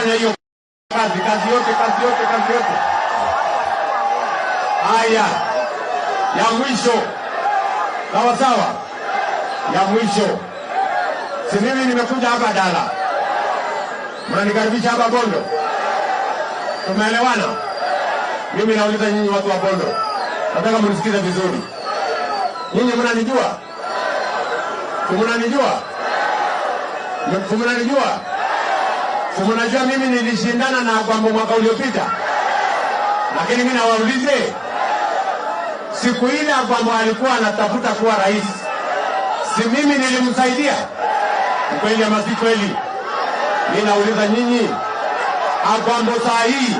Mtafanya hiyo kazi, kazi yote, kazi yote, kazi yote. Haya, ya mwisho, sawa sawa, ya mwisho. Si mimi nimekuja hapa Dala, mnanikaribisha hapa Bondo, tumeelewana? Mimi nauliza nyinyi watu wa Bondo, nataka mnisikize vizuri. Nyinyi mnanijua? Si mnanijua? Si mnanijua? Si mnajua mimi nilishindana na Agwambo mwaka uliopita? Lakini mimi nawaulize, siku ile Agwambo alikuwa anatafuta kuwa rais, si mimi nilimsaidia? Ni kweli ama si kweli? Mimi nauliza nyinyi, Agwambo saa hii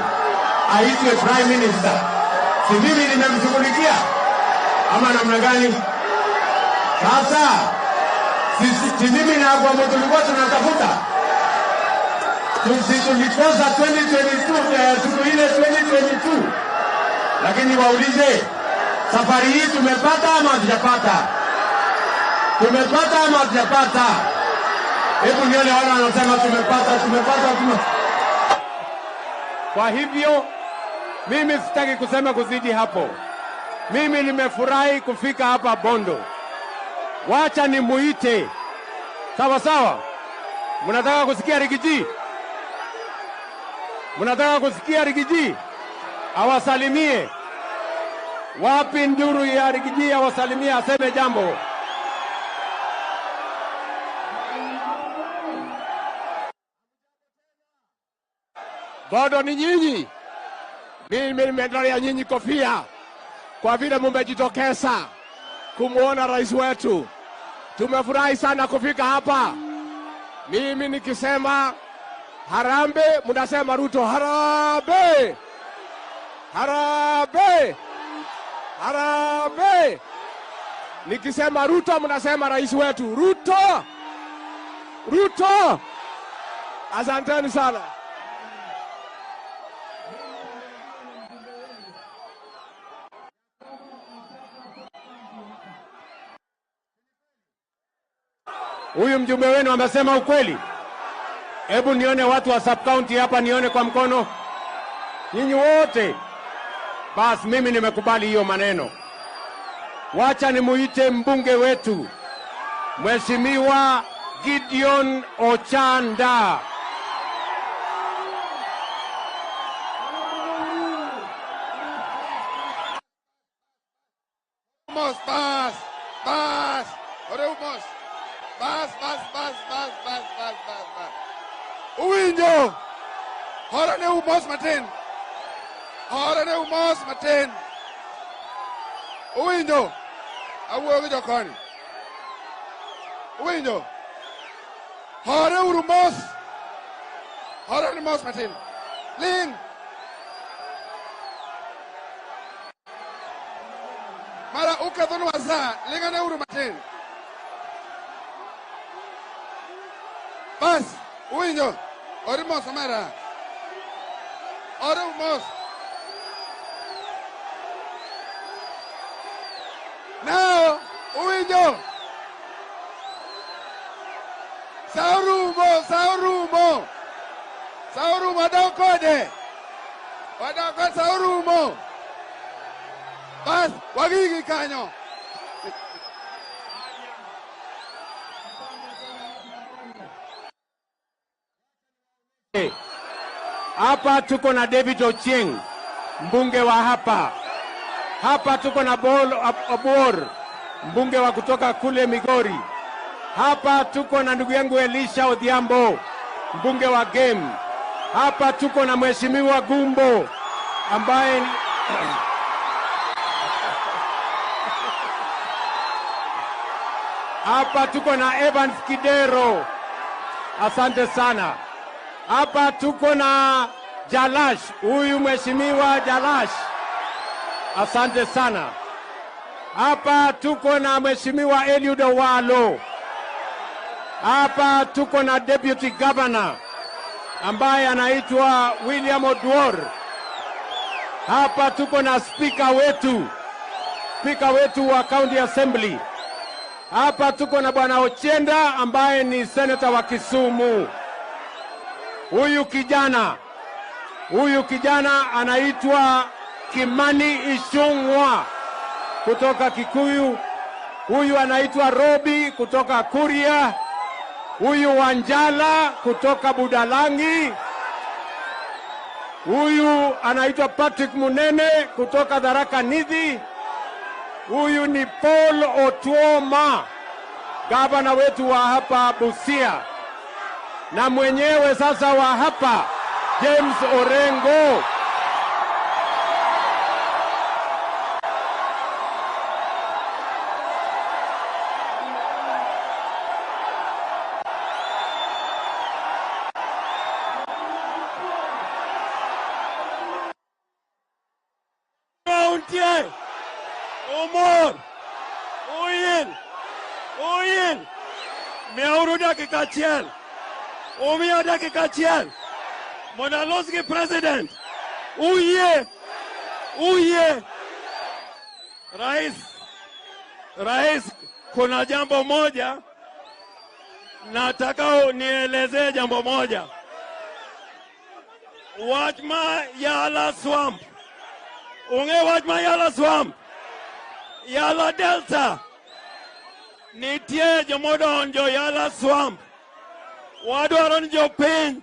aitwe prime minister, si mimi nimemshughulikia ama namna gani? Sasa si mimi na Agwambo tulikuwa tunatafuta, sisi tulikosa 2022, siku ile 2022, lakini waulize, safari hii tumepata ama hatujapata? Tumepata ama hatujapata? Hebu nione wale wanasema tumepata, tumepata, tume. Kwa hivyo mimi sitaki kusema kuzidi hapo. Mimi nimefurahi kufika hapa Bondo. Wacha nimuite. Sawa sawa. Mnataka kusikia Riggy G? Mnataka kusikia Riggy G? Awasalimie. Wapi nduru ya Riggy G awasalimie, aseme jambo? Bondo ni nyinyi. Mimi nimetolea nyinyi kofia kwa vile mmejitokeza kumuona rais wetu. Tumefurahi sana kufika hapa. Mimi nikisema harambee, mnasema Ruto harambee, harambee, harambee. Nikisema Ruto, mnasema rais wetu Ruto, Ruto. Asanteni sana. Huyu mjumbe wenu amesema ukweli? Hebu nione watu wa sub county hapa, nione kwa mkono. Nyinyi wote. Bas, mimi nimekubali hiyo maneno. Wacha nimuite mbunge wetu, Mheshimiwa Gideon Ochanda. Mos, bas, bas, oreu mos. Bas, bas, bas, bas, bas, bas, bas, bas. Uwinjo. Hora ne umos matin. Hora ne umos matin. Uwinjo. Awuoyo gi jokoni. Uwinjo. Hore uru mos. Hore ne mos matin. Ling. Mara ukethonwa sa, ling'ane uru matin. Bas, uwinjo. Ori mos omera. Ore mos. Now, uwinjo. Sa orumo, sa orumo. Sa orumo, wadok kode. Wadok kode, sa orumo. Bas, wagigi kanyo. Hapa tuko na David Ochieng, mbunge wa hapa. Hapa tuko na Bol Obuor, mbunge wa kutoka kule Migori. Hapa tuko na ndugu yangu Elisha Odhiambo, mbunge wa Gem. Hapa tuko na Mheshimiwa Gumbo ambaye hapa tuko na Evans Kidero. Asante sana. Hapa tuko na Jalash, huyu Mheshimiwa Jalash. Asante sana. Hapa tuko na Mheshimiwa Eliud Owalo. Hapa tuko na Deputy Governor ambaye anaitwa William Oduor. Hapa tuko na speaker wetu, speaker wetu wa County Assembly. Hapa tuko na Bwana Ochienda ambaye ni senator wa Kisumu. Huyu kijana anaitwa Kimani Ichung'wa kutoka Kikuyu. Huyu anaitwa Robi kutoka Kuria. Huyu Wanjala kutoka Budalangi. Huyu anaitwa Patrick Munene kutoka Tharaka Nithi. Huyu ni Paul Otuoma, gavana wetu wa hapa Busia, na mwenyewe sasa wa hapa James Orengo. Untie, Umor, Uyil, Uyil, miauru dakika achiel, umiya dakika achiel, mondo alos gi president. Uyie, uyie. Rais, rais, kuna jambo moja nataka nielezee jambo moja. Wach ma Yala Swamp. Ung'e wach ma Yala Swamp, Yala Delta, nitie jomodonjo Yala Swamp. Wadwaro ni jopiny,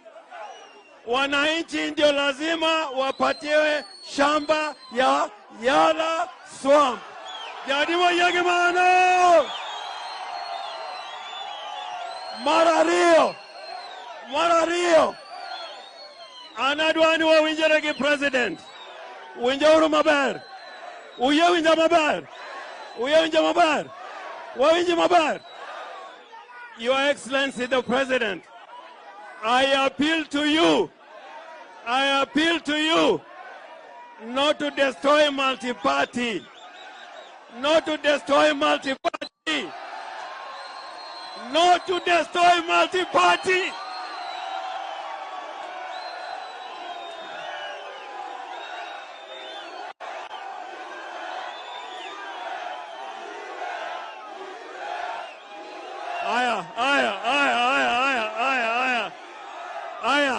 wananchi ndio lazima wapatiwe shamba ya Yala Swamp. Jadimo yegi mano. Mar ariyo, an adwa ni wawinjre gi president. Winjauru maber. Uyie winja maber. Uyie winja maber. Wawinji maber. Your Excellency the President, I appeal to you. I appeal to you not to destroy multi-party. Not to destroy multi-party. Not to destroy multi-party. Aya, aya, aya, aya, aya, aya, aya. Aya.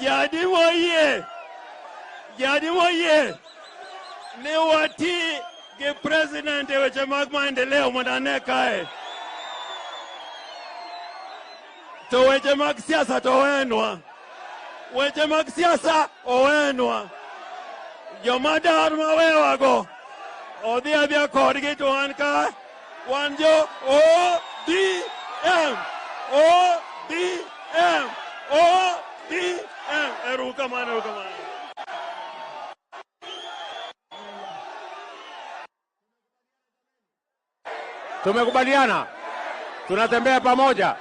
Jadi moyie. Jadi moyie. Ni wati gi president e weche mag maendeleo mondo ane kae. To weche mag siasa to owenwa. Weche mag siasa owenwa. Joma dar mawewago odhi adhiya kodgi to an ka wan jo ODM. ODM. ODM. Erokamano, erokamano. Tumekubaliana, tunatembea pamoja.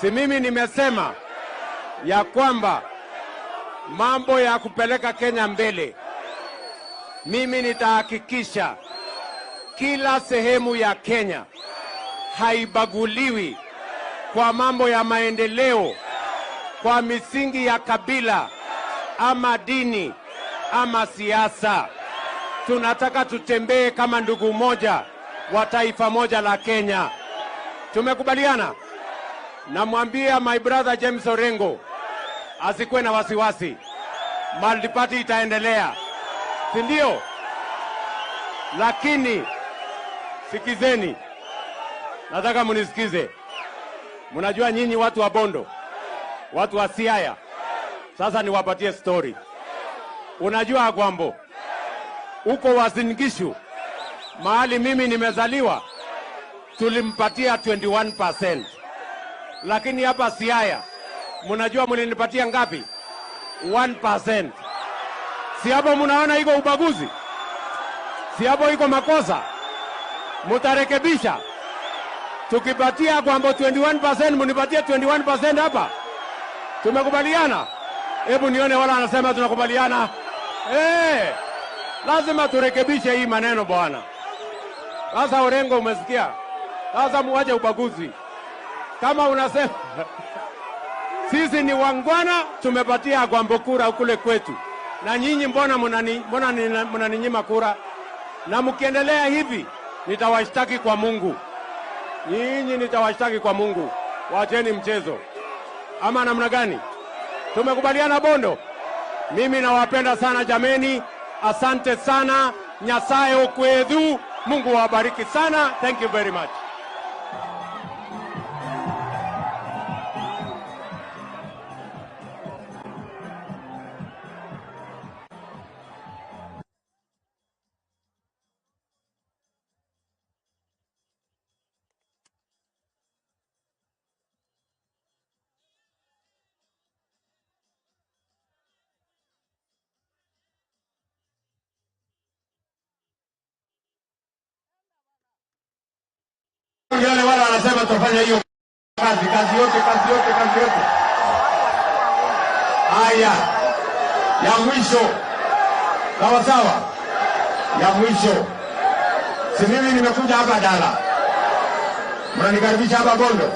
Si mimi nimesema ya kwamba mambo ya kupeleka Kenya mbele, mimi nitahakikisha kila sehemu ya Kenya haibaguliwi kwa mambo ya maendeleo, kwa misingi ya kabila ama dini ama siasa. Tunataka tutembee kama ndugu moja wa taifa moja la Kenya. Tumekubaliana. Namwambia my brother James Orengo asikuwe na wasiwasi. Multiparty itaendelea, si ndio? Lakini sikizeni, nataka munisikize. Mnajua nyinyi watu wa Bondo, watu wa Siaya. Sasa niwapatie story. Unajua Agwambo, huko Uasin Gishu, mahali mimi nimezaliwa, tulimpatia 21%. Lakini hapa Siaya, mnajua mlinipatia ngapi? 1%. Si hapo mnaona iko ubaguzi? Si hapo iko makosa? Mutarekebisha. Tukipatia Agwambo 21%, mnipatie 21% hapa. Tumekubaliana? Hebu nione wala anasema tunakubaliana. Lazima turekebishe hii maneno bwana. Sasa Orengo umesikia? Sasa muache ubaguzi. Kama unasema sisi ni wangwana, tumepatia Agwambo kura kule kwetu. Na nyinyi mbona mnaninyima kura? Na mkiendelea hivi nitawashtaki kwa Mungu. Nyinyi nitawashtaki kwa Mungu. Waacheni mchezo. Ama namna gani? Tumekubaliana Bondo? Mimi nawapenda sana jameni, asante sana. Nyasaye okwedhu, Mungu awabariki sana. Thank you very much. Wale wale wanasema tutafanya hiyo kazi, kazi yote, kazi yote, kazi yote. Haya, ya mwisho, sawa sawa, ya mwisho. Si mimi nimekuja hapa Dala, mnanikaribisha hapa Bondo,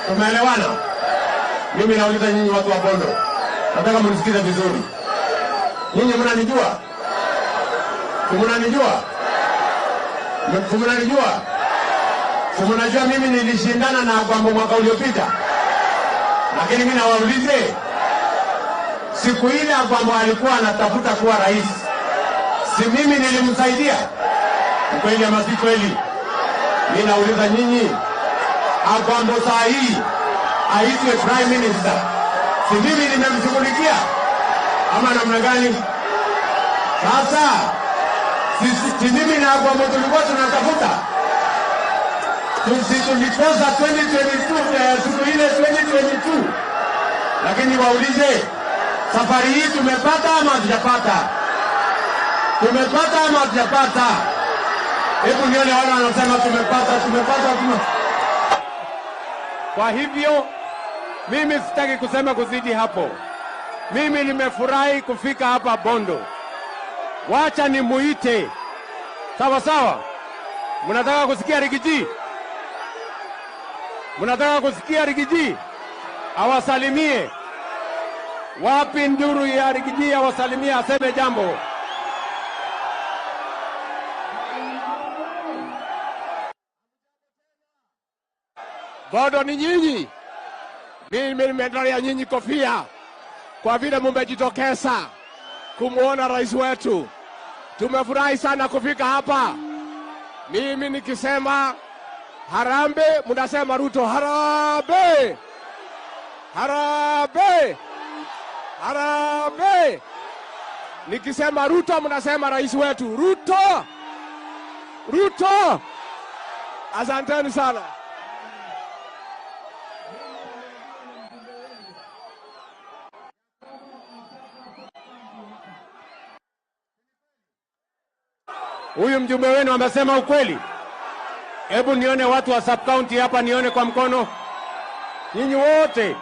tumeelewana? Mimi nauliza nyinyi watu wa Bondo, nataka mnisikize vizuri. Nyinyi mnanijua? Mnanijua? Mnanijua? Mnajua mimi nilishindana na Agwambo mwaka uliopita, lakini mimi nawaulize, siku ile Agwambo alikuwa anatafuta kuwa rais, si mimi nilimsaidia? Kweli ama si kweli? Mimi nauliza nyinyi, Agwambo saa hii aitwe prime minister, si mimi nimemshughulikia ama namna gani? Sasa si mimi na Agwambo tulikuwa tunatafuta, tulikosa 2022, siku ile 2022. Lakini waulize, safari hii tumepata ama hatujapata? Tumepata ama hatujapata? Hebu nione wale wanasema tumepata, tumepata, tumepata. Kwa hivyo mimi sitaki kusema kuzidi hapo. Mimi nimefurahi kufika hapa Bondo. Wacha nimuite. Sawa sawa. Mnataka kusikia Rigiji? Mnataka kusikia Rigiji? Awasalimie. Wapi nduru ya Rigiji awasalimie, aseme jambo. Bondo ni nyinyi. Mimi nimetolea nyinyi kofia kwa vile mmejitokeza kumuona rais wetu. Tumefurahi sana kufika hapa. Mimi nikisema harambee, mnasema Ruto harambee. Harambee. Harambee. Nikisema Ruto, mnasema rais wetu Ruto. Ruto. Asanteni sana. Huyu mjumbe wenu amesema ukweli? Hebu nione watu wa sub county hapa, nione kwa mkono. Nyinyi wote.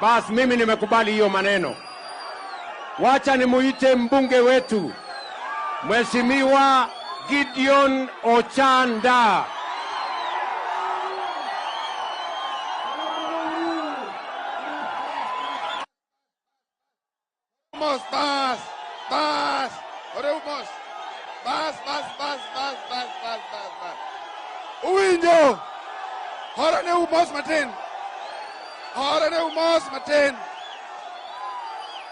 Bas, mimi nimekubali hiyo maneno. Wacha nimuite mbunge wetu, Mheshimiwa Gideon Ochanda. Mos, bas, bas, oremos. Bas, bas, bas, bas, bas, bas, bas, bas. Uwinjo. Hora ne umos matin. Hora ne umos matin.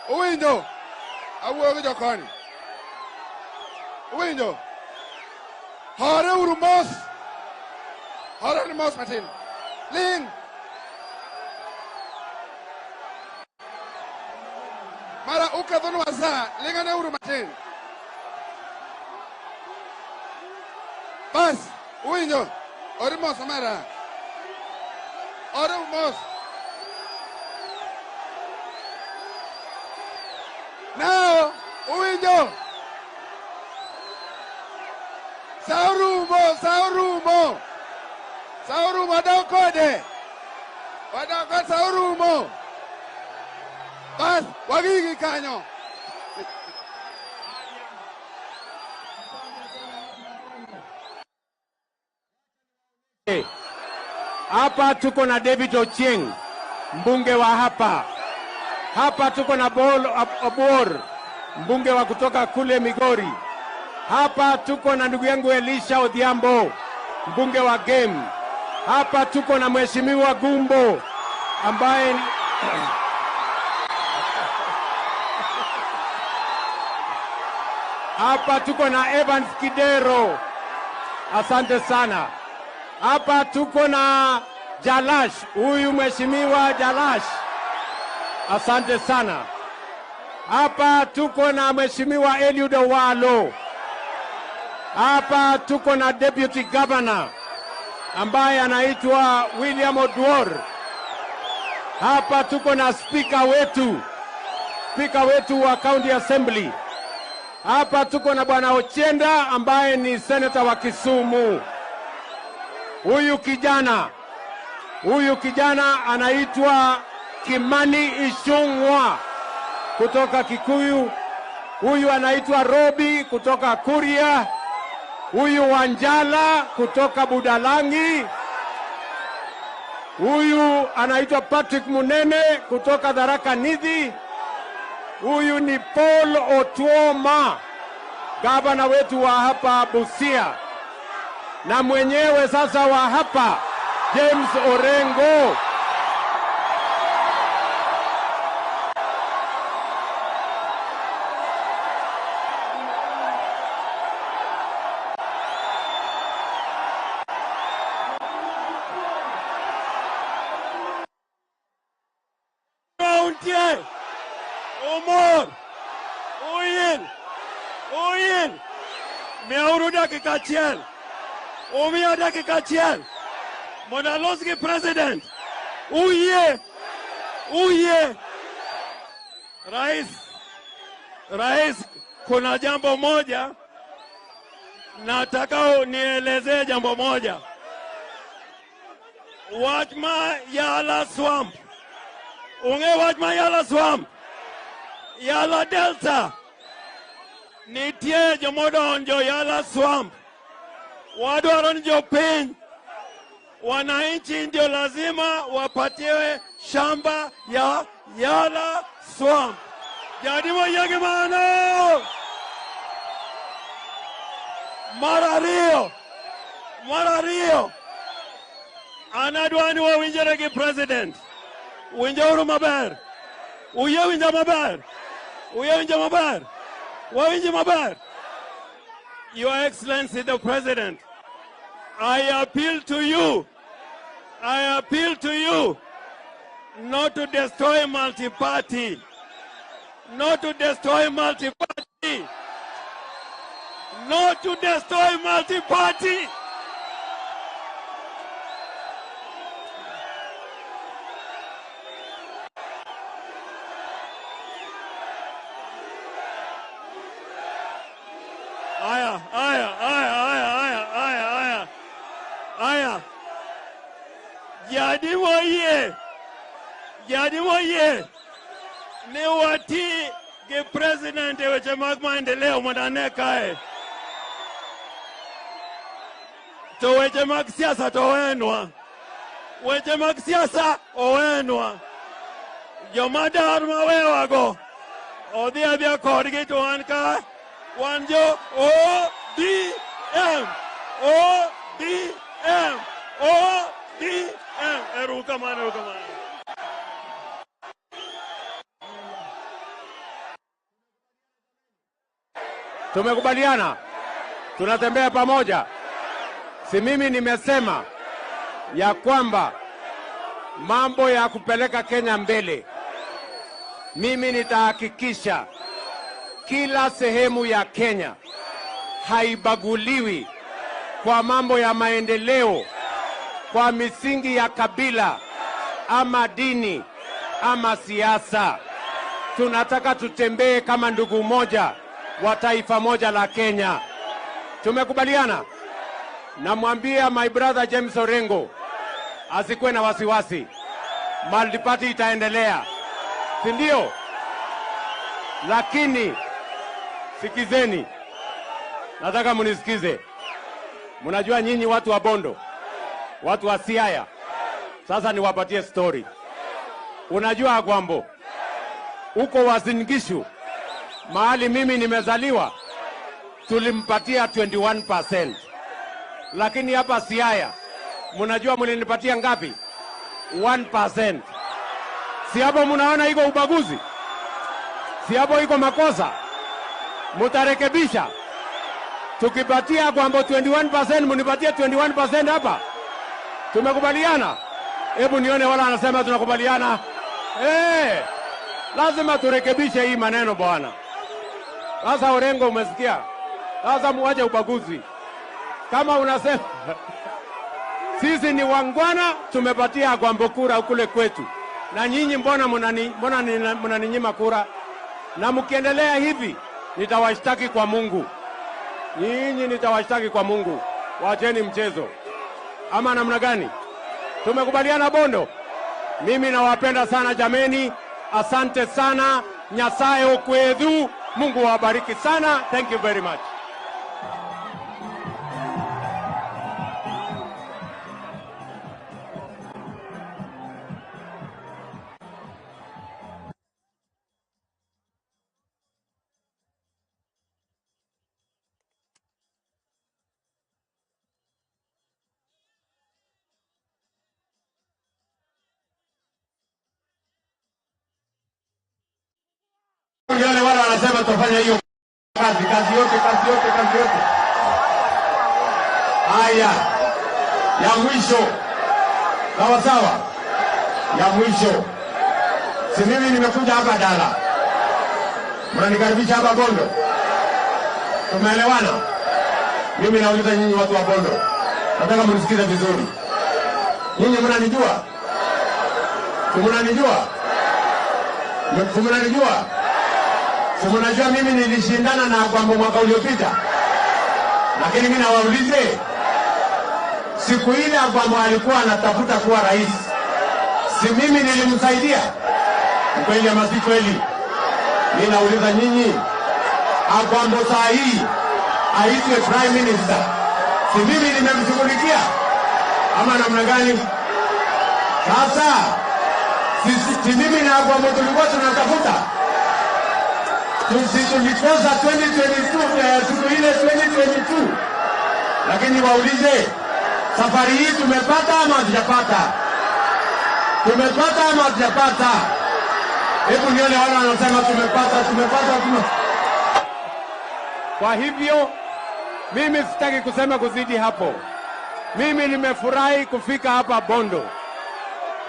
Uwinjo. Awuoyo gi jokoni. Uwinjo. Hore uru mos. Hore ne mos matin. Ling. Mara ukethonwa sa, lingane uru matin. Bas, uwinjo. Ore mos omera. Ore mos. Now, uwinjo. Saurumo, saurumo. Saurumo, wadau kode. Wadau kode, saurumo. Bas, wagigi kanyo. Hapa tuko na David Ochieng, mbunge wa hapa. Hapa tuko na Bol Obor, mbunge wa kutoka kule Migori. Hapa tuko na ndugu yangu Elisha Odhiambo, mbunge wa Game. Hapa tuko na Mheshimiwa Gumbo ambaye hapa tuko na Evans Kidero, asante sana. Hapa tuko na Jalash, huyu mheshimiwa Jalash, asante sana. Hapa tuko na mheshimiwa Eliud Owalo. Hapa tuko na deputy governor ambaye anaitwa William Oduor. Hapa tuko na speaker wetu wa County Assembly. Hapa tuko na bwana Ochienda ambaye ni senator wa Kisumu. Huyu kijana anaitwa Kimani Ichung'wa kutoka Kikuyu. Huyu anaitwa Robi kutoka Kuria. Huyu Wanjala kutoka Budalangi. Huyu anaitwa Patrick Munene kutoka Tharaka Nithi. Huyu ni Paul Otuoma, gavana wetu wa hapa Busia, na mwenyewe sasa wa hapa James Orengo. Umor, Uyil, Uyil, miauru dakika achiel, umiya dakika achiel, mondo alos gi president, uyie, uyie. Rais, kuna jambo moja nataka nielezee jambo moja. Wach ma Yala Swamp, ung'e wach ma Yala Swamp, Yala Delta, nitie jomodonjo Yala Swamp. Wadwaro ni jopiny, wananchi ndio lazima wapatiwe shamba ya Yala Swamp. Jadimo yegi mano. Mar ariyo, an adwa ni wawinjre gi president. Winjauru maber. Uyie winja maber. Uyie winja maber. Wawinji maber. Your Excellency the President, I appeal to you. I appeal to you not to destroy multi-party. Not to destroy multi-party. Not to destroy multi-party. Aya, aya, aya, aya, aya, aya, aya. Aya. Jadi moyie. Ni wati gi president e weche mag maendeleo mondo ane kae. To weche mag siasa to owenwa. Weche mag siasa owenwa. Joma dar mawewago odhi adhiya kodgi to wan ka wan jo ODM. ODM. ODM. Erokamano, erokamano. Tumekubaliana, tunatembea pamoja. Si mimi nimesema ya kwamba mambo ya kupeleka Kenya mbele, mimi nitahakikisha kila sehemu ya Kenya haibaguliwi kwa mambo ya maendeleo, kwa misingi ya kabila ama dini ama siasa. Tunataka tutembee kama ndugu moja wa taifa moja la Kenya. Tumekubaliana. Namwambia my brother James Orengo asikuwe na wasiwasi. Multiparty itaendelea, si ndio? Lakini sikizeni, nataka munisikize. Mnajua nyinyi watu wa Bondo, watu wa Siaya. Sasa niwapatie story. Unajua Agwambo, huko Uasin Gishu mahali mimi nimezaliwa, tulimpatia 21%. Lakini hapa Siaya, mnajua mlinipatia ngapi? 1%. Si hapo mnaona iko ubaguzi? Si hapo iko makosa? Mutarekebisha. Tukipatia Agwambo 21%, munipatie 21% hapa. Tumekubaliana? Hebu nione wala anasema tunakubaliana. Lazima turekebishe hii maneno bwana. Sasa Orengo, umesikia? Sasa muache ubaguzi. Kama unasema sisi ni wangwana, tumepatia Agwambo kura kule kwetu. Na nyinyi mbona mnaninyima kura? Na mkiendelea hivi nitawashtaki kwa Mungu. Nyinyi nitawashtaki kwa Mungu. Waacheni mchezo. Ama namna gani? Tumekubaliana Bondo? Mimi nawapenda sana jameni. Asante sana. Nyasaye okwedhu. Mungu awabariki sana. Thank you very much. Wale wale wanasema tutafanya hiyo kazi, kazi yote, kazi yote, kazi yote. Haya, ya mwisho. Sawa sawa. Ya mwisho. Si mimi nimekuja hapa Dala. Mnanikaribisha hapa Bondo. Tumeelewana? Mimi nauliza nyinyi watu wa Bondo. Nataka mnisikize vizuri. Nyinyi mnanijua? Mnanijua? Mnanijua? Mnajua mimi nilishindana na Agwambo mwaka uliopita. Lakini mimi nawaulize, siku ile Agwambo alikuwa anatafuta kuwa rais, si mimi nilimsaidia? Kweli ama si kweli? Mimi nauliza nyinyi, Agwambo saa hii aitwe prime minister, si mimi nimemshughulikia? Ama namna gani? Sasa si mimi na Agwambo tulikuwa tunatafuta? Tulikosa 2022, siku ile 2022. Lakini waulize, safari hii tumepata ama hatujapata? Tumepata ama hatujapata? Hebu nione wale wanasema tumepata, tumepata, tumepata. Kwa hivyo mimi sitaki kusema kuzidi hapo. Mimi nimefurahi kufika hapa Bondo.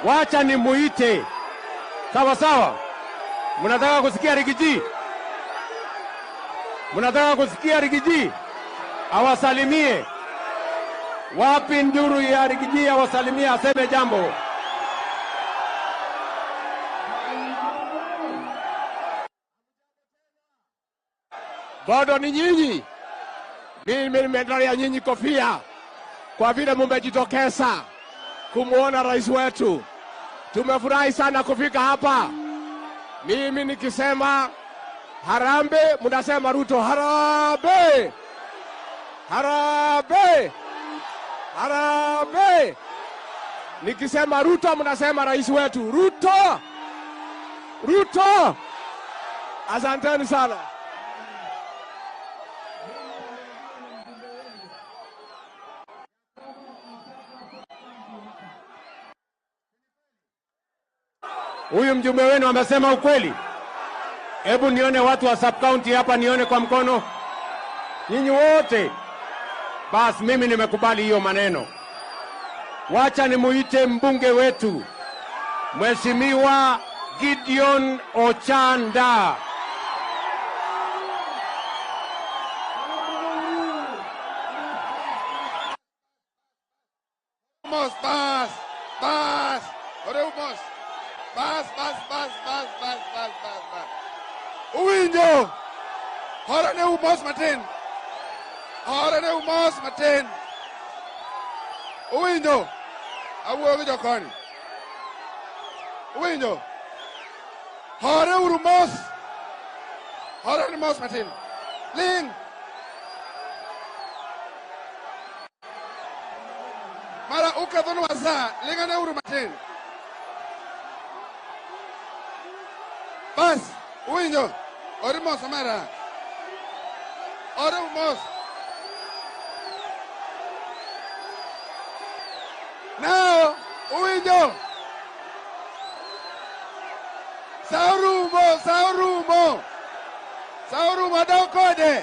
Wacha nimuite. Sawa sawa. Mnataka kusikia Rigiji? Mnataka kusikia Rigiji? Awasalimie. Wapi nduru ya Rigiji awasalimie, aseme jambo. Bado ni nyinyi. Mimi nimetolea nyinyi kofia kwa vile mmejitokeza kumuona rais wetu. Tumefurahi sana kufika hapa. Mimi nikisema Harambee, mnasema Ruto. Harambee! Harambee! Harambee! Nikisema Ruto, mnasema rais wetu. Ruto! Ruto! Asanteni sana. Huyu mjumbe wenu amesema ukweli. Hebu nione watu wa sub county hapa, nione kwa mkono. Nyinyi wote. Bas mimi nimekubali hiyo maneno. Wacha nimuite mbunge wetu, Mheshimiwa Gideon Ochanda. Bas, bas, bas, bas, bas, bas, bas, bas, bas, bas, bas. Uwinjo, hora ne umos matin. Hora ne umos matin. Uwinjo, awuoyo gi jokoni. Uwinjo, hore uru mos. Hora ne mos matin. Ling. Mara ukethonwa sa, lingane uru matin. Bas, uwinjo, ori mos omera. Ori mos. Now, uwinjo. Sa orumo wadok kode.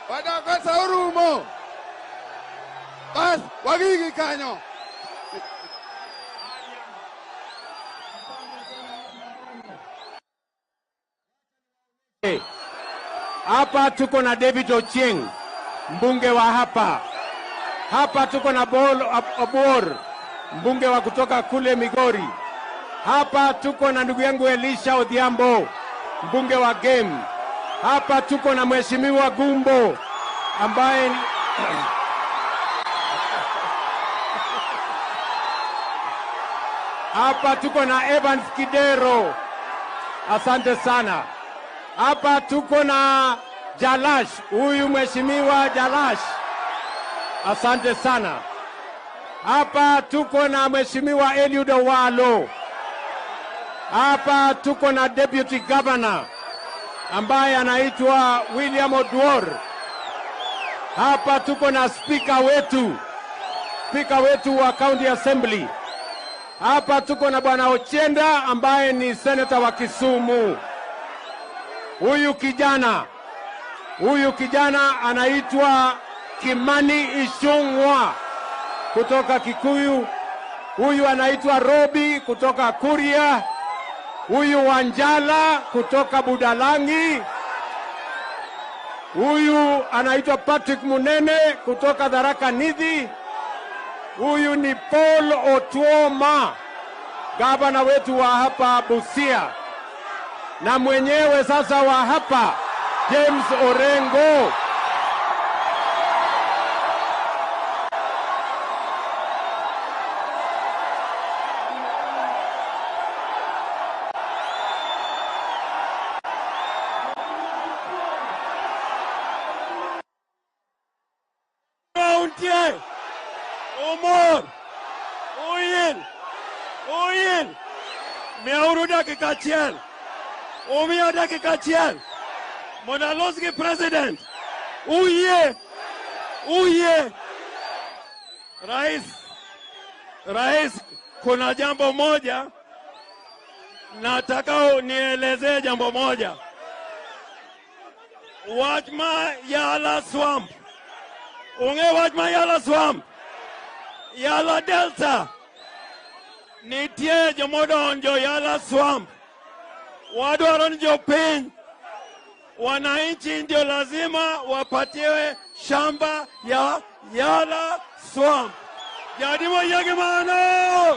Wadok kode sa orumo. Bas, wagigi kanyo. Hapa tuko na David Ochieng, mbunge wa hapa. Hapa tuko na Bol Obuor, mbunge wa kutoka kule Migori. Hapa tuko na ndugu yangu Elisha Odhiambo, mbunge wa Game. Hapa tuko na Mheshimiwa Gumbo ambaye hapa tuko na Evans Kidero. Asante sana. Hapa tuko na Jalash, huyu Mheshimiwa Jalash. Asante sana. Hapa tuko na Mheshimiwa Eliud Owalo. Hapa tuko na Deputy Governor ambaye anaitwa William Oduor. Hapa tuko na speaker wetu wa County Assembly. Hapa tuko na Bwana Ochienda ambaye ni senator wa Kisumu. Huyu kijana anaitwa Kimani Ichung'wa kutoka Kikuyu. Huyu anaitwa Robi kutoka Kuria. Huyu Wanjala kutoka Budalangi. Huyu anaitwa Patrick Munene kutoka Tharaka Nithi. Huyu ni Paul Otuoma, gavana wetu wa hapa Busia, na mwenyewe sasa wa hapa James Orengo. Umor, Uyil, Uyil, miauru dakika achiel, umiya dakika achiel, mondo alos gi president. Uyie, uyie. Rais, kuna jambo moja nataka nielezee jambo moja. Wach ma Yala Swamp. Ung'e wach ma Yala Swamp? Yala Delta. Nitie jomodonjo Yala Swamp. Wadwaro ni jopiny, wananchi ndio lazima wapatiwe shamba ya Yala Swamp. Jadimo yegi mano.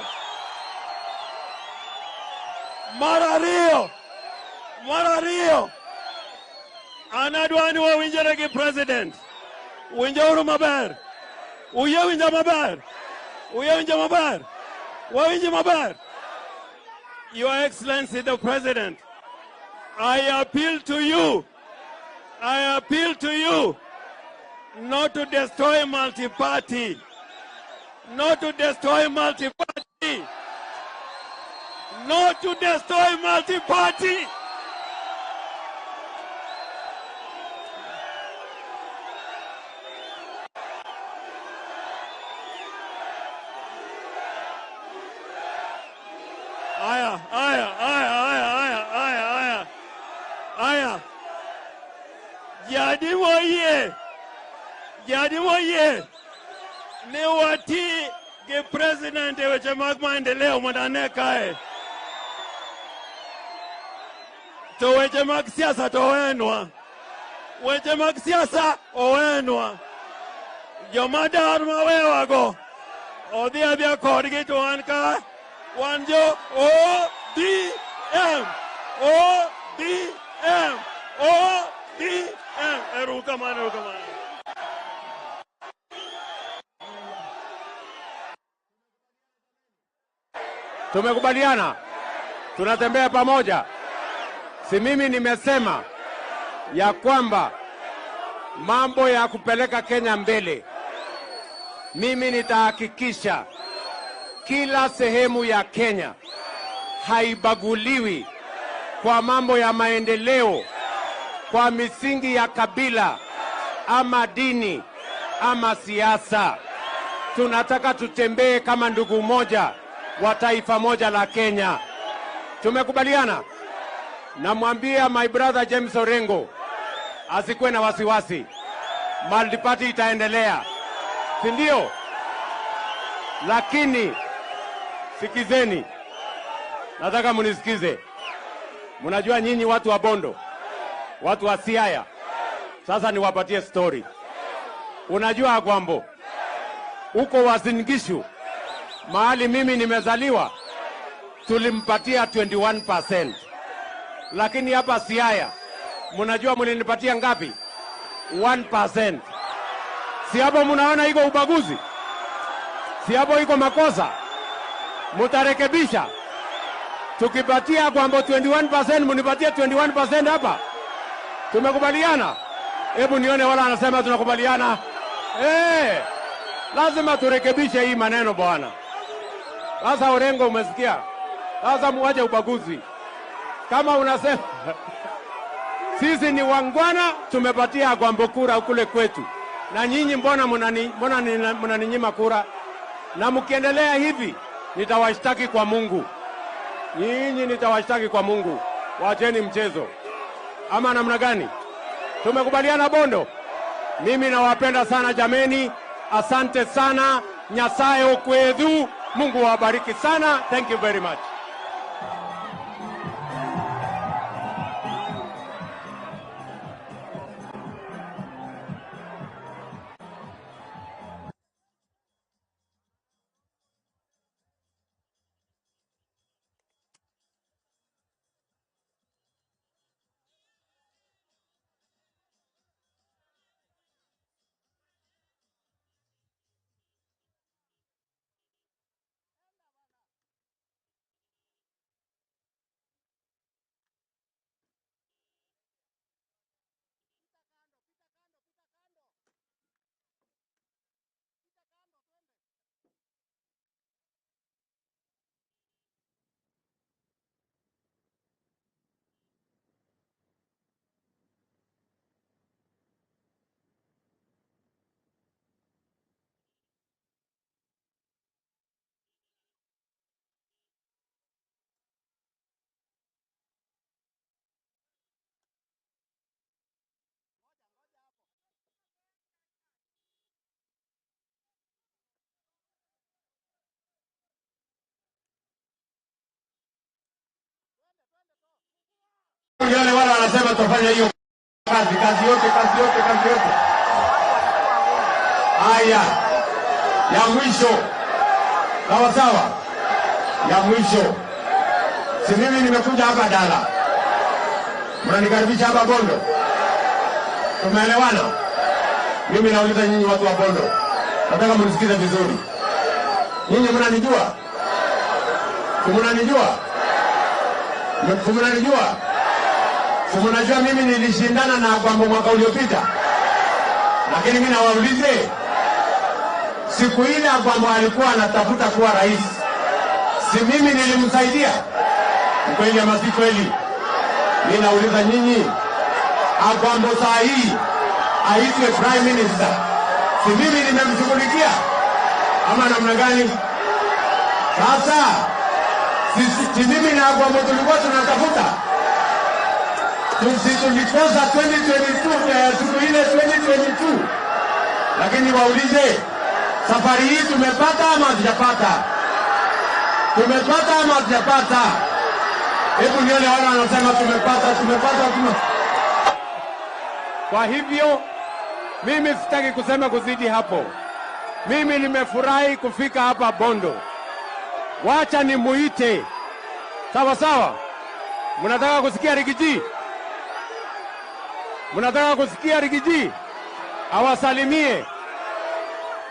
Mar ariyo. An adwa ni wawinjore gi president. Winjauru maber. Uyie winja maber. Uyie winja maber. Wawinji maber. Your Excellency the President, I appeal to you. I appeal to you not to destroy multi-party. Not to destroy multi-party. Not to destroy multi-party. Aya, aya, aya, aya, aya, aya, aya. Aya. Jadi moyie. Ne wati gi president e weche mag maendeleo mondo ane kae. To weche mag siasa to owenwa. Weche mag siasa owenwa. Joma dar mawewago odhi adhiya kodgi to wan ka wan jo ODM. ODM. ODM. Erokamano, erokamano. Tumekubaliana, tunatembea pamoja. Si mimi nimesema ya kwamba mambo ya kupeleka Kenya mbele, mimi nitahakikisha kila sehemu ya Kenya haibaguliwi kwa mambo ya maendeleo, kwa misingi ya kabila ama dini ama siasa. Tunataka tutembee kama ndugu moja wa taifa moja la Kenya. Tumekubaliana? Namwambia my brother James Orengo, Asikuwe na wasiwasi, multiparty itaendelea, si ndio? Lakini sikizeni, nataka munisikize. Mnajua nyinyi watu wa Bondo, watu wa Siaya, sasa niwapatie story. Unajua Agwambo, huko Uasin Gishu mahali mimi nimezaliwa tulimpatia 21%, lakini hapa Siaya mnajua mlinipatia ngapi? 1%. Si hapo mnaona iko ubaguzi? Si hapo iko makosa? Mutarekebisha. Tukipatia Agwambo 21%, mnipatie 21% hapa. Tumekubaliana? Hebu nione wala anasema tunakubaliana. Lazima turekebishe hii maneno bwana. Sasa Orengo, umesikia? Sasa muache ubaguzi. Kama unasema sisi ni wangwana, tumepatia Agwambo kura kule kwetu, na nyinyi mbona mnaninyima kura? Na mkiendelea hivi nitawashtaki kwa Mungu. Nyinyi nitawashtaki kwa Mungu. Waacheni mchezo. Ama namna gani? Tumekubaliana Bondo? Mimi nawapenda sana jameni. Asante sana. Nyasaye okwedhu. Mungu awabariki sana. Thank you very much. Yale wala wanasema tufanye hiyo kazi, kazi yote, kazi yote, kazi yote. Haya, ya mwisho. Sawa sawa. Ya mwisho. Si mimi nimekuja hapa Dala. Mnanikaribisha hapa Bondo. Tumeelewana? Mimi nauliza nyinyi watu wa Bondo. Nataka mnisikize vizuri. Nyinyi mnanijua? Mnanijua? Mnanijua? Mnajua mimi nilishindana na Agwambo mwaka uliopita. Lakini mimi nawaulize, siku ile Agwambo alikuwa anatafuta kuwa rais, si mimi nilimsaidia? Ni kweli ama si kweli? Mimi nauliza nyinyi, Agwambo saa hii aitwe prime minister, si mimi nimemshughulikia ama namna gani? Sasa si mimi na Agwambo tulikuwa tunatafuta, tulikosa 2022, siku ile 2022. Lakini waulize, safari hii tumepata ama hatujapata? Tumepata ama hatujapata? Hebu nione wale wanasema tumepata, tumepata, tumepata. Kwa hivyo mimi sitaki kusema kuzidi hapo. Mimi nimefurahi kufika hapa Bondo. Wacha nimuite. Sawa sawa. Mnataka kusikia Rigiji? Mnataka kusikia Rigiji? Awasalimie.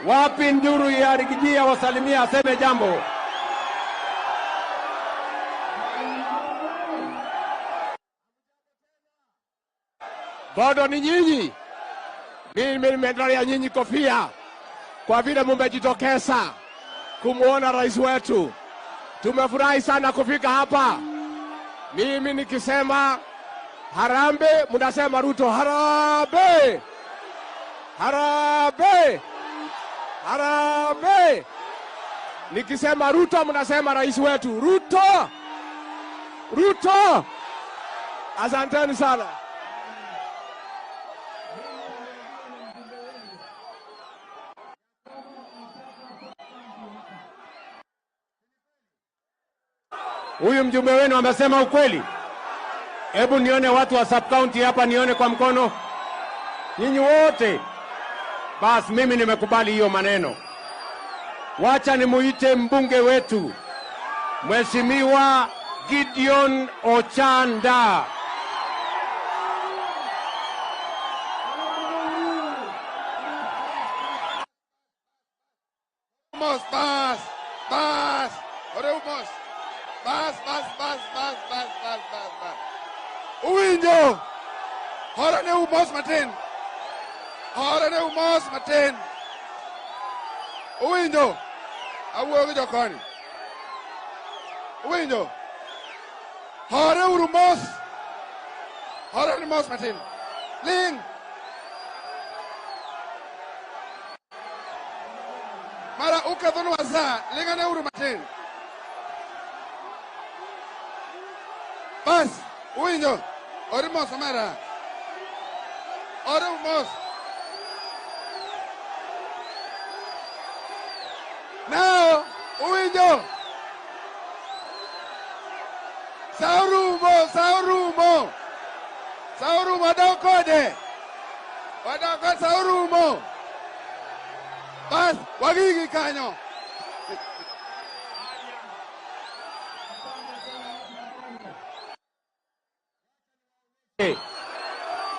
Wapi nduru ya Rigiji awasalimie, aseme jambo. Bondo ni nyinyi. Mimi nimetolea nyinyi kofia kwa vile mmejitokeza kumuona rais wetu. Tumefurahi sana kufika hapa. Mimi nikisema harambee, mnasema Ruto harambee. Harambee. Harambee. Nikisema Ruto mnasema rais wetu Ruto. Ruto. Asanteni sana. Huyu mjumbe wenu amesema ukweli? Hebu nione watu wa sub county hapa, nione kwa mkono. Nyinyi wote. Bas, mimi nimekubali hiyo maneno. Wacha nimuite mbunge wetu, Mheshimiwa Gideon Ochanda. Mos, bas, bas, oreu mos. Bas, bas, bas, bas, bas, bas, bas, bas. Uwinjo. Hora ne umos matin. Hora ne umos matin. Uwinjo. Awuoyo gi jokoni. Uwinjo. Hore uru mos. Hore ni mos matin. Ling. Mara ukethonwa sa, lingane uru matin. Bas, uwinjo. Ore mos omera. Ore mos. Now, uwinjo. Saurumo, saurumo. Saurumo, wadok kode. Wadok kode, saurumo. Bas, wagigi kanyo.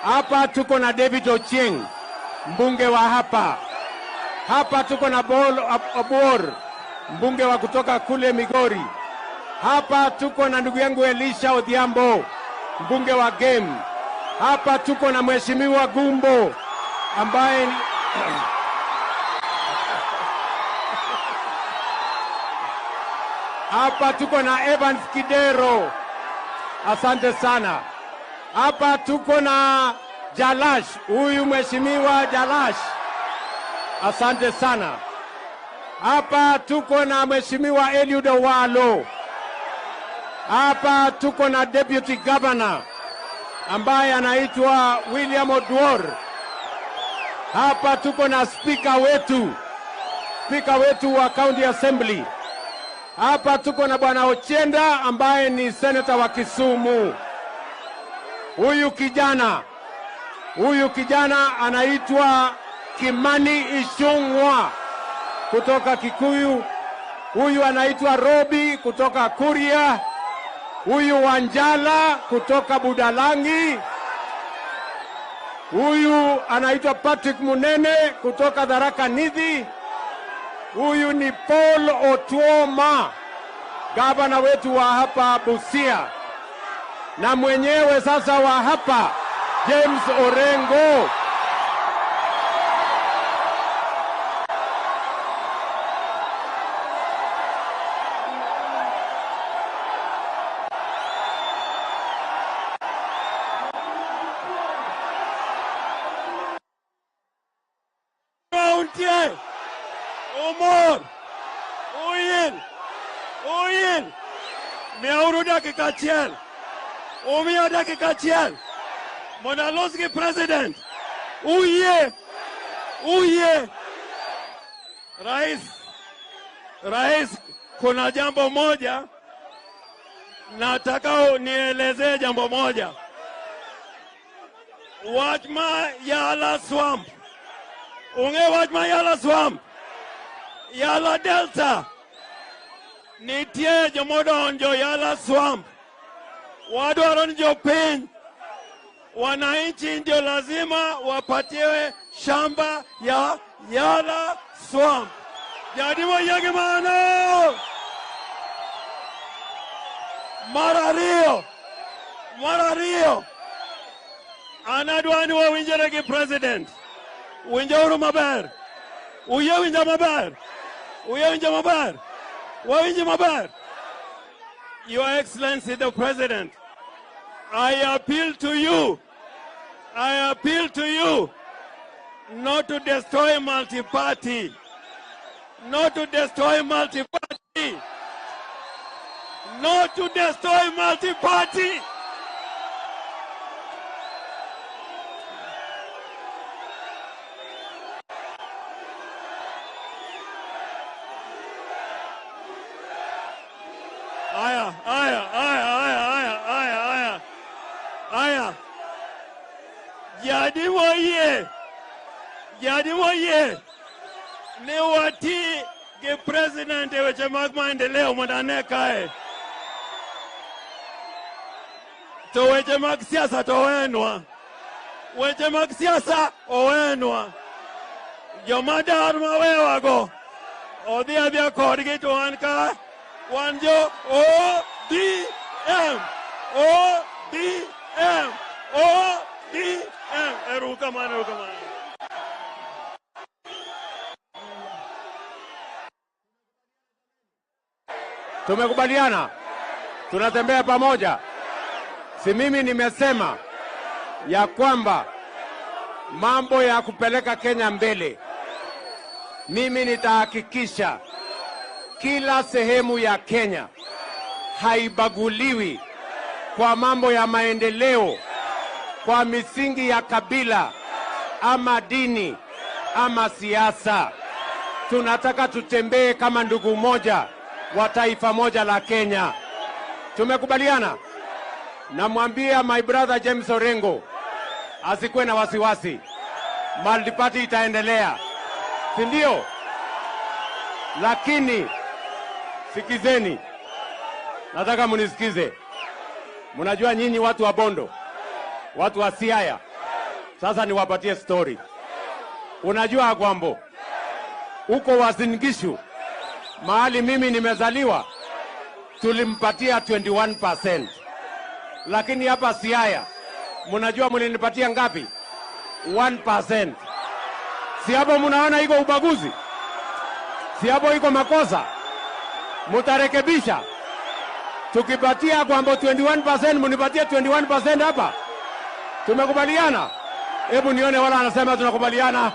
Hapa tuko na David Ochieng, mbunge wa hapa. Hapa tuko na Bol Obuor, mbunge wa kutoka kule Migori. Hapa tuko na ndugu yangu Elisha Odhiambo, mbunge wa Game. Hapa tuko na Mheshimiwa Gumbo ambaye hapa tuko na Evans Kidero. Asante sana. Hapa tuko na Jalash, huyu Mheshimiwa Jalash. Asante sana. Hapa tuko na Mheshimiwa Eliud Owalo. Hapa tuko na Deputy Governor ambaye anaitwa William Oduor. Hapa tuko na speaker wetu wa County Assembly. Hapa tuko na Bwana Ochienda ambaye ni senator wa Kisumu. Huyu kijana anaitwa Kimani Ichung'wa kutoka Kikuyu. Huyu anaitwa Robi kutoka Kuria. Huyu Wanjala kutoka Budalangi. Huyu anaitwa Patrick Munene kutoka Tharaka Nithi. Huyu ni Paul Otuoma, gavana wetu wa hapa Busia. Na mwenyewe sasa wa hapa James Orengo. Untie, umor, uyil, uyil. Miauru dakika achiel. Umiya dakika achiel. Mondo alos gi president. Uyie, uyie. Rais, kuna jambo moja nataka nielezee jambo moja. Wach ma Yala Swamp. Ung'e wach ma Yala Swamp. Yala Delta. Nitie jomodonjo Yala Swamp. Wadwaro ni jopiny, wananchi ndio lazima wapatiwe shamba ya Yala Swamp. Jadimo yegi mano. Mar ariyo. An adwa ni wawinjre gi president. Winjauru maber. Uyie winja maber. Uyie winja maber. Wawinji maber. Your Excellency the President, I appeal to you. I appeal to you not to destroy multi-party. Not to destroy multi-party. Not to destroy multi-party. Aya, aya. Aya. Jadi moyie. Jadi moyie. Ni wati gi president e weche mag maendeleo mondo ane kae. To weche mag siasa to owenwa. Weche mag siasa owenwa. Joma dar mawewago odhi adhiya kodgi to wan ka wan jo ODM. ODM. ODM. Erokamano, erokamano. Tumekubaliana, tunatembea pamoja. Si mimi nimesema ya kwamba mambo ya kupeleka Kenya mbele, mimi nitahakikisha kila sehemu ya Kenya haibaguliwi kwa mambo ya maendeleo, kwa misingi ya kabila ama dini ama siasa. Tunataka tutembee kama ndugu moja wa taifa moja la Kenya. Tumekubaliana? Namwambia my brother James Orengo asikuwe na wasiwasi, multiparty itaendelea, si ndio? Lakini sikizeni, nataka munisikize. Mnajua nyinyi watu wa Bondo, watu wa Siaya. Sasa niwapatie story. Unajua Agwambo, huko Uasin Gishu mahali mimi nimezaliwa, tulimpatia 21%. Lakini hapa Siaya, mnajua mlinipatia ngapi? 1%. Si hapo mnaona iko ubaguzi? Si hapo iko makosa? Mutarekebisha. Tukipatia Agwambo 21%, mnipatie 21% hapa. Tumekubaliana? Hebu nione wala anasema tunakubaliana.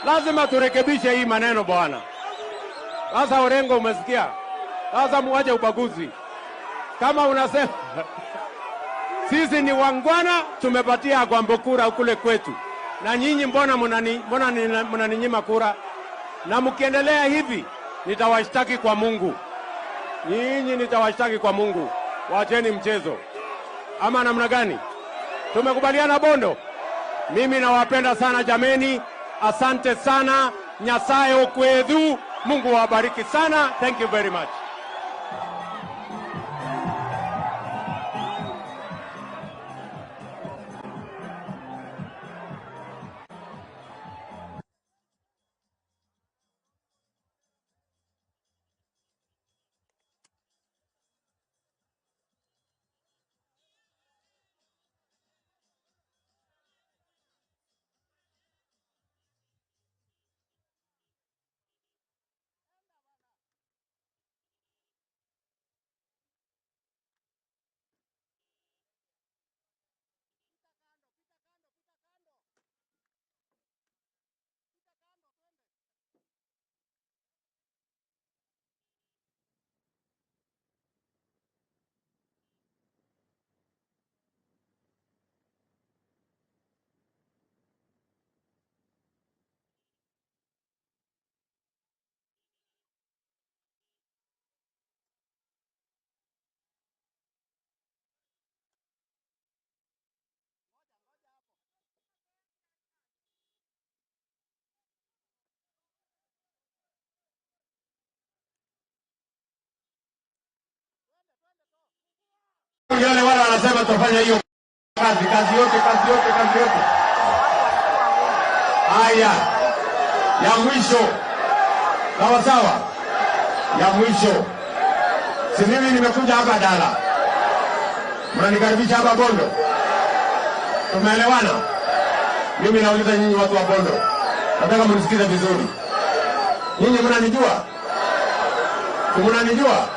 Lazima turekebishe hii maneno bwana. Sasa Orengo, umesikia? Sasa muache ubaguzi. Kama unasema sisi ni wangwana, tumepatia Agwambo kura kule kwetu, na nyinyi mbona mnaninyima kura? Na mkiendelea hivi nitawashtaki kwa Mungu. Nyinyi nitawashtaki kwa Mungu. Waacheni mchezo. Ama namna gani? Tumekubaliana Bondo? Mimi nawapenda sana jameni. Asante sana. Nyasaye okwedhu. Mungu awabariki sana. Thank you very much. Yale wala wanasema tutafanya hiyo kazi, kazi yote, kazi yote, kazi yote. Haya, ya mwisho. Sawa sawa. Ya mwisho. Si mimi nimekuja hapa Dala. Mnanikaribisha hapa Bondo. Tumeelewana? Mimi nauliza nyinyi watu wa Bondo. Nataka mnisikize vizuri. Nyinyi mnanijua? Mnanijua?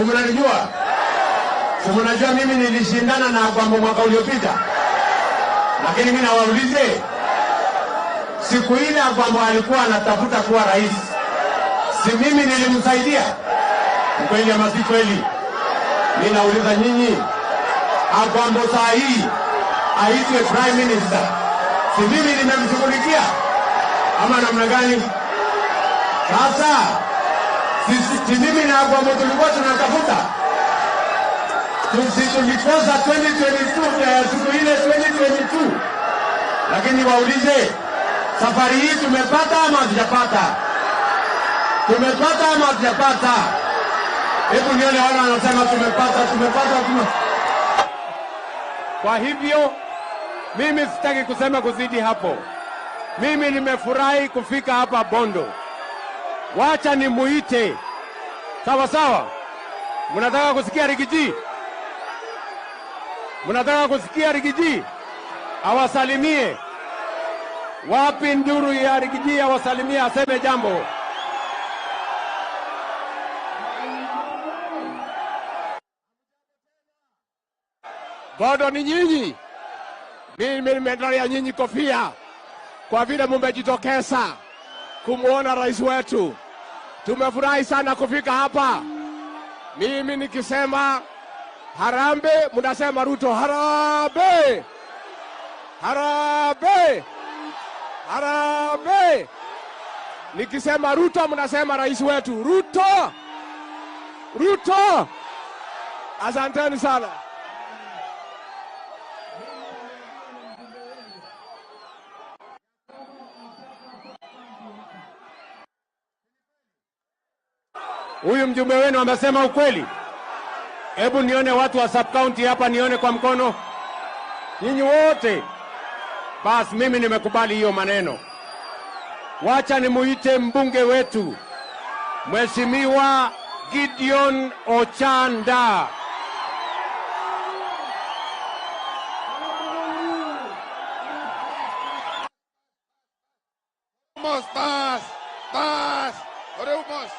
Mnanijua? Mnajua mimi nilishindana na Agwambo mwaka uliopita. Lakini mimi nawaulize, siku ile Agwambo alikuwa anatafuta kuwa rais, si mimi nilimsaidia? Kweli ama si kweli? Mimi nauliza nyinyi, Agwambo saa hii aitwe prime minister, si mimi nimemshughulikia ama namna gani? Sasa si mimi na Agwambo tulikuwa tunatafuta? Sisi tulikosa 2022, siku ile 2022. Lakini waulize, safari hii tumepata ama hatujapata? Tumepata ama hatujapata? Hebu nione wale wanasema tumepata, tumepata, tumepata. Kwa hivyo mimi sitaki kusema kuzidi hapo. Mimi nimefurahi kufika hapa Bondo. Wacha nimuite. Sawa sawa. Mnataka kusikia Riggy G? Mnataka kusikia Riggy G? Awasalimie. Wapi nduru ya Riggy G awasalimie, aseme jambo. Bondo ni nyinyi. Mimi nimetolea nyinyi kofia kwa vile mmejitokeza kumuona rais wetu. Tumefurahi sana kufika hapa. Mimi nikisema harambee, mnasema Ruto harambee. Harambee. Harambee. Nikisema Ruto, mnasema rais wetu Ruto. Ruto. Asanteni sana. Huyu mjumbe wenu amesema ukweli? Hebu nione watu wa sub county hapa, nione kwa mkono. Nyinyi wote. Bas, mimi nimekubali hiyo maneno. Wacha nimuite mbunge wetu, Mheshimiwa Gideon Ochanda. Mos, bas, bas, oreu mos.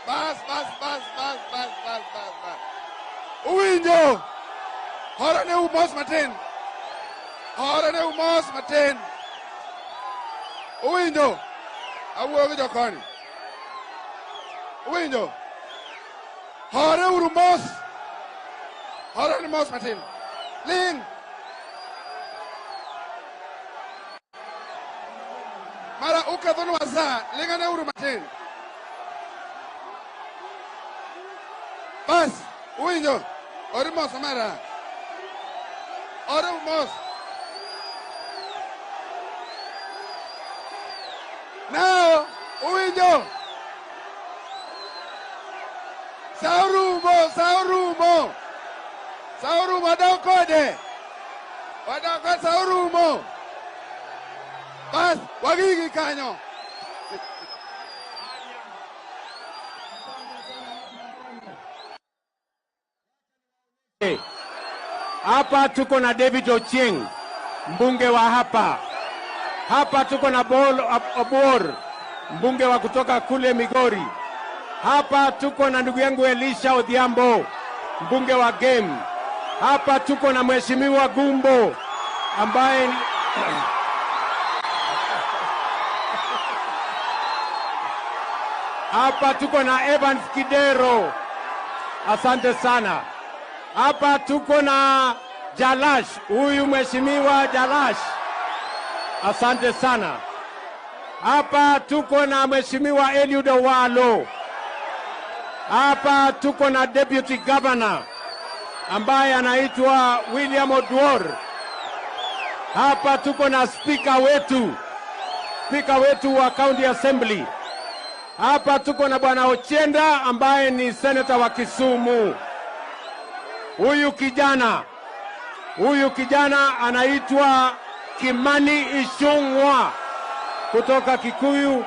Bas, bas, bas, bas, bas, bas, bas, bas. Uwinjo. Hora ne umos matin. Hora ne umos matin. Uwinjo. Awuoyo gi jokoni. Uwinjo. Hore uru mos. Hore ne mos matin. Ling. Mara ukethonwa sa, lingane uru matin. Bas, uwinjo. Ori mos omera. Ori mos. Now, uwinjo. Saurumo, saurumo. Saurumo, wadok kode. Wadok kode, saurumo. Bas, wagigi kanyo. Hapa tuko na David Ochieng, mbunge wa hapa. Hapa tuko na Bol Obor, mbunge wa kutoka kule Migori. Hapa tuko na ndugu yangu Elisha Odhiambo, mbunge wa Gem. Hapa tuko na Mheshimiwa Gumbo ambaye hapa tuko na Evans Kidero. Asante sana. Hapa tuko na Jalash, huyu Mheshimiwa Jalash. Asante sana. Hapa tuko na Mheshimiwa Eliud Owalo. Hapa tuko na Deputy Governor ambaye anaitwa William Oduor. Hapa tuko na speaker wetu, speaker wetu wa County Assembly. Hapa tuko na Bwana Ochienda ambaye ni senator wa Kisumu. Huyu kijana anaitwa Kimani Ichung'wa kutoka Kikuyu.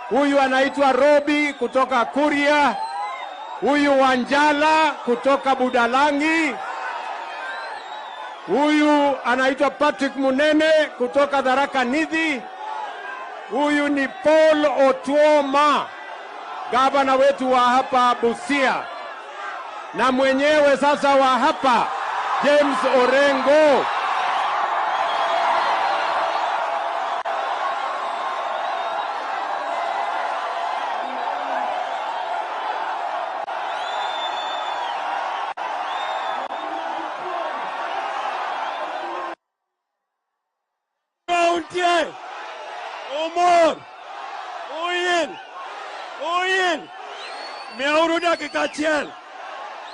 Huyu anaitwa Robi kutoka Kuria. Huyu Wanjala kutoka Budalangi. Huyu anaitwa Patrick Munene kutoka Tharaka Nithi. Huyu ni Paul Otuoma, gavana wetu wa hapa Busia, na mwenyewe sasa wa hapa James Orengo. Untie, Umor, Uyin, Uyin, miauru dakika achiel,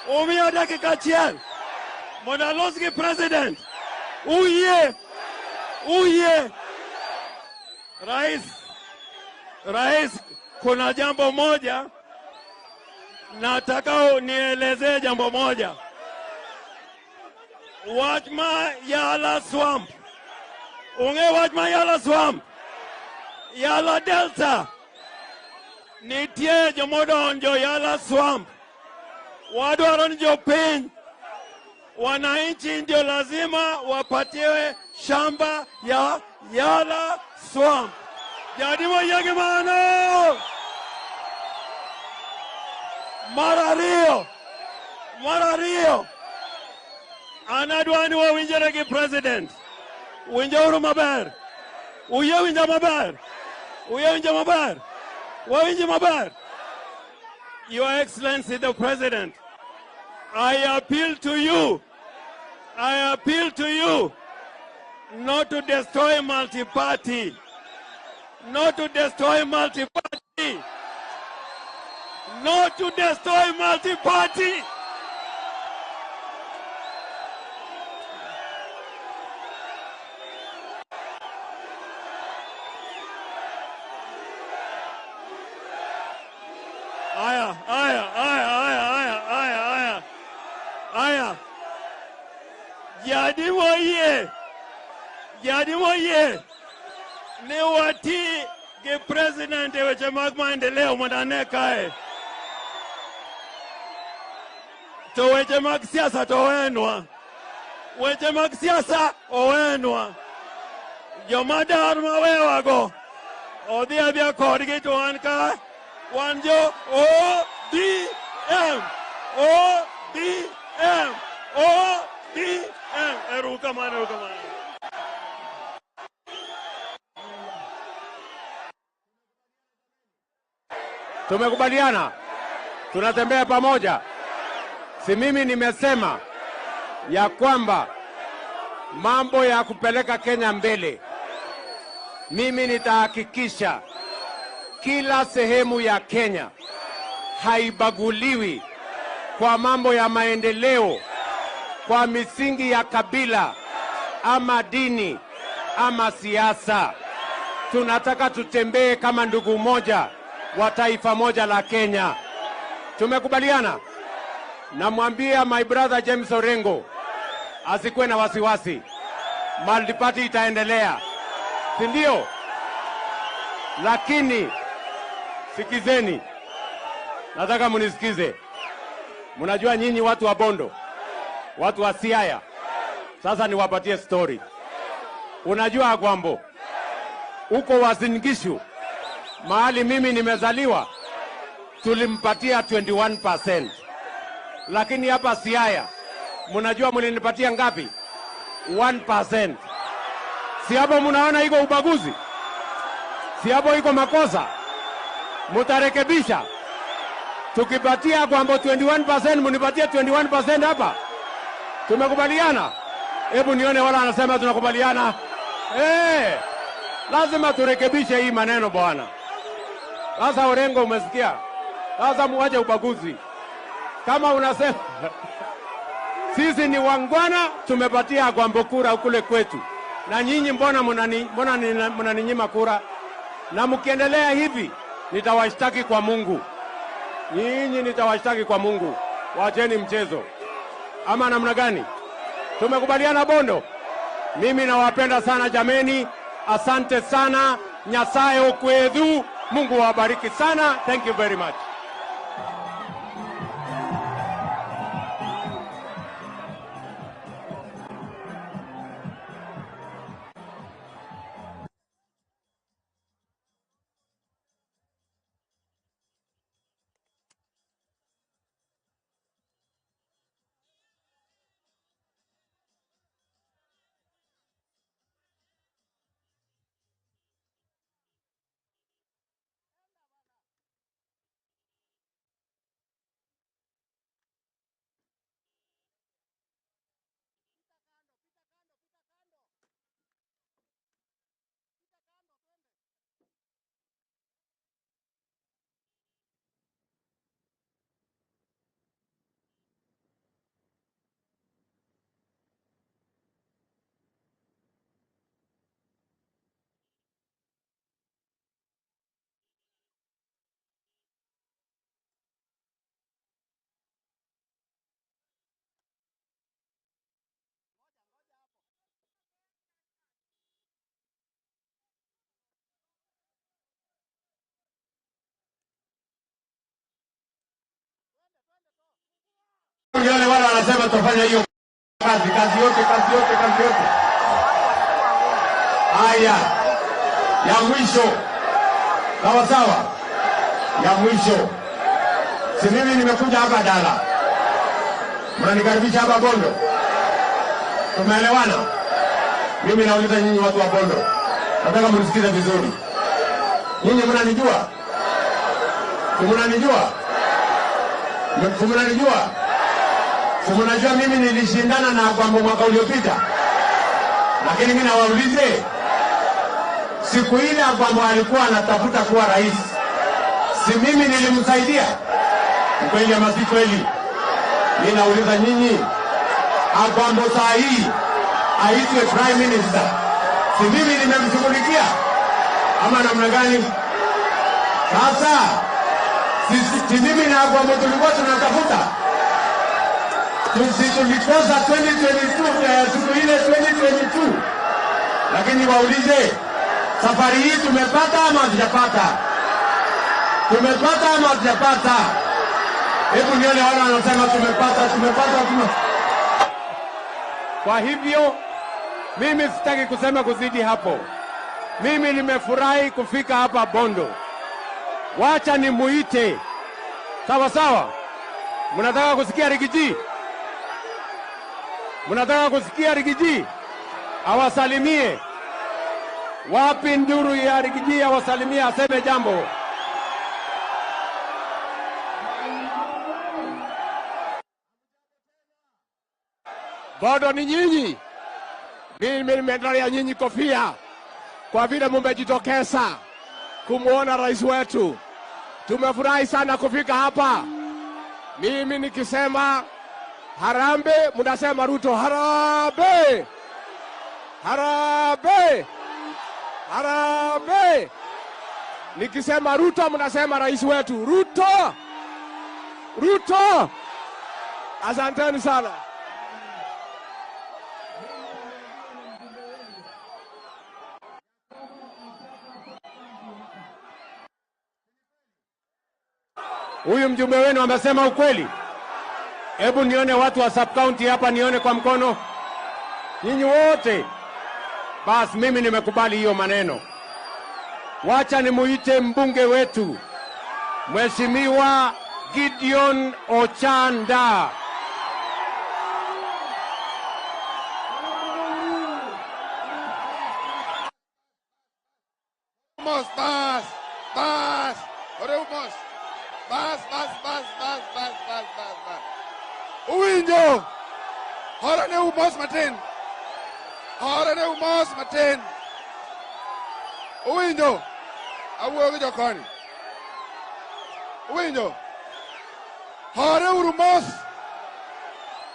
umiyo dakika achiel. Mondo alos gi president. Uyie. Uyie. Rais, Rais, kuna jambo moja nataka nielezee jambo moja. Wach ma Yala Swamp. Ung'e wach ma Yala Swamp? Yala Delta. Nitie jomodonjo Yala Swamp. Wadwaro ni jopiny, wananchi ndio lazima wapatiwe shamba ya Yala Swamp. Jadi moyie gi mano. Mar ariyo, mar ariyo, an adwa ni wawinjre gi president. Winjauru maber. Uyie winja maber. Uyie winja maber. Wawinji maber. Your Excellency the President, I appeal to you. I appeal to you not to destroy multi-party. Not to destroy multi-party. Not to destroy multi-party. Aya, aya, aya, aya, aya, aya, aya. Aya. Jadi moyie. Jadi moyie. Ni wati gi president e weche mag maendeleo mondo ane kae. To weche mag siasa to owenwa. Weche mag siasa owenwa. Joma dar mawewago odhi adhiya kodgi to wan ka wan jo ODM. ODM. ODM. Erokamano, erokamano. Tumekubaliana, tunatembea pamoja. Si mimi nimesema ya kwamba mambo ya kupeleka Kenya mbele, mimi nitahakikisha kila sehemu ya Kenya haibaguliwi kwa mambo ya maendeleo, kwa misingi ya kabila ama dini ama siasa. Tunataka tutembee kama ndugu moja wa taifa moja la Kenya. Tumekubaliana? Namwambia my brother James Orengo asikuwe na wasiwasi. Multiparty itaendelea, si ndio? Lakini sikizeni, nataka munisikize. Mnajua nyinyi watu wa Bondo, watu wa Siaya. Sasa niwapatie story. Unajua Agwambo, huko Uasin Gishu, mahali mimi nimezaliwa, tulimpatia 21%. Lakini hapa Siaya, mnajua mlinipatia ngapi? 1%. Si hapo mnaona iko ubaguzi? Si hapo iko makosa? Mutarekebisha. Tukipatia Agwambo 21%, mnipatie 21% hapa. Tumekubaliana? Hebu nione wala anasema tunakubaliana. Lazima turekebishe hii maneno bwana. Sasa Orengo, umesikia? Sasa muache ubaguzi. Kama unasema sisi ni wangwana, tumepatia Agwambo kura kule kwetu. Na nyinyi mbona mnaninyima kura? Na mkiendelea hivi nitawashtaki kwa Mungu. Nyinyi nitawashtaki kwa Mungu. Waacheni mchezo. Ama namna gani? Tumekubaliana Bondo? Mimi nawapenda sana jameni. Asante sana. Nyasaye okwedhu. Mungu awabariki sana. Thank you very much. Nione wale wanasema tutafanya hiyo kazi, kazi yote, kazi yote, kazi yote. Haya, ya mwisho, sawa sawa, ya mwisho. Si mimi nimekuja hapa Dala, mnanikaribisha hapa Bondo, tumeelewana? Mimi nauliza nyinyi watu wa Bondo, nataka mnisikize vizuri. Nyinyi mnanijua? Mnanijua? Mnanijua? Mnajua mimi nilishindana na Agwambo mwaka uliopita, lakini mimi nawaulize, siku ile Agwambo alikuwa anatafuta kuwa rais, si mimi nilimsaidia? Kweli ama si kweli? Mimi nauliza nyinyi, Agwambo saa hii aitwe prime minister, si mimi nimemshughulikia ama namna gani? Sasa si mimi na Agwambo tulikuwa tunatafuta, tulikosa 2022, siku ile 2022, lakini waulize, safari hii tumepata ama hatujapata? Tumepata ama hatujapata? Hebu nione wale wanasema tumepata, tumepata, tumepata. Kwa hivyo mimi sitaki kusema kuzidi hapo. Mimi nimefurahi kufika hapa Bondo. Wacha nimuite. Sawa sawa. Mnataka kusikia Riggy G? Mnataka kusikia Riggy G? Awasalimie. Wapi nduru ya Riggy G awasalimie, aseme jambo. Bondo ni nyinyi. Mimi nimetolea nyinyi kofia kwa vile mmejitokeza kumuona rais wetu. Tumefurahi sana kufika hapa. Mimi nikisema harambee, mnasema Ruto harambee. Harambee. Harambee. Nikisema Ruto, mnasema rais wetu Ruto. Ruto. Asanteni sana. Huyu mjumbe wenu amesema ukweli? Hebu nione watu wa sub county hapa, nione kwa mkono. Nyinyi wote. Bas, mimi nimekubali hiyo maneno. Wacha nimuite mbunge wetu, Mheshimiwa Gideon Ochanda. Mos, bas, bas, oremos. Bas, bas, bas, bas, bas, bas, bas, bas. Uwinjo. Hora ne umos matin. Hora ne umos matin. Uwinjo. Awuoyo gi jokoni. Uwinjo. Hore uru mos.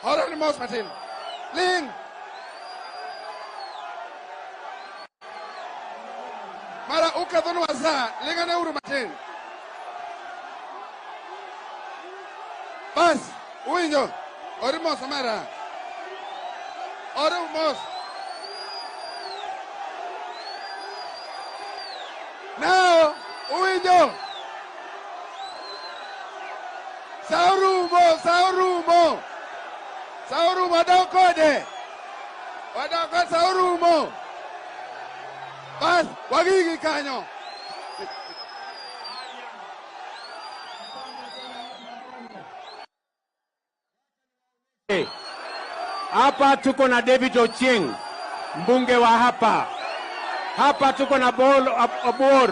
Hore ne mos matin. Ling. Mara ukethonwa sa, lingane uru matin. Bas, uwinjo. Ori mos omera. Ori mos. Now, uwinjo. Saurumo, saurumo. Saurumo, wadok kode. Wadok kode, saurumo. Bas, wagigi kanyo. Hapa tuko na David Ochieng, mbunge wa hapa. Hapa tuko na Bol Obor,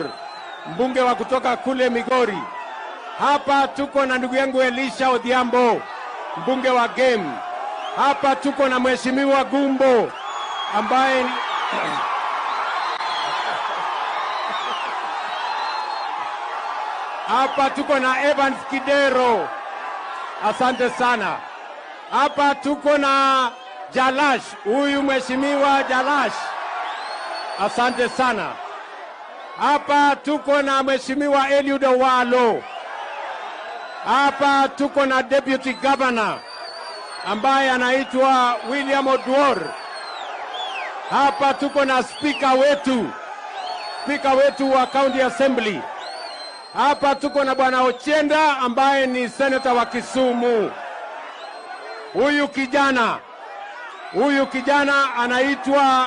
mbunge wa kutoka kule Migori. Hapa tuko na ndugu yangu Elisha Odhiambo, mbunge wa Game. Hapa tuko na Mheshimiwa Gumbo ambaye ni hapa tuko na Evans Kidero. Asante sana. Hapa tuko na Jalash, huyu Mheshimiwa Jalash. Asante sana. Hapa tuko na Mheshimiwa Eliud Owalo. Hapa tuko na Deputy Governor ambaye anaitwa William Oduor. Hapa tuko na speaker wetu wa County Assembly. Hapa tuko na Bwana Ochienda ambaye ni senator wa Kisumu. Huyu kijana anaitwa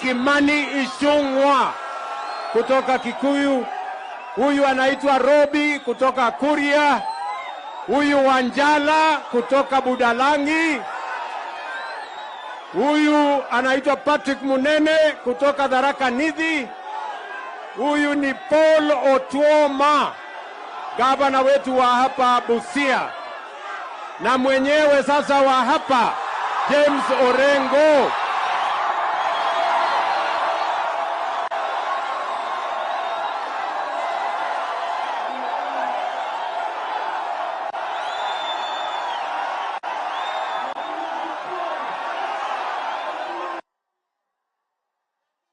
Kimani Ichung'wa kutoka Kikuyu. Huyu anaitwa Robi kutoka Kuria. Huyu Wanjala kutoka Budalangi. Huyu anaitwa Patrick Munene kutoka Tharaka Nithi. Huyu ni Paul Otuoma, gavana wetu wa hapa Busia, na mwenyewe sasa wa hapa James Orengo.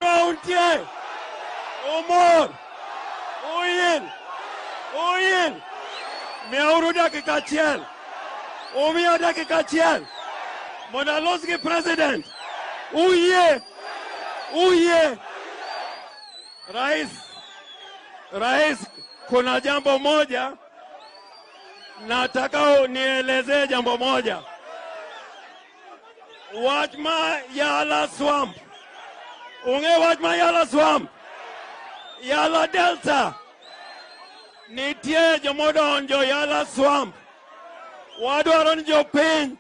Untie, umor, uyil, uyil. Miauru dakika achiel. Umiya dakika achiel. Mondo alos gi president. Uyie, uyie. Rais, rais, kuna jambo moja nataka nielezee jambo moja. Wach ma Yala Swamp. Ung'e wach ma Yala Swamp? Yala Delta. Nitie jomodonjo Yala Swamp. Wadwaro ni jopiny,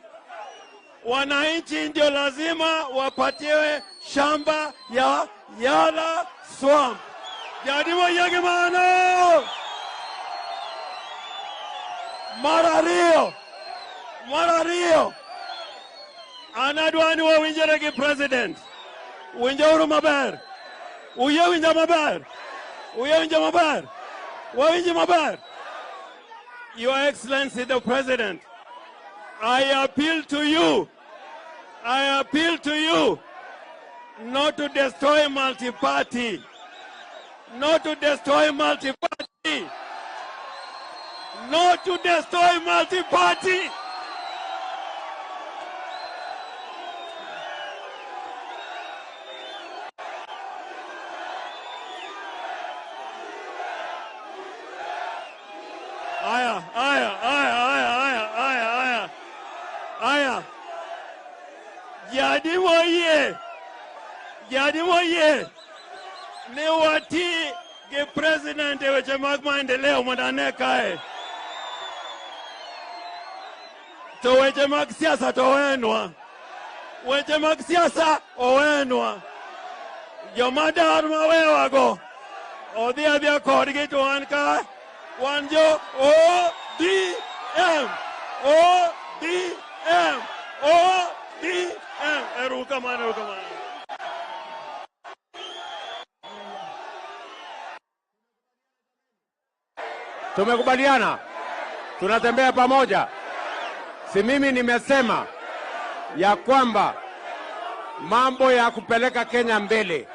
wananchi ndio lazima wapatiwe shamba ya Yala Swamp. Jadimo yegi mano. Mar ariyo, mar ariyo, an adwa ni wawinjre gi president. Winjauru maber. Uyie winja maber. Uyie winja maber. Wawinji maber. Your Excellency the President, I appeal to you. I appeal to you not to destroy multi-party. Not to destroy multi-party. Not to destroy multi-party. Aya, aya, aya, aya, aya, aya, aya. Aya. Jadi moyie. Jadi moyie. Ni wati gi president e weche mag maendeleo mondo ane kae. To weche mag siasa to owenwa. Weche mag siasa owenwa. Joma dar mawewago odhi adhiya kodgi to wan ka wan jo ODM. ODM. ODM. Erokamano, erokamano. Tumekubaliana, tunatembea pamoja. Si mimi nimesema ya kwamba mambo ya kupeleka Kenya mbele,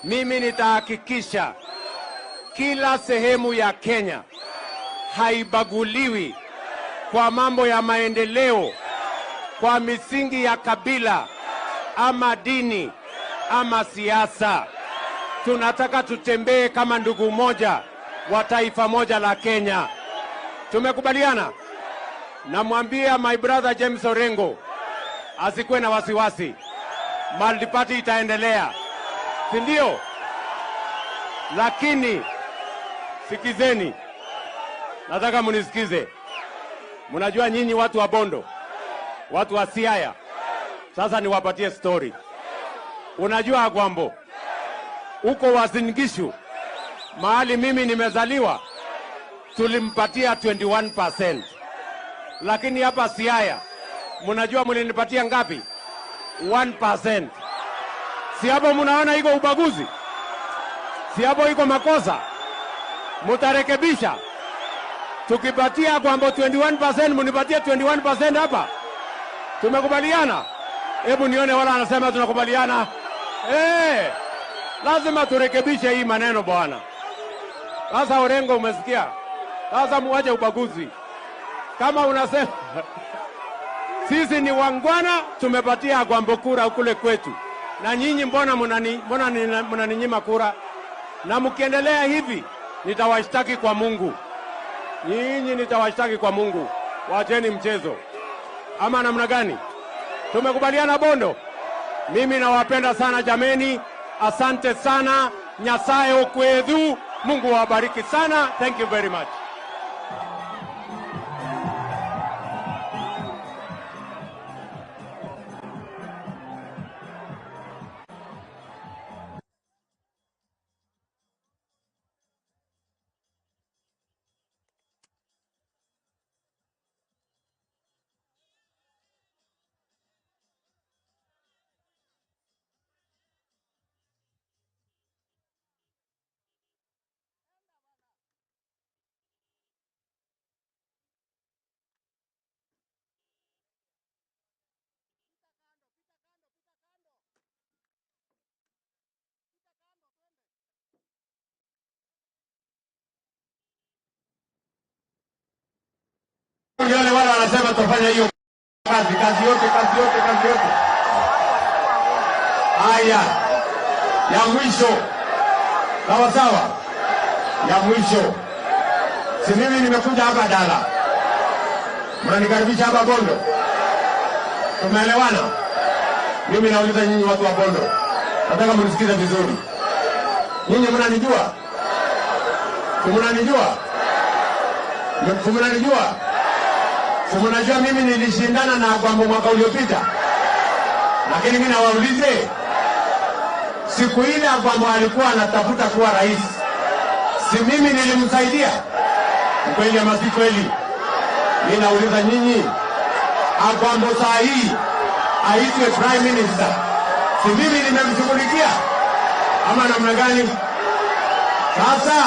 mimi nitahakikisha kila sehemu ya Kenya haibaguliwi kwa mambo ya maendeleo, kwa misingi ya kabila ama dini ama siasa. Tunataka tutembee kama ndugu moja wa taifa moja la Kenya. Tumekubaliana? Namwambia my brother James Orengo asikuwe na wasiwasi. Multiparty itaendelea, si ndio? Lakini sikizeni, nataka munisikize. Mnajua nyinyi watu wa Bondo, watu wa Siaya. Sasa niwapatie story. Unajua Agwambo, huko Uasin Gishu, mahali mimi nimezaliwa, tulimpatia 21%. Lakini hapa Siaya, mnajua mlinipatia ngapi? 1%. Si hapo mnaona iko ubaguzi? Si hapo iko makosa? Mutarekebisha. Tukipatia Agwambo 21%, mnipatie 21% hapa. Tumekubaliana? Hebu nione wala anasema tunakubaliana. Lazima turekebishe hii maneno bwana. Sasa Orengo umesikia? Sasa muache ubaguzi. Kama unasema sisi ni wangwana, tumepatia Agwambo kura kule kwetu. Na nyinyi mbona mnaninyima kura? Na mkiendelea hivi nitawashtaki kwa Mungu. Nyinyi nitawashtaki kwa Mungu. Waacheni mchezo. Ama namna gani? Tumekubaliana Bondo? Mimi nawapenda sana jameni, asante sana. Nyasaye okwedhu, Mungu awabariki sana. Thank you very much. Wale wale wanasema tufanye hiyo kazi, kazi yote, kazi yote, kazi yote. Haya, ya mwisho. Sawa sawa, ya mwisho. Si mimi nimekuja hapa Dala, mnanikaribisha hapa Bondo. Tumeelewana? Mimi nauliza nyinyi watu wa Bondo, nataka mnisikize vizuri. Nyinyi mnanijua? Mnanijua? Mnanijua? Mnajua mimi nilishindana na Agwambo mwaka uliopita. Lakini mimi nawaulize, siku ile Agwambo alikuwa anatafuta kuwa rais, si mimi nilimsaidia? Kweli ama si kweli? Mimi nauliza nyinyi, Agwambo saa hii aitwe prime minister, si mimi nimemshughulikia ama namna gani? Sasa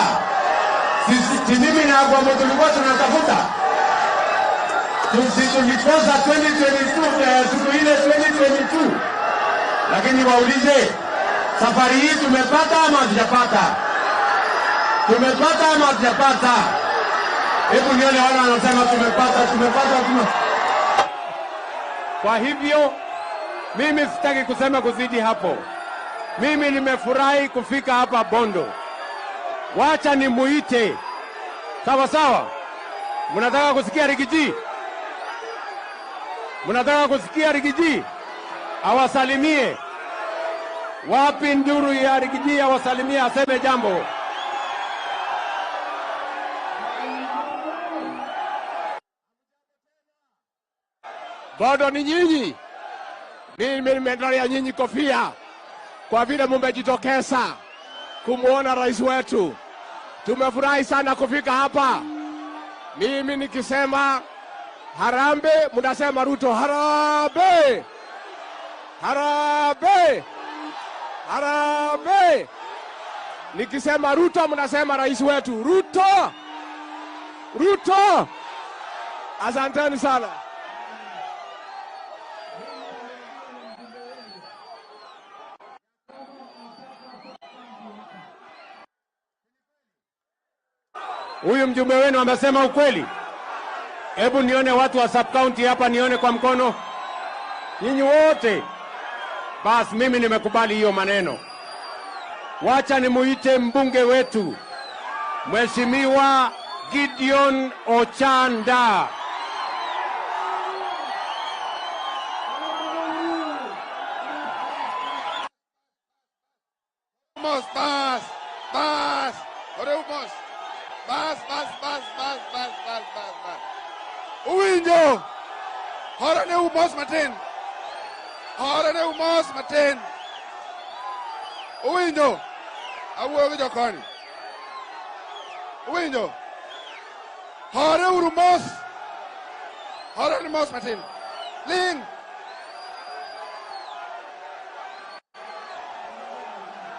si mimi na Agwambo tulikuwa tunatafuta, tulikosa 2022, siku ile 2022. Lakini waulize, safari hii tumepata ama hatujapata? Tumepata ama hatujapata? Hebu nione wale wanasema tumepata, tumepata, tumepata. Kwa hivyo mimi sitaki kusema kuzidi hapo. Mimi nimefurahi kufika hapa Bondo. Wacha nimuite. Sawa sawa. Mnataka kusikia Rigiji? Mnataka kusikia Rigiji? Awasalimie. Wapi nduru ya Rigiji awasalimie, aseme jambo. Bondo ni nyinyi. Mimi nimetolea nyinyi kofia kwa vile mmejitokeza kumuona rais wetu. Tumefurahi sana kufika hapa. Mimi nikisema harambee, mnasema Ruto harambee. Harambee. Harambee. Nikisema Ruto, mnasema rais wetu Ruto. Ruto. Asanteni sana. Huyu mjumbe wenu amesema ukweli? Hebu nione watu wa sub county hapa, nione kwa mkono. Nyinyi wote. Bas, mimi nimekubali hiyo maneno. Wacha nimuite mbunge wetu, Mheshimiwa Gideon Ochanda. Mos, bas, bas, oremos. Bas, bas, bas, bas, bas, bas, bas, bas. Uwinjo. Horane umos matin. Horane umos matin. Uwinjo. Awuoyo gi jokoni. Uwinjo. Hore uru mos. Hore ni mos matin. Ling.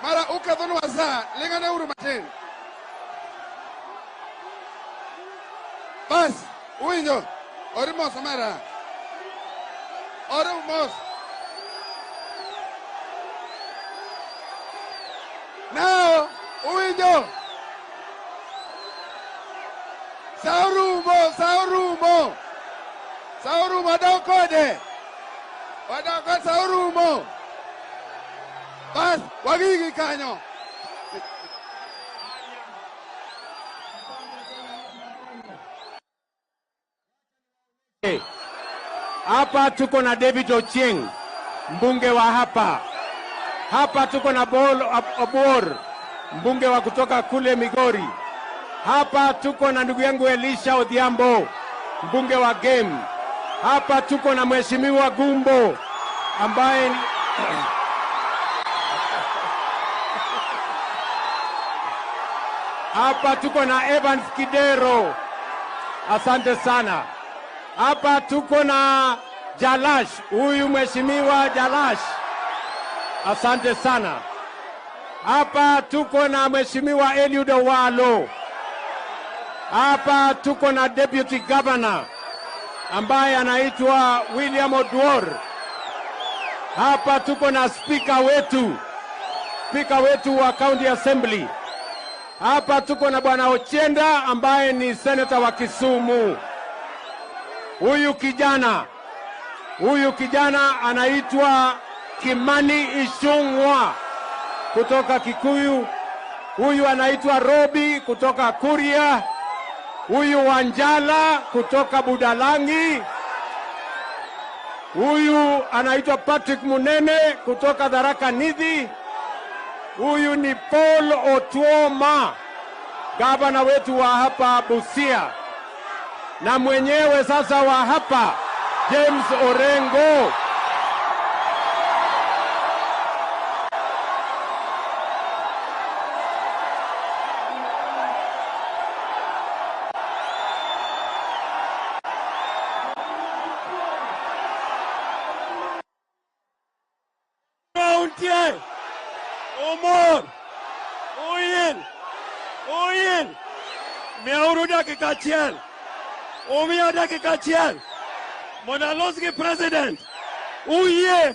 Mara ukethonwa sa, lingane uru matin. Bas, uwinjo. Ori mos omera. Ori mos. Now, uwinjo. Saurumo, saurumo. Saurumo, wadok kode. Wadok kode, saurumo. Bas, wagigi kanyo. Hapa tuko na David Ochieng, mbunge wa hapa. Hapa tuko na Paul Obuor, mbunge wa kutoka kule Migori. Hapa tuko na ndugu yangu Elisha Odhiambo, mbunge wa Game. Hapa tuko na Mheshimiwa Gumbo ambaye hapa tuko na Evans Kidero, asante sana. Hapa tuko na Jalash, huyu Mheshimiwa Jalash, asante sana. Hapa tuko na Mheshimiwa Eliud Owalo. Hapa tuko na Deputy Governor ambaye anaitwa William Oduor. Hapa tuko na speaker wetu wa County Assembly. Hapa tuko na Bwana Ochienda ambaye ni senator wa Kisumu. Huyu kijana anaitwa Kimani Ichung'wa kutoka Kikuyu. Huyu anaitwa Robi kutoka Kuria. Huyu Wanjala kutoka Budalangi. Huyu anaitwa Patrick Munene kutoka Tharaka Nithi. Huyu ni Paul Otuoma, gavana wetu wa hapa Busia, na mwenyewe sasa wa hapa James Orengo. Omor, Oyel, Oyel, miauru dakika achiel, omiya dakika achiel, mondo alos gi president. Uyie,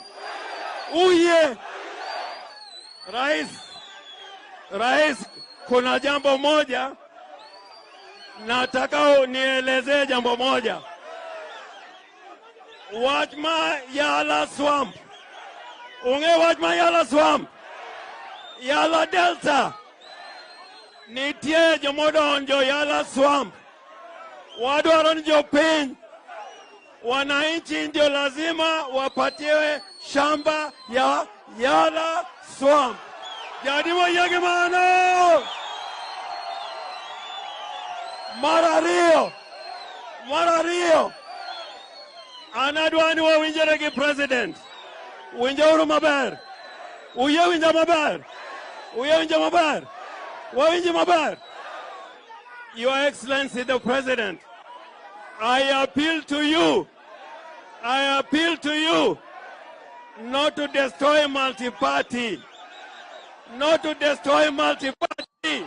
uyie. Rais, kuna jambo moja nataka nielezee jambo moja. Wach ma Yala Swamp. Ung'e wach ma Yala Swamp? Yala Delta. Nitie jomodonjo Yala Swamp. Wadwaro ni jopiny, wananchi ndio lazima wapatiwe shamba ya Yala Swamp. Jadimo yege mano. Mar ariyo. An adwa ni wawinjore gi president. Winjauru maber. Uyie winja maber. Uyie winja maber. Wawinji maber. Your Excellency the President, I appeal to you. I appeal to you not to destroy multi-party. Not to destroy multi-party.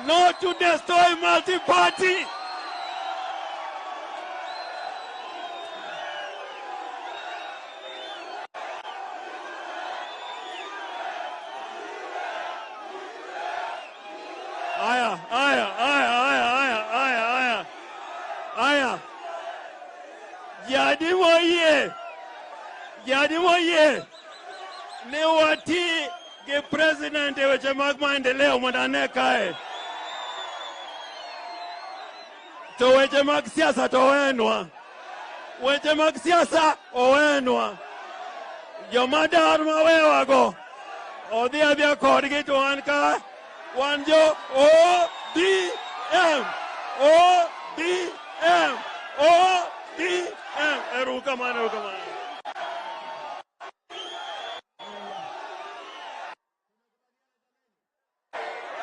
Not to destroy multi-party. Aya, aya, aya, aya, aya, aya, aya. Aya. Jadimo yie. Jadimo yie. Ni wati gi president e weche mag maendeleo mondo ane kae. To weche mag siasa to owenwa. Weche mag siasa owenwa. Joma dar mawewago odhi adhiya kodgi to wan ka wan jo ODM. ODM. ODM. Erokamano, erokamano.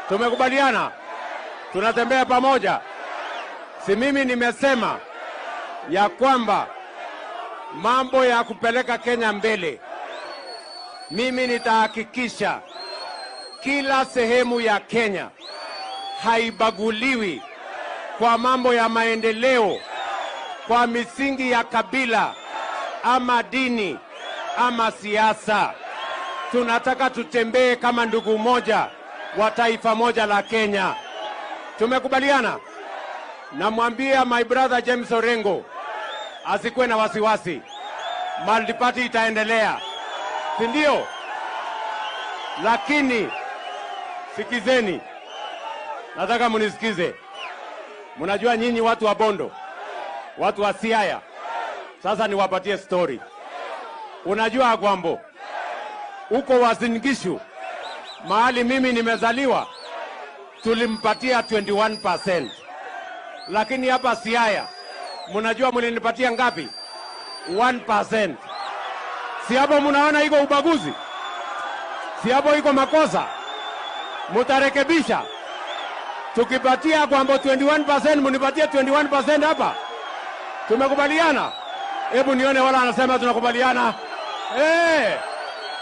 Tumekubaliana, tunatembea pamoja. Si mimi nimesema ya kwamba mambo ya kupeleka Kenya mbele, mimi nitahakikisha kila sehemu ya Kenya haibaguliwi kwa mambo ya maendeleo, kwa misingi ya kabila ama dini ama siasa. Tunataka tutembee kama ndugu moja wa taifa moja la Kenya. Tumekubaliana. Namwambia my brother James Orengo asikuwe na wasiwasi. Multiparty itaendelea, si ndio? Lakini sikizeni, nataka munisikize. Mnajua nyinyi watu wa Bondo, watu wa Siaya, Sasa niwapatie story. Unajua Agwambo, huko Uasin Gishu mahali mimi nimezaliwa tulimpatia 21%, lakini hapa Siaya mnajua mlinipatia ngapi? 1%. Si hapo mnaona iko ubaguzi? Si hapo iko makosa? Mutarekebisha. Tukipatia Agwambo 21%, mnipatie 21% hapa. Tumekubaliana? Hebu nione wala anasema tunakubaliana.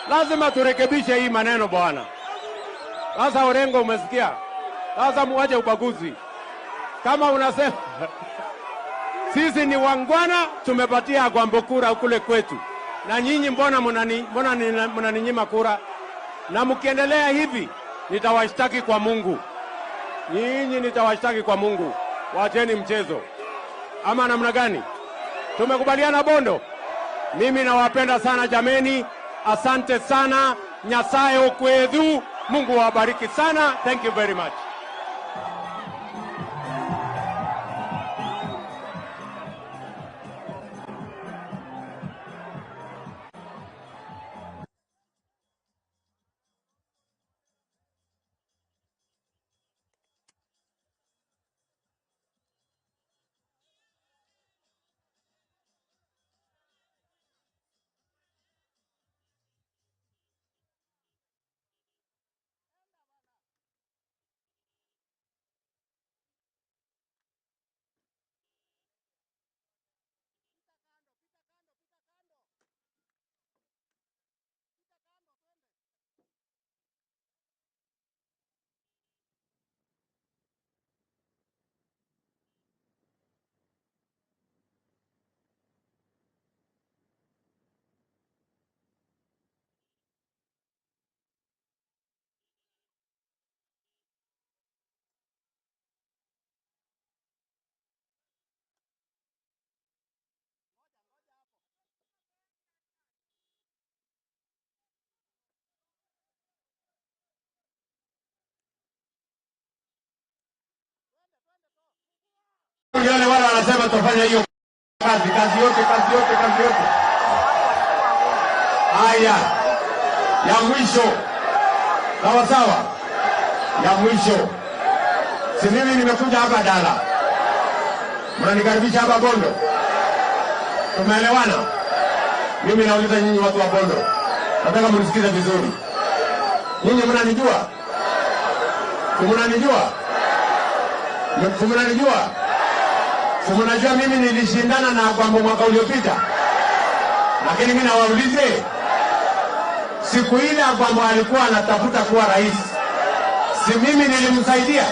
Lazima turekebishe hii maneno bwana. Sasa Orengo, umesikia? Sasa muache ubaguzi. Kama unasema sisi ni wangwana, tumepatia Agwambo kura kule kwetu, na nyinyi mbona mnaninyima kura? Na mkiendelea hivi nitawashtaki kwa Mungu. Nyinyi nitawashtaki kwa Mungu. Waacheni mchezo. Ama namna gani? Tumekubaliana Bondo? Mimi nawapenda sana jameni. Asante sana. Nyasaye okwedhu. Mungu awabariki sana. Thank you very much. Nione wala wanasema tutafanya hiyo kazi, kazi yote, kazi yote, kazi yote. Haya, ya mwisho. Sawa sawa. Ya mwisho. Si mimi nimekuja hapa Dala. Mnanikaribisha hapa Bondo. Tumeelewana? Mimi nauliza nyinyi watu wa Bondo. Nataka mnisikize vizuri. Nyinyi mnanijua? Mnanijua? Mnanijua? Mnajua mimi nilishindana na Agwambo mwaka uliopita. Lakini mimi nawaulize, siku ile Agwambo alikuwa anatafuta kuwa rais, si mimi nilimsaidia?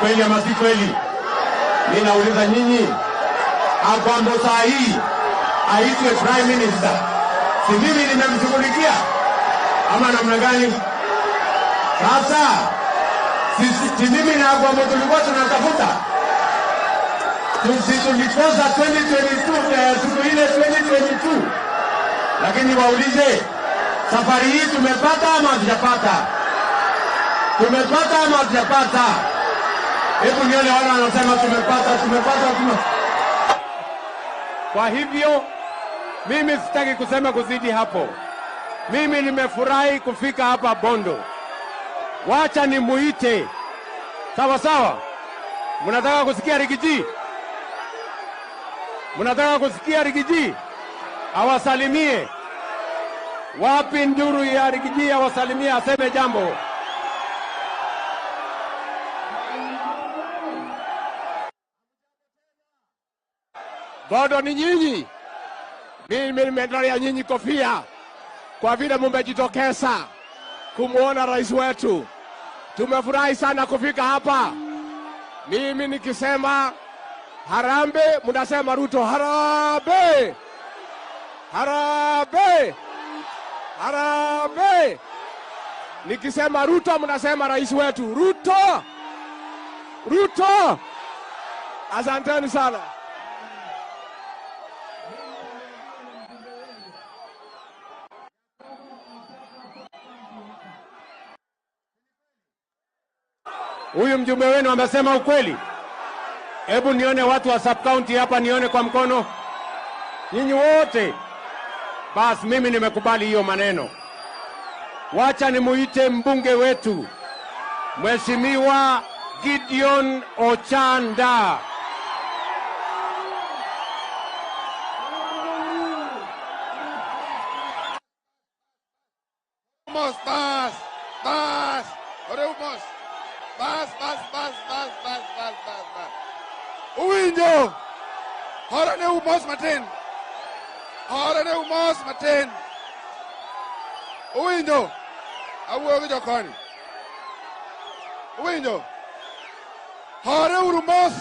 Kweli ama si kweli? Mimi nauliza nyinyi, Agwambo saa hii aitwe prime minister, si mimi nimemshughulikia ama namna gani? Sasa si mimi na Agwambo tulikuwa tunatafuta? Tulikosa 2022, siku ile 2022. Lakini waulize, safari hii tumepata ama hatujapata? Tumepata ama hatujapata? Hebu nione wale wanasema tumepata, tumepata, tumepata. Kwa hivyo mimi sitaki kusema kuzidi hapo. Mimi nimefurahi kufika hapa Bondo. Wacha nimuite. Sawa sawa. Mnataka kusikia Rigiji? Mnataka kusikia Rigiji? Awasalimie. Wapi nduru ya Rigiji awasalimie, aseme jambo. Bondo ni nyinyi. Mimi nimetolea nyinyi kofia kwa vile mmejitokeza kumuona rais wetu. Tumefurahi sana kufika hapa. Mimi nikisema Harambee, mnasema Ruto. Harambee! Harambee! Harambee! Nikisema Ruto, mnasema rais wetu. Ruto! Ruto! Asanteni sana. Huyu mjumbe wenu amesema ukweli. Hebu nione watu wa sub county hapa, nione kwa mkono. Nyinyi wote. Bas, mimi nimekubali hiyo maneno. Wacha nimuite mbunge wetu Mheshimiwa Gideon Ochanda. Mos, bas, bas, oreu mos. Bas, bas, bas, bas, bas, bas, bas, bas. Uwinjo. Hora ne umos matin. Hora ne umos matin. Uwinjo. Awuoyo gi jokoni. Uwinjo. Hore uru mos.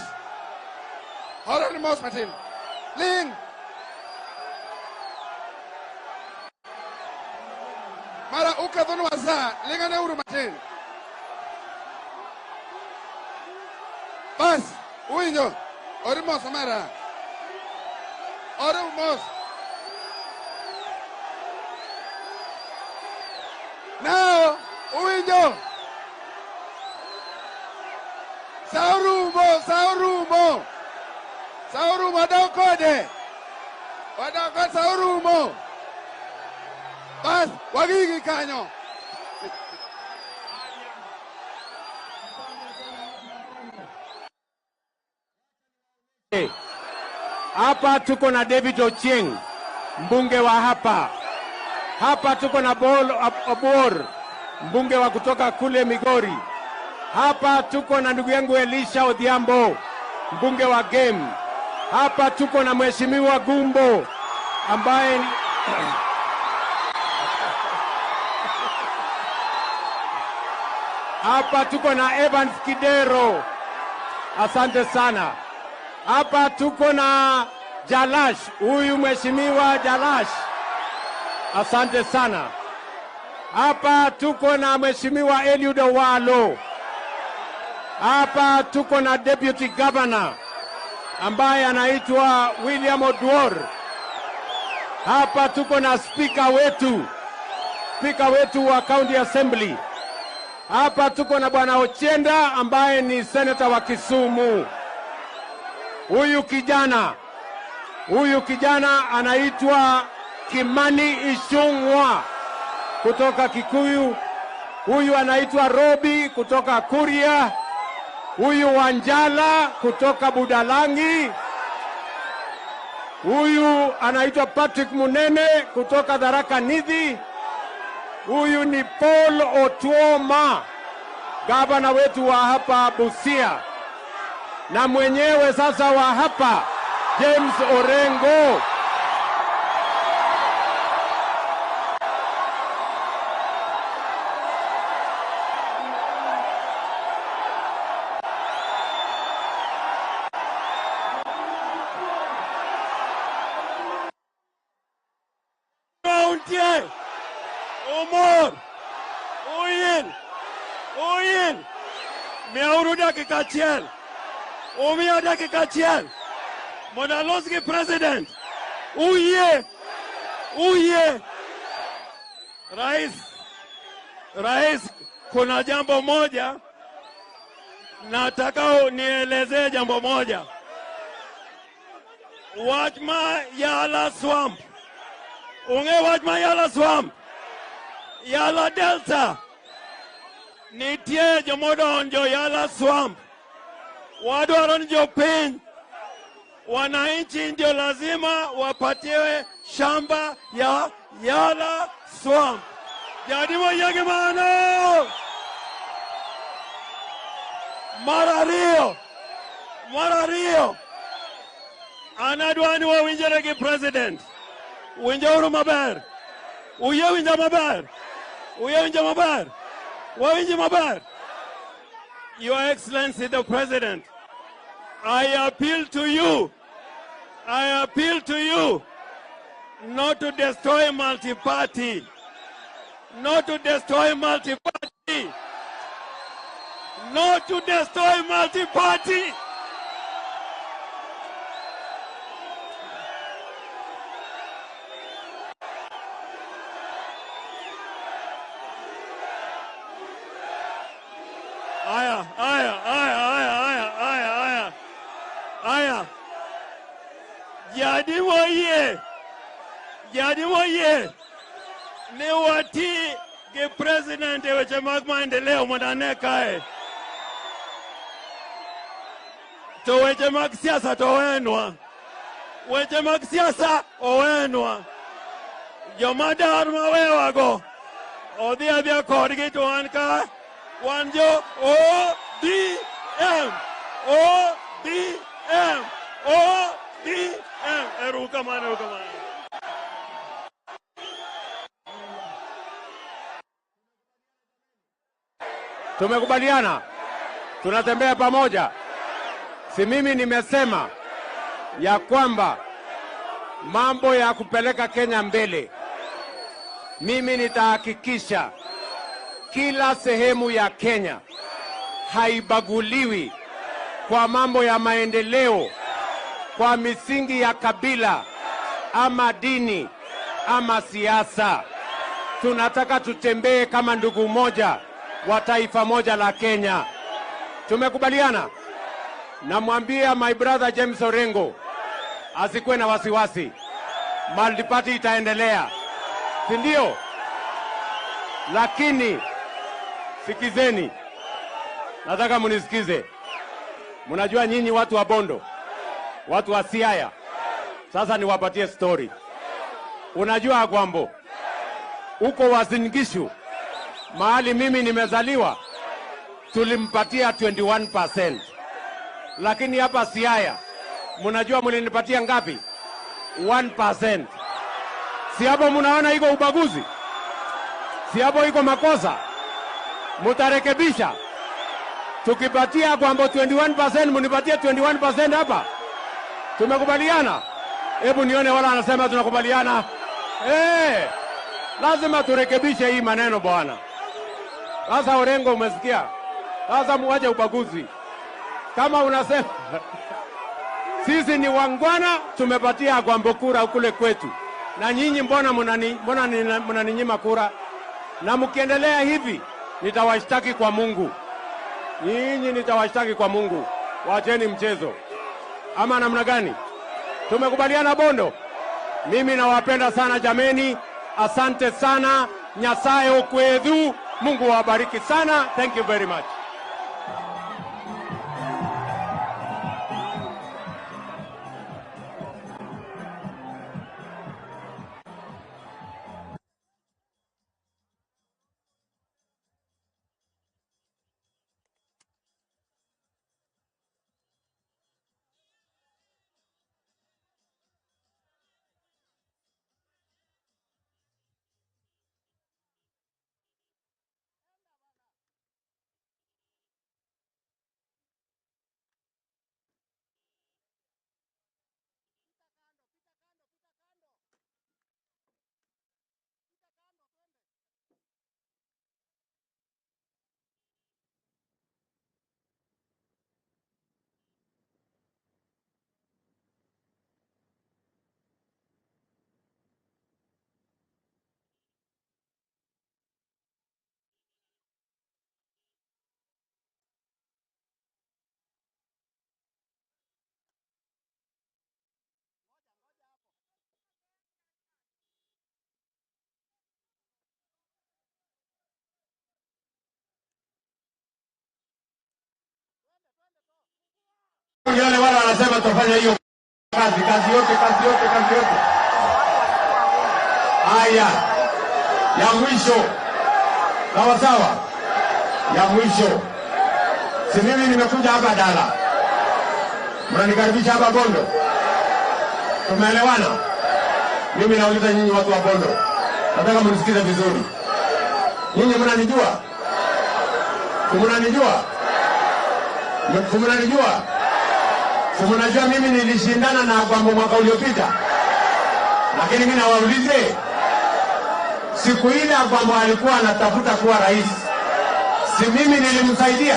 Hore ne mos matin. Ling. Mara ukethonwa sa, lingane uru matin. Bas, uwinjo. Ore mos omera. Ore mos. Now, uwinjo. Saurumo, saurumo. Saurumo, wadok kode. Wadok kode, saurumo. Bas, wagigi kanyo. Hapa tuko na David Ochieng, mbunge wa hapa. Hapa tuko na Bol Obor, mbunge wa kutoka kule Migori. Hapa tuko na ndugu yangu Elisha Odhiambo, mbunge wa Game. Hapa tuko na Mheshimiwa Gumbo ambaye hapa tuko na Evans Kidero. Asante sana. Hapa tuko na Jalash, huyu Mheshimiwa Jalash. Asante sana. Hapa tuko na Mheshimiwa Eliud Owalo. Hapa tuko na Deputy Governor ambaye anaitwa William Oduor. Hapa tuko na speaker wetu wa County Assembly. Hapa tuko na Bwana Ochienda ambaye ni senator wa Kisumu. Huyu kijana anaitwa Kimani Ichung'wa kutoka Kikuyu. Huyu anaitwa Robi kutoka Kuria. Huyu Wanjala kutoka Budalangi. Huyu anaitwa Patrick Munene kutoka Tharaka Nithi. Huyu ni Paul Otuoma, gavana wetu wa hapa Busia. Na mwenyewe sasa wa hapa James Orengo. Untie, umor, uyin, uyin. Miauru dakika achiel. Umiya dakika achiel. Mondo alos gi president. Uyie, uyie. Rais, kuna jambo moja nataka nielezee jambo moja. Wach ma Yala Swamp. Ung'e wach ma Yala Swamp. Yala Delta. Nitie jomodonjo Yala Swamp. Wadwaro ni jopiny, wananchi ndio lazima wapatiwe shamba ya Yala Swamp. Jadimo yagi mano. Mar ariyo. An adwa ni wawinjre gi president. Winjauru maber. Uyie winja maber. Uyie winja maber. Wawinji maber. Your Excellency the President, I appeal to you. I appeal to you not to destroy multi-party. Not to destroy multi-party. Not to destroy multi-party. Aya, aya, aya, aya, aya, aya, aya, aya. Jadimo moyie, jadi moyie ni wati gi president e weche mag maendeleo mondo ane kae. To weche mag siasa to owenwa. Weche mag siasa owenwa. Joma dar mawewago odhi adhiya kodgi to wan ka wan jo ODM. ODM. ODM. Erokamano, erokamano. Tumekubaliana, tunatembea pamoja. Si mimi nimesema ya kwamba mambo ya kupeleka Kenya mbele, mimi nitahakikisha kila sehemu ya Kenya haibaguliwi kwa mambo ya maendeleo, kwa misingi ya kabila ama dini ama siasa. Tunataka tutembee kama ndugu moja wa taifa moja la Kenya. Tumekubaliana? Namwambia my brother James Orengo asikuwe na wasiwasi, multiparty itaendelea, si ndio? Lakini sikizeni, nataka munisikize. Mnajua nyinyi watu wa Bondo, watu wa Siaya. Sasa niwapatie story. Unajua Agwambo, huko Uasin Gishu mahali mimi nimezaliwa, tulimpatia 21%. Lakini hapa Siaya, mnajua mlinipatia ngapi? 1%. Si hapo mnaona iko ubaguzi? Si hapo iko makosa? Mutarekebisha. Tukipatia Agwambo 21%, mnipatie 21% hapa. Tumekubaliana? Hebu nione wala anasema tunakubaliana. Lazima turekebishe hii maneno bwana. Sasa Orengo, umesikia? Sasa muache ubaguzi. Kama unasema sisi ni wangwana, tumepatia Agwambo kura kule kwetu, na nyinyi mbona mnaninyima kura? Na mkiendelea hivi nitawashtaki kwa Mungu. Nyinyi nitawashtaki kwa Mungu. Waacheni mchezo. Ama namna gani? Tumekubaliana Bondo? Mimi nawapenda sana jameni. Asante sana. Nyasaye okwedhu. Mungu awabariki sana. Thank you very much. Nione wala wanasema tutafanya hiyo kazi, kazi yote, kazi yote, kazi yote. Haya, ya mwisho. Sawa sawa. Ya mwisho. Si mimi nimekuja hapa Dala. Mnanikaribisha hapa Bondo. Tumeelewana? Mimi nauliza nyinyi watu wa Bondo. Nataka mnisikize vizuri. Nyinyi mnanijua? Mnanijua? Mnanijua? Mnajua mimi nilishindana na Agwambo mwaka uliopita. Lakini mimi nawaulize, siku ile Agwambo alikuwa anatafuta kuwa rais, si mimi nilimsaidia?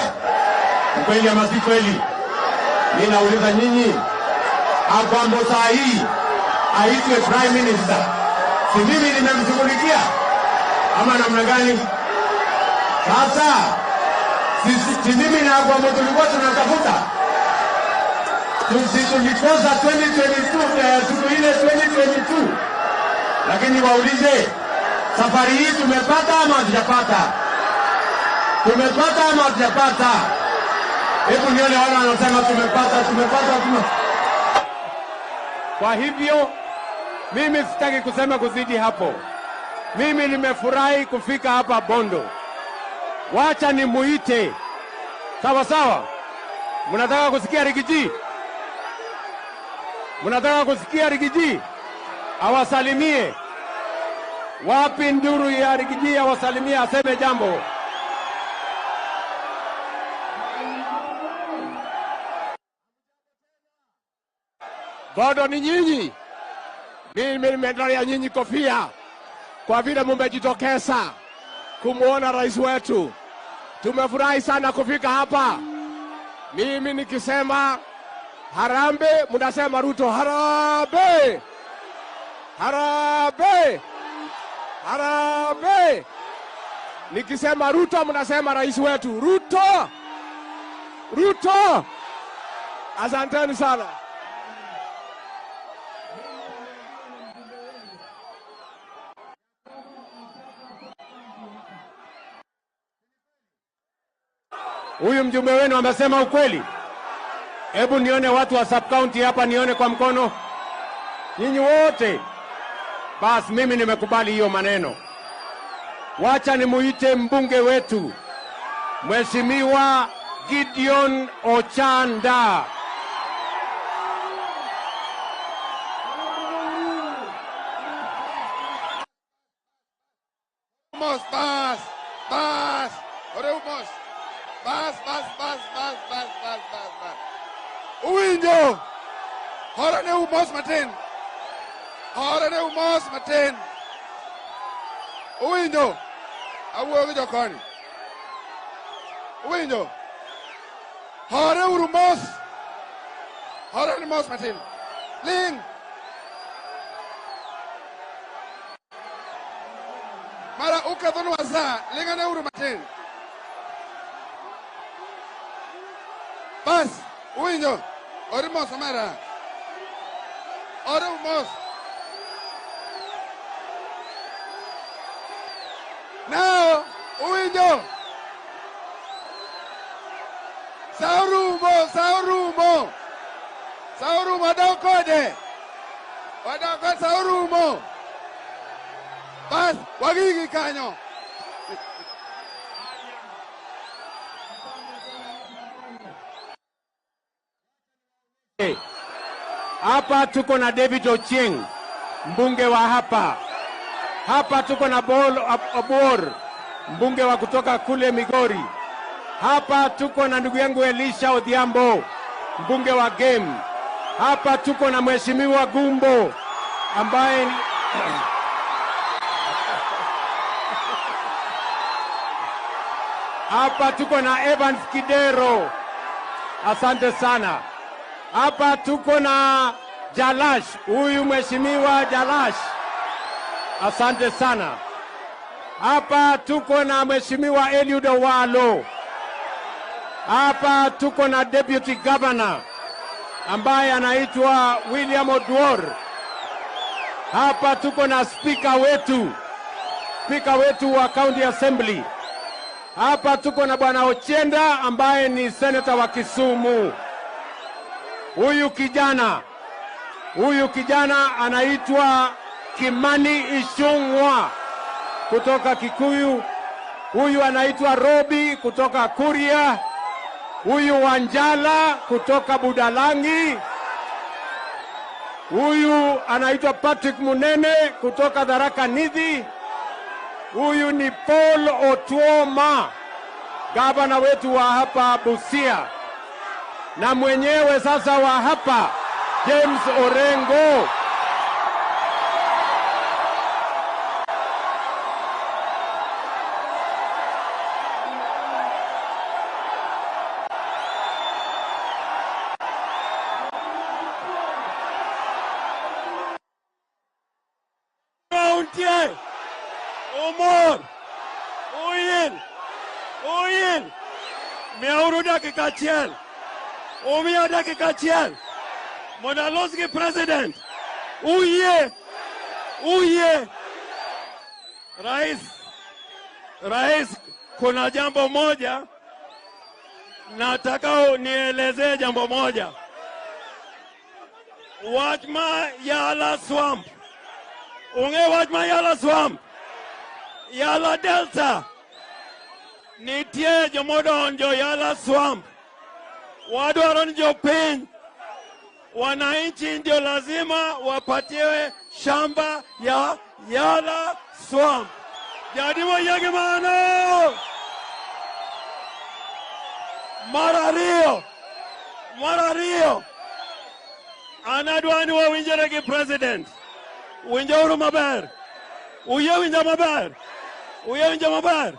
Kweli ama si kweli? Mimi nauliza nyinyi, Agwambo saa hii aitwe prime minister, si mimi nimemshughulikia ama namna gani? Sasa si mimi na Agwambo tulikuwa tunatafuta? Tulikosa 2022, siku ile 2022. Lakini waulize, safari hii tumepata ama hatujapata? Tumepata ama hatujapata? Hebu nione wale wanasema tumepata, tumepata, tumepata. Kwa hivyo mimi sitaki kusema kuzidi hapo. Mimi nimefurahi kufika hapa Bondo. Wacha nimuite. Sawa sawa. Mnataka kusikia Riggy G? Mnataka kusikia Riggy G? Awasalimie. Wapi nduru ya Riggy G awasalimie, aseme jambo. Bondo ni nyinyi. Mimi nimetolea nyinyi kofia kwa vile mmejitokeza kumuona rais wetu. Tumefurahi sana kufika hapa. Mimi nikisema harambee, mnasema Ruto harambee. Harambee. Harambee. Nikisema Ruto, mnasema rais wetu Ruto. Ruto. Asanteni sana. Huyu mjumbe wenu amesema ukweli? Hebu nione watu wa sub county hapa, nione kwa mkono. Nyinyi wote. Bas, mimi nimekubali hiyo maneno. Wacha nimuite mbunge wetu, Mheshimiwa Gideon Ochanda. Mos, bas, bas, oreu mos. Bas, bas, bas, bas, bas, bas, bas, bas. Uwinjo. Hora ne umos matin. Hora ne umos matin. Uwinjo. Awuoyo gi jokoni. Uwinjo. Hore uru mos. Hore ni mos matin. Ling. Mara ukethonwa sa, lingane uru matin. Bas, uwinjo. Ori mos omera. Ori mos. Now, uwinjo. Saurumo, saurumo. Saurumo, wadok kode. Wadok kode, saurumo. Bas, wagigi kanyo. Hapa tuko na David Ochieng, mbunge wa hapa. Hapa tuko na Paul Obuor, mbunge wa kutoka kule Migori. Hapa tuko na ndugu yangu Elisha Odhiambo, mbunge wa Gem. Hapa tuko na Mheshimiwa Gumbo ambaye ni hapa tuko na Evans Kidero. Asante sana. Hapa tuko na Jalash, huyu Mheshimiwa Jalash. Asante sana. Hapa tuko na Mheshimiwa Eliud Owalo. Hapa tuko na Deputy Governor ambaye anaitwa William Oduor. Hapa tuko na speaker wetu, speaker wetu wa County Assembly. Hapa tuko na Bwana Ochienda ambaye ni senator wa Kisumu. Huyu kijana anaitwa Kimani Ichung'wa kutoka Kikuyu. Huyu anaitwa Robi kutoka Kuria. Huyu Wanjala kutoka Budalangi. Huyu anaitwa Patrick Munene kutoka Tharaka Nithi. Huyu ni Paul Otuoma, gavana wetu wa hapa Busia, na mwenyewe sasa wa hapa James Orengo. Untie! Umor! Uyil! Uyil! Miyauru dakika achiel! Umiya dakika achiel! Mondo alos gi president. Uyie. Uyie. Rais, Rais, kuna jambo moja nataka nielezee jambo moja. Wach ma Yala Swamp. Ung'e wach ma Yala Swamp? Yala Delta. Nitie jomodonjo Yala Swamp. Wadwaro ni jopiny, wananchi ndio lazima wapatiwe shamba ya Yala Swamp. Jadimo yegi mano. Mar ariyo, mar ariyo, an adwa ni wawinjre gi president. Winjauru maber. Uyie winja maber. Uyie winja maber.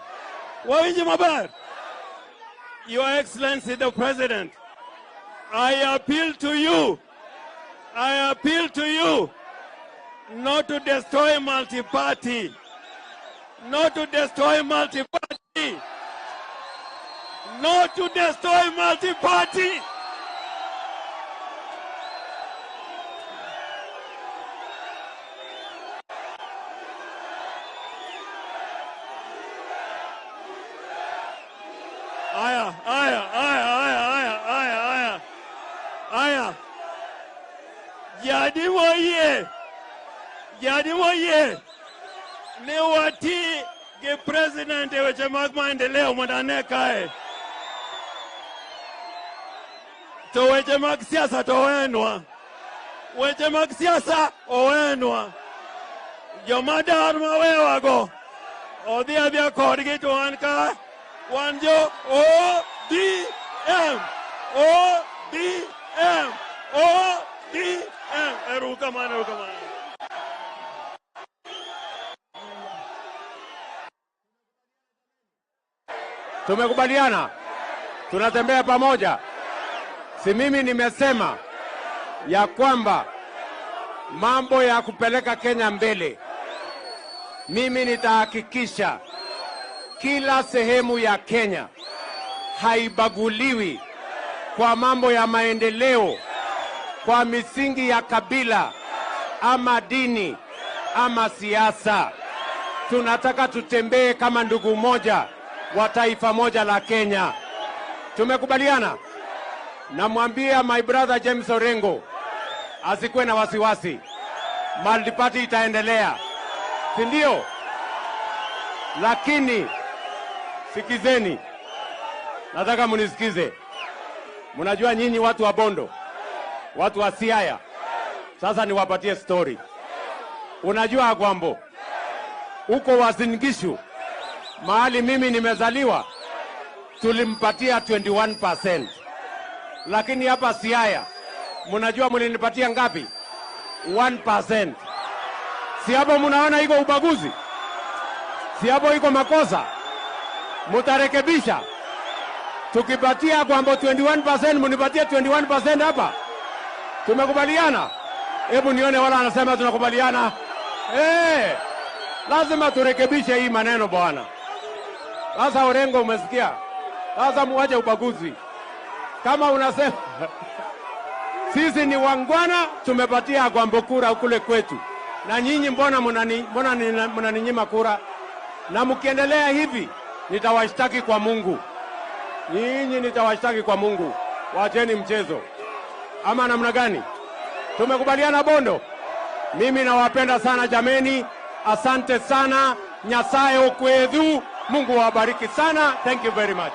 Wawinji maber. Your Excellency the President, I appeal to you. I appeal to you not to destroy multi-party. Not to destroy multi-party. Not to destroy multi-party. Aya, aya, aya, aya, aya, aya, aya. Aya. Jadi moyie. Jadi moyie. Ni wati gi president e weche mag maendeleo mondo ane kae. To weche mag siasa to owenwa. Weche mag siasa owenwa. Joma dar mawewago odhi adhiya kodgi to wan ka wan jo ODM. ODM. ODM. Erokamano, erokamano. Tumekubaliana, tunatembea pamoja. Si mimi nimesema ya kwamba mambo ya kupeleka Kenya mbele, mimi nitahakikisha kila sehemu ya Kenya haibaguliwi kwa mambo ya maendeleo, kwa misingi ya kabila ama dini ama siasa. Tunataka tutembee kama ndugu moja wa taifa moja la Kenya. Tumekubaliana? Namwambia my brother James Orengo asikuwe na wasiwasi. Multiparty itaendelea, si ndio? Lakini sikizeni, nataka munisikize. Mnajua nyinyi watu wa Bondo, watu wa Siaya. Sasa niwapatie story. Unajua Agwambo, huko Uasin Gishu mahali mimi nimezaliwa, tulimpatia 21%. Lakini hapa Siaya, mnajua mlinipatia ngapi? 1%. Si hapo mnaona iko ubaguzi? Si hapo iko makosa? Mutarekebisha. Tukipatia Agwambo 21%, mnipatie 21% hapa. Tumekubaliana? Hebu nione wala anasema tunakubaliana. Lazima turekebishe hii maneno bwana. Sasa Orengo umesikia? Sasa muache ubaguzi. Kama unasema sisi ni wangwana, tumepatia Agwambo kura kule kwetu. Na nyinyi mbona mnaninyima kura? Na mkiendelea hivi nitawashtaki kwa Mungu. Nyinyi nitawashtaki kwa Mungu. Waacheni mchezo. Ama namna gani? Tumekubaliana Bondo? Mimi nawapenda sana jameni. Asante sana. Nyasaye okwedhu. Mungu awabariki sana. Thank you very much.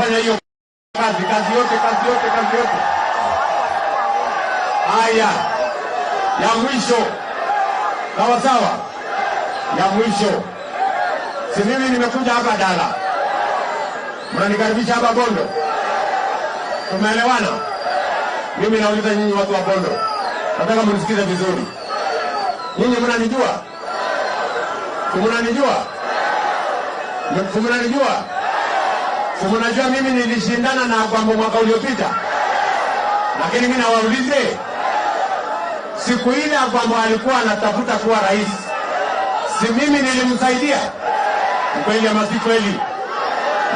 Tutafanya hiyo kazi, kazi yote, kazi yote, kazi yote. Haya, ya mwisho, sawa sawa, ya mwisho. Si mimi nimekuja hapa Dala, mnanikaribisha hapa Bondo, tumeelewana? Mimi nauliza nyinyi watu wa Bondo, nataka mnisikize vizuri. Nyinyi mnanijua? Si mnanijua? Si mnanijua? Si mnajua mimi nilishindana na Agwambo mwaka uliopita? Lakini mimi nawaulize, siku ile Agwambo alikuwa anatafuta kuwa rais, si mimi nilimsaidia? Kweli ama si kweli?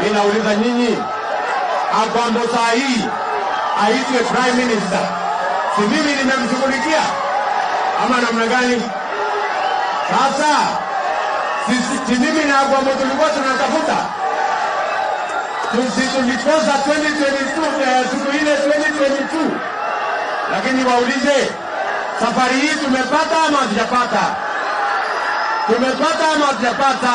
Mimi nauliza nyinyi, Agwambo saa hii aitwe prime minister, si mimi nimemshughulikia ama namna gani? Sasa si mimi na Agwambo tulikuwa tunatafuta, tulikosa 2022, siku ile 2022. Lakini waulize, safari hii tumepata ama hatujapata? Tumepata ama hatujapata?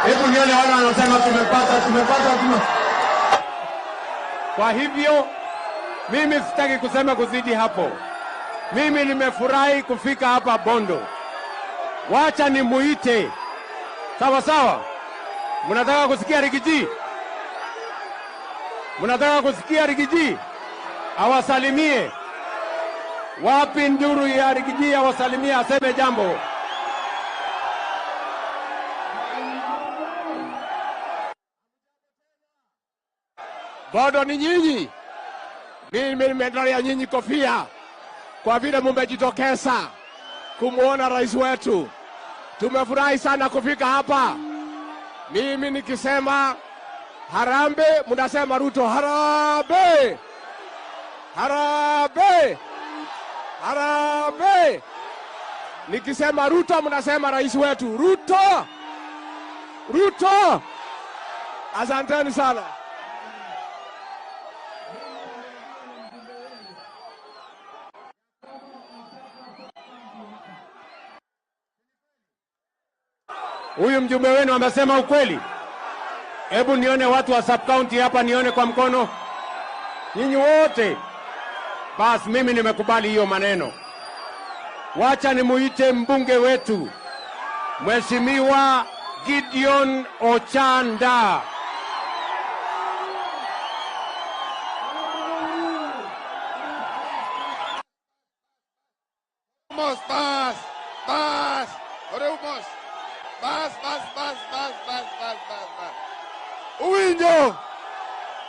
Hebu nione wale wanasema tumepata, tumepata, tumepata. Kwa hivyo mimi sitaki kusema kuzidi hapo. Mimi nimefurahi kufika hapa Bondo. Wacha nimuite. Sawa sawa. Mnataka kusikia Riggy G? Mnataka kusikia Riggy G? Awasalimie. Wapi nduru ya Riggy G awasalimie, aseme jambo. Bondo ni nyinyi. Mimi nimetolea nyinyi kofia kwa vile mmejitokeza kumuona rais wetu. Tumefurahi sana kufika hapa. Mimi nikisema harambee, mnasema Ruto harambee. Harambee. Harambee. Nikisema Ruto, mnasema rais wetu Ruto. Ruto. Asanteni sana. Huyu mjumbe wenu amesema ukweli? Hebu nione watu wa sub county hapa, nione kwa mkono. Nyinyi wote. Bas, mimi nimekubali hiyo maneno. Wacha nimuite mbunge wetu, Mheshimiwa Gideon Ochanda. Mos, bas, bas, oreu mos. Bas, bas, bas, bas, bas, bas, bas, bas. Uwinjo.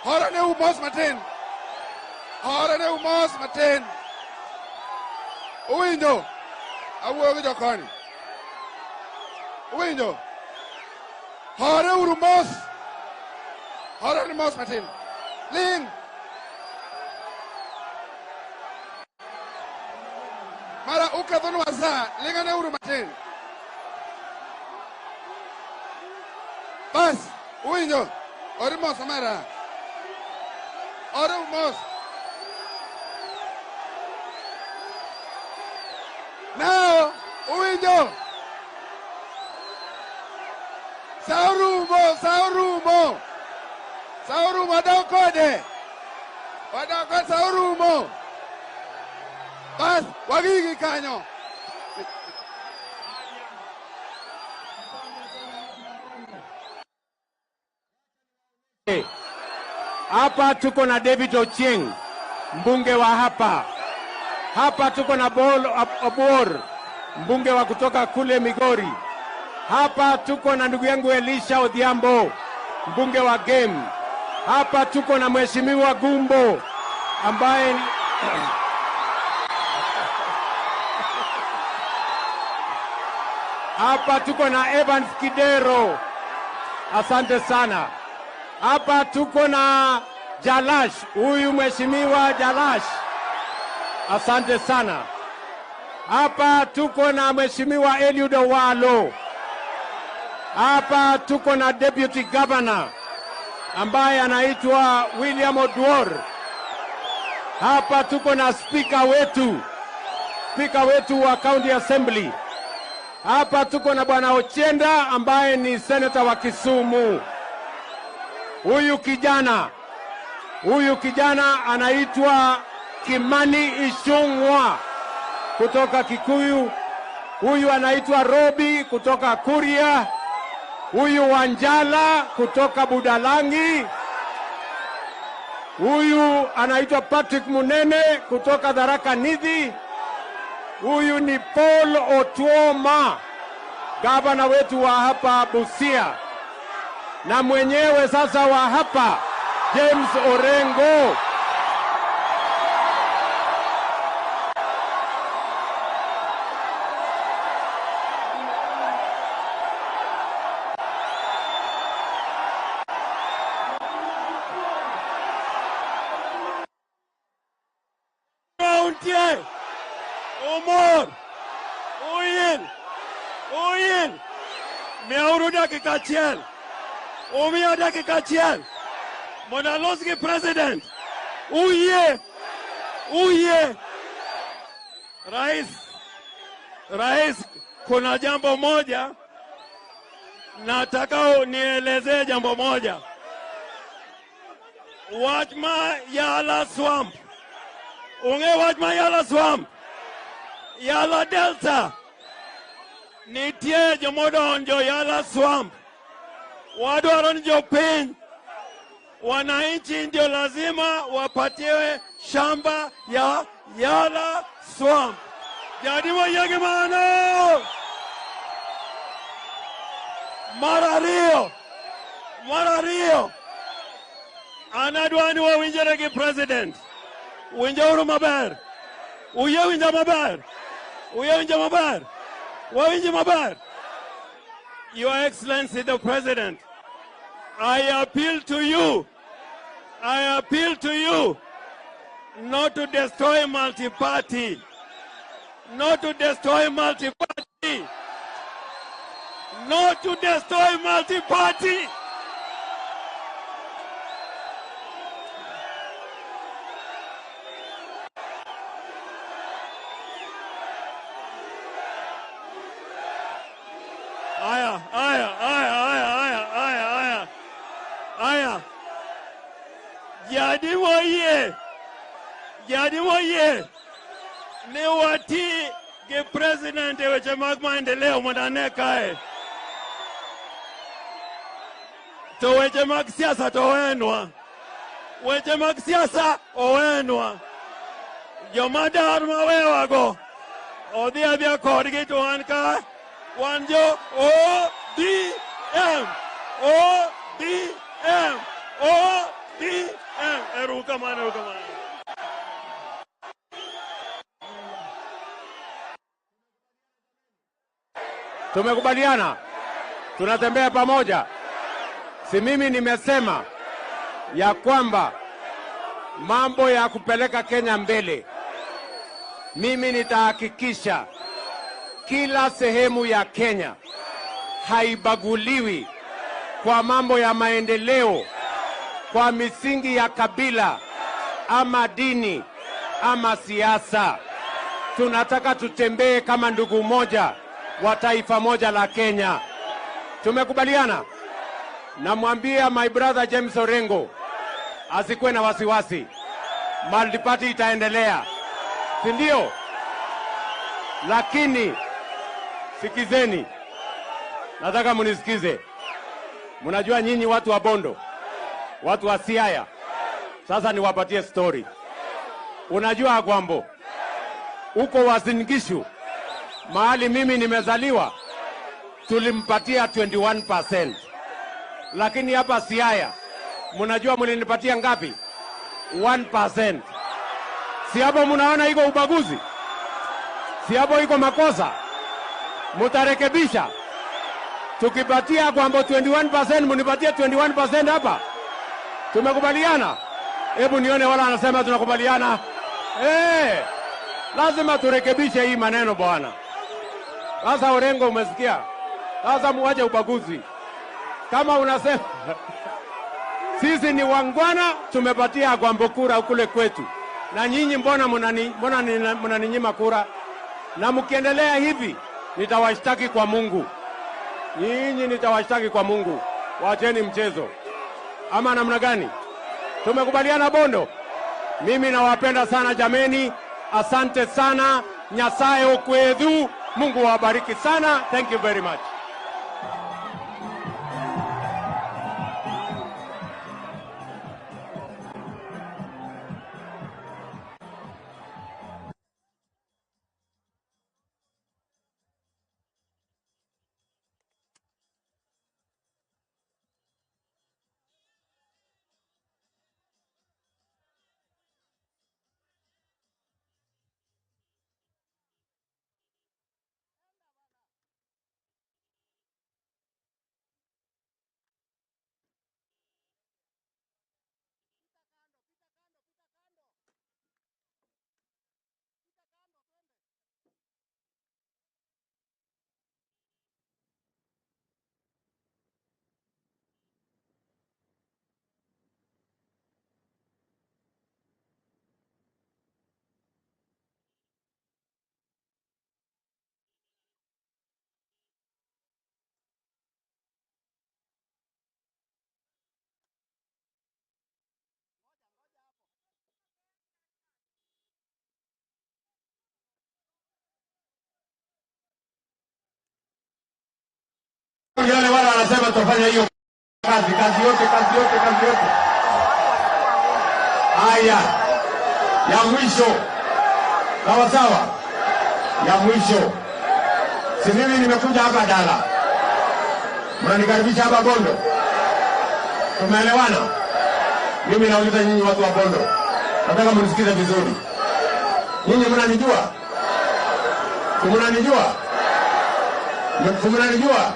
Hora ne umos matin. Hora ne umos matin. Uwinjo. Awuoyo gi jokoni. Uwinjo. Hore uru mos. Hore ni mos matin. Ling. Mara ukethonwa sa, lingane uru matin. Bas, uwinjo. Ori mos omera. Ori mos. Now, uwinjo. Saurumo, saurumo. Saurumo, wadok kode. Wadok kode, saurumo. Bas, wagigi kanyo. Hapa tuko na David Ochieng, mbunge wa hapa. Hapa tuko na Bol Obuor, mbunge wa kutoka kule Migori. Hapa tuko na ndugu yangu Elisha Odhiambo, mbunge wa Game. Hapa tuko na Mheshimiwa Gumbo ambaye hapa tuko na Evans Kidero. Asante sana. Hapa tuko na Jalash, huyu Mheshimiwa Jalash. Asante sana. Hapa tuko na Mheshimiwa Eliud Owalo. Hapa tuko na Deputy Governor ambaye anaitwa William Oduor. Hapa tuko na speaker wetu wa County Assembly. Hapa tuko na Bwana Ochienda ambaye ni senator wa Kisumu. Huyu kijana anaitwa Kimani Ichung'wa kutoka Kikuyu. Huyu anaitwa Robi kutoka Kuria. Huyu Wanjala kutoka Budalangi. Huyu anaitwa Patrick Munene kutoka Tharaka Nithi. Huyu ni Paul Otuoma, gavana wetu wa hapa Busia, na mwenyewe sasa wa hapa James Orengo. Untie, umor, uyil, uyil. Miauru dakika achiel. Umiya dakika achiel. Mondo alos gi president. Uyie, uyie. Rais, rais, kuna jambo moja nataka nielezee jambo moja. Wach ma Yala Swamp. Ung'e wach ma Yala Swamp? Yala Delta. Nitie jomodonjo Yala Swamp. Wadwaro ni jopiny, wananchi ndio lazima wapatiwe shamba ya Yala Swamp. Jadimo yegi mano. Mar ariyo, mar ariyo, an adwa ni wawinjre gi president. Winjauru maber. Uyie winja maber. Uyie winja maber. Wawinji maber. Your Excellency the President, I appeal to you. I appeal to you not to destroy multi-party. Not to destroy multi-party. Not to destroy multi-party. Aya, aya, aya, aya, aya, aya, aya. Aya. Jadi moyie. Jadi moyie. Ni wati gi president e weche mag maendeleo mondo ane kae. To weche mag siasa to owenwa. Weche mag siasa owenwa. Joma dar mawewago odhi adhiya kodgi to wan ka wan jo ODM. ODM. ODM. Erokamano, erokamano. Tumekubaliana, tunatembea pamoja. Si mimi nimesema ya kwamba mambo ya kupeleka Kenya mbele, mimi nitahakikisha kila sehemu ya Kenya haibaguliwi kwa mambo ya maendeleo, kwa misingi ya kabila ama dini ama siasa. Tunataka tutembee kama ndugu moja wa taifa moja la Kenya. Tumekubaliana. Namwambia my brother James Orengo asikuwe na wasiwasi. Multiparty itaendelea, si ndio? Lakini sikizeni, nataka munisikize. Mnajua nyinyi watu wa Bondo, watu wa Siaya. Sasa niwapatie story. Unajua Agwambo, huko Uasin Gishu mahali mimi nimezaliwa, tulimpatia 21%. Lakini hapa Siaya, mnajua mlinipatia ngapi? 1%. Si hapo mnaona iko ubaguzi? Si hapo iko makosa? Mutarekebisha. Tukipatia Agwambo 21%, mnipatie 21% hapa. Tumekubaliana? Hebu nione wala anasema tunakubaliana. Lazima turekebishe hii maneno bwana. Sasa Orengo, umesikia? Sasa muache ubaguzi. Kama unasema sisi ni wangwana, tumepatia Agwambo kura kule kwetu, na nyinyi mbona mnaninyima kura? Na mkiendelea hivi nitawashtaki kwa Mungu. Nyinyi nitawashtaki kwa Mungu. Waacheni mchezo. ama namna gani? Tumekubaliana Bondo? Mimi nawapenda sana jameni, asante sana. Nyasaye okwedhu, Mungu awabariki sana. Thank you very much. Nione wale wanasema tutafanya hiyo kazi, kazi yote, kazi yote, kazi yote. Haya, ya mwisho, sawa sawa, ya mwisho. Si mimi nimekuja hapa Dala, mnanikaribisha hapa Bondo, tumeelewana? Mimi nauliza nyinyi watu wa Bondo, nataka mnisikize vizuri. Nyinyi mnanijua? Mnanijua? Mnanijua?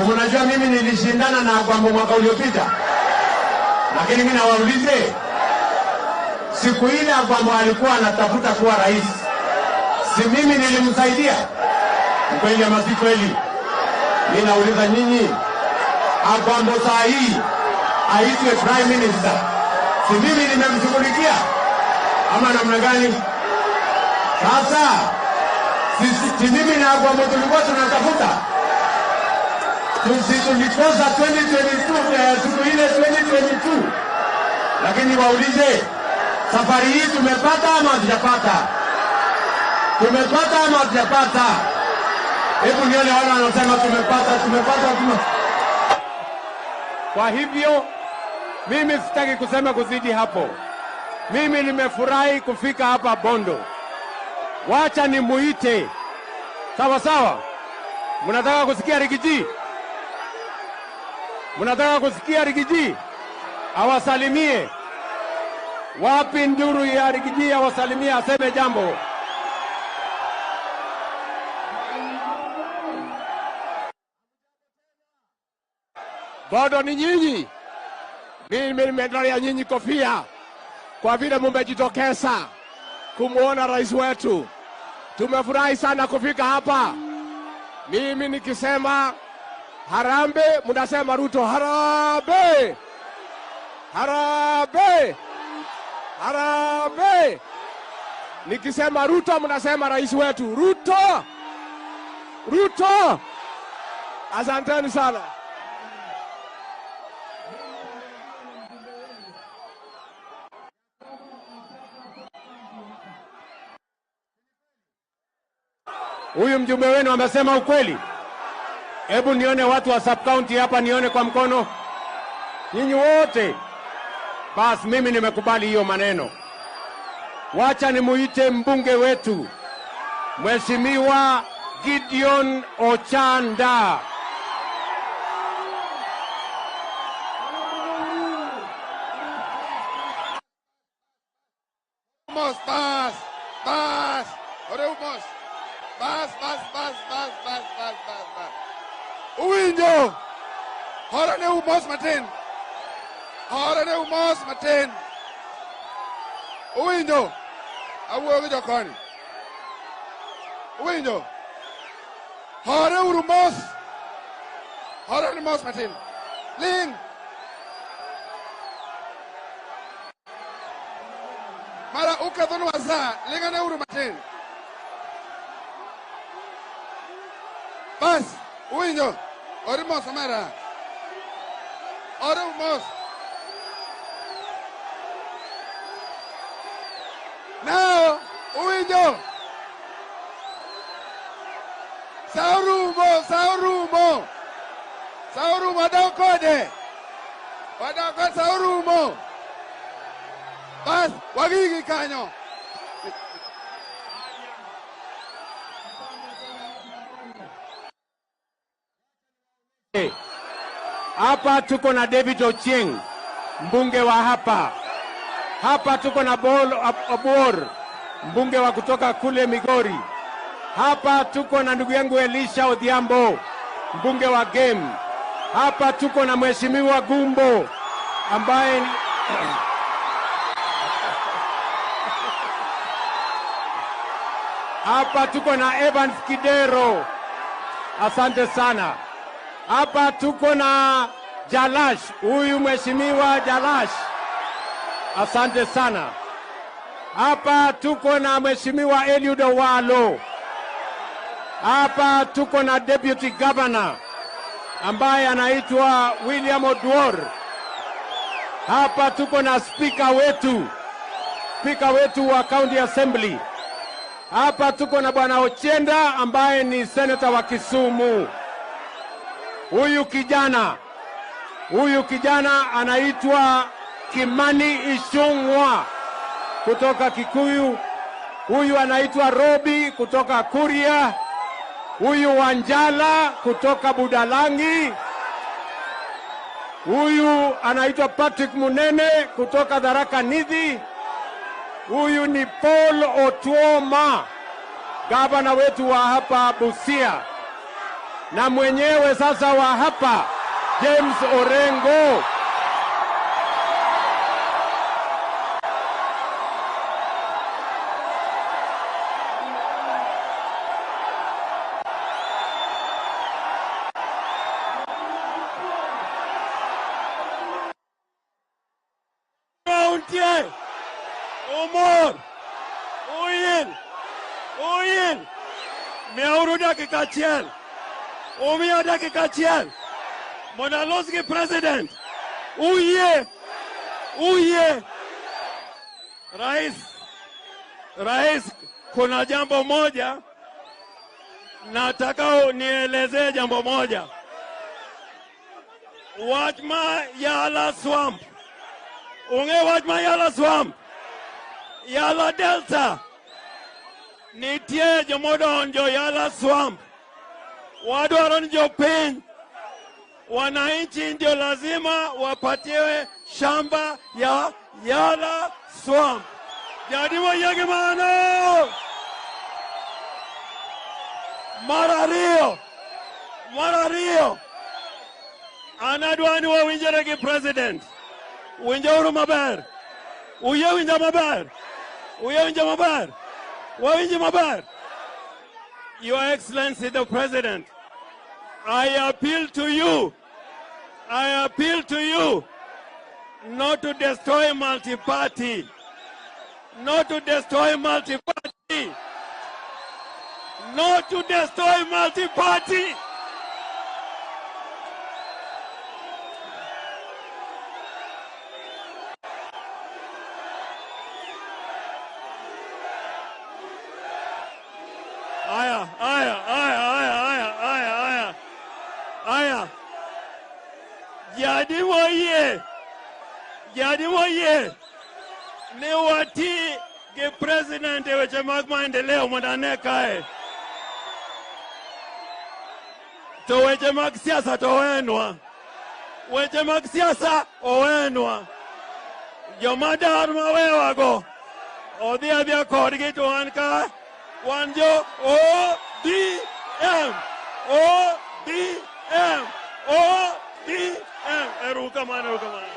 Mnajua mimi nilishindana na Agwambo mwaka uliopita, lakini mimi nawaulize, siku ile Agwambo alikuwa anatafuta kuwa rais, si mimi nilimsaidia? Kweli ama si kweli? Mimi nauliza nyinyi, Agwambo saa hii aitwe prime minister, si mimi nimemshughulikia ama namna gani? Sasa si mimi na Agwambo tulikuwa tunatafuta, tulikosa 2022, siku ile 2022. Lakini waulize, safari hii tumepata ama hatujapata? Tumepata ama hatujapata? Hebu nione wale wanasema tumepata, tumepata, tumepata. Kwa hivyo mimi sitaki kusema kuzidi hapo. Mimi nimefurahi kufika hapa Bondo. Wacha nimuite. Sawa sawa. Mnataka kusikia Rigiji? Mnataka kusikia Rigiji? Awasalimie. Wapi nduru ya Rigiji awasalimie, aseme jambo. Bondo ni nyinyi. Mimi nimetolea nyinyi kofia kwa vile mmejitokeza kumuona rais wetu. Tumefurahi sana kufika hapa. Mimi nikisema harambee, mnasema Ruto harambee. Harambee. Harambee. Nikisema Ruto, mnasema rais wetu Ruto. Ruto. Asanteni sana. Huyu mjumbe wenu amesema ukweli? Hebu nione watu wa sub county hapa, nione kwa mkono. Nyinyi wote. Bas, mimi nimekubali hiyo maneno. Wacha nimuite mbunge wetu, Mheshimiwa Gideon Ochanda. Mos, bas, bas, oreu mos. Bas, bas, bas, bas, bas, bas, bas, bas. Uwinjo. Hora ne umos matin. Hora ne umos matin. Uwinjo. Awuoyo gi jokoni. Uwinjo. Hore uru mos. Hore ne mos matin. Ling. Mara ukethonwa sa, lingane uru matin. Bas, uwinjo. Ori mos omera. Ore mos. Now, uwinjo. Saurumo, saurumo. Saurumo adok kode. Wadok kode saurumo. Bas, wagigi kanyo. Hapa tuko na David Ochieng, mbunge wa hapa. Hapa tuko na Bol Obuor, mbunge wa kutoka kule Migori. Hapa tuko na ndugu yangu Elisha Odhiambo, mbunge wa Game. Hapa tuko na Mheshimiwa Gumbo ambaye hapa tuko na Evans Kidero. Asante sana. Hapa tuko na Jalash, huyu Mheshimiwa Jalash. Asante sana. Hapa tuko na Mheshimiwa Eliud Owalo. Hapa tuko na Deputy Governor ambaye anaitwa William Oduor. Hapa tuko na speaker wetu wa County Assembly. Hapa tuko na Bwana Ochienda ambaye ni senator wa Kisumu. Huyu kijana anaitwa Kimani Ichung'wa kutoka Kikuyu. Huyu anaitwa Robi kutoka Kuria. Huyu Wanjala kutoka Budalangi. Huyu anaitwa Patrick Munene kutoka Tharaka Nithi. Huyu ni Paul Otuoma, gavana wetu wa hapa Busia. Na mwenyewe sasa wa hapa James Orengo. Umor, Uyil, Uyil, miauru dakika achiel, umiya dakika achiel, mondo alos gi president. Uyie, uyie. Rais, kuna jambo moja nataka nielezee jambo moja. Wach ma Yala Swamp. Ung'e wach ma Yala Swamp? Yala Delta. Nitie jomodonjo Yala Swamp. Wadwaro ni jopiny, wananchi ndio lazima wapatiwe shamba ya Yala Swamp. Jadimo yegi mano. Mar ariyo. An adwa ni wawinjre gi president. Winjauru maber. Uyie winja maber. Uyie winja maber. Wawinji maber. Your Excellency the President, I appeal to you. I appeal to you not to destroy multi-party. Not to destroy multi-party. Not to destroy multi-party. Aya, aya, aya, aya, aya, aya, aya. Aya. Jadi moyie. Ni wati gi president e weche mag maendeleo mondo ane kae. To weche mag siasa to owenwa. Weche mag siasa owenwa. Joma dar mawewago odhi adhiya kodgi to wan ka wan jo ODM. ODM. ODM. Erokamano, erokamano.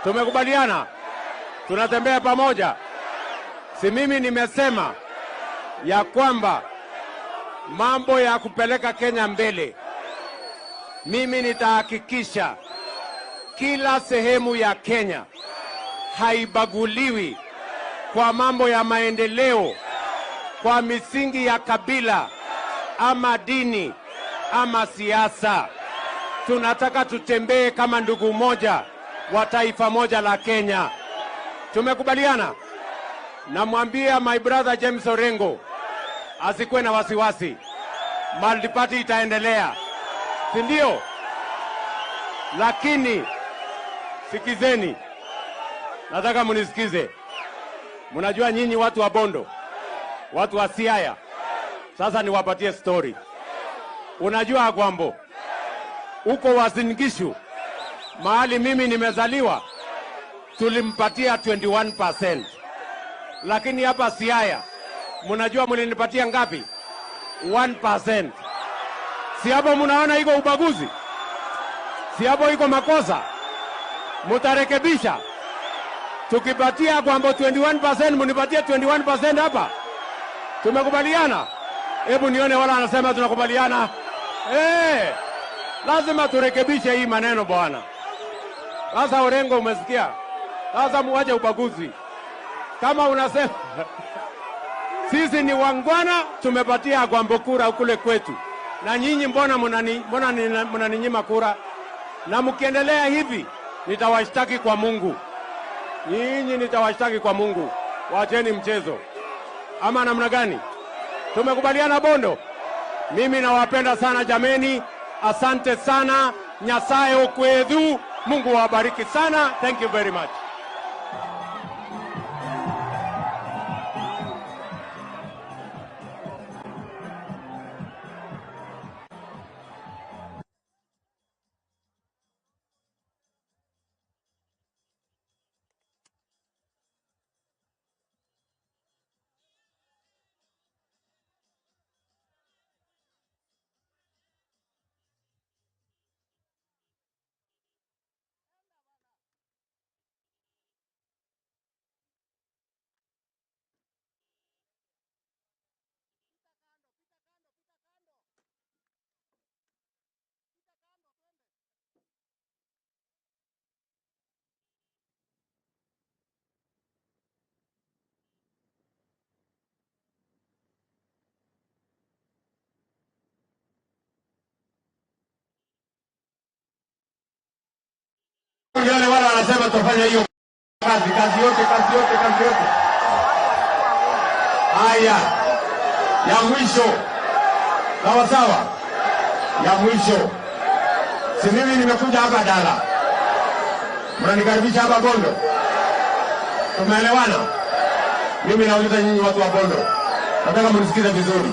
Tumekubaliana, tunatembea pamoja. Si mimi nimesema ya kwamba mambo ya kupeleka Kenya mbele, mimi nitahakikisha kila sehemu ya Kenya haibaguliwi kwa mambo ya maendeleo, kwa misingi ya kabila, ama dini ama siasa. Tunataka tutembee kama ndugu moja wa taifa moja la Kenya. Tumekubaliana? Namwambia my brother James Orengo asikuwe na wasiwasi, multiparty itaendelea, si ndio? Lakini sikizeni, nataka munisikize. Mnajua nyinyi watu wa Bondo, watu wa Siaya. Sasa niwapatie story. Unajua Agwambo, huko Uasin Gishu mahali mimi nimezaliwa, tulimpatia 21%. Lakini hapa Siaya, mnajua mlinipatia ngapi? 1%. Si hapo mnaona iko ubaguzi? Si hapo iko makosa? Mutarekebisha. Tukipatia Agwambo 21%, mnipatie 21% hapa. Tumekubaliana? Hebu nione wala anasema tunakubaliana. Lazima turekebishe hii maneno bwana. Sasa Orengo, umesikia? Sasa muache ubaguzi. Kama unasema sisi ni wangwana, tumepatia Agwambo kura kule kwetu, na nyinyi mbona mnaninyima kura? Na mkiendelea hivi nitawashtaki kwa Mungu. Nyinyi nitawashtaki kwa Mungu. Waacheni mchezo. Ama namna gani? Tumekubaliana Bondo? Mimi nawapenda sana jameni. Asante sana. Nyasaye okwedhu. Mungu awabariki sana. Thank you very much. Yale wala wanasema tufanye hiyo kazi, kazi yote, kazi yote, kazi yote. Haya, ya mwisho. Sawa sawa. Ya mwisho. Si mimi nimekuja hapa Dala. Mnanikaribisha hapa Bondo. Tumeelewana? Mimi nauliza nyinyi watu wa Bondo. Nataka mnisikize vizuri.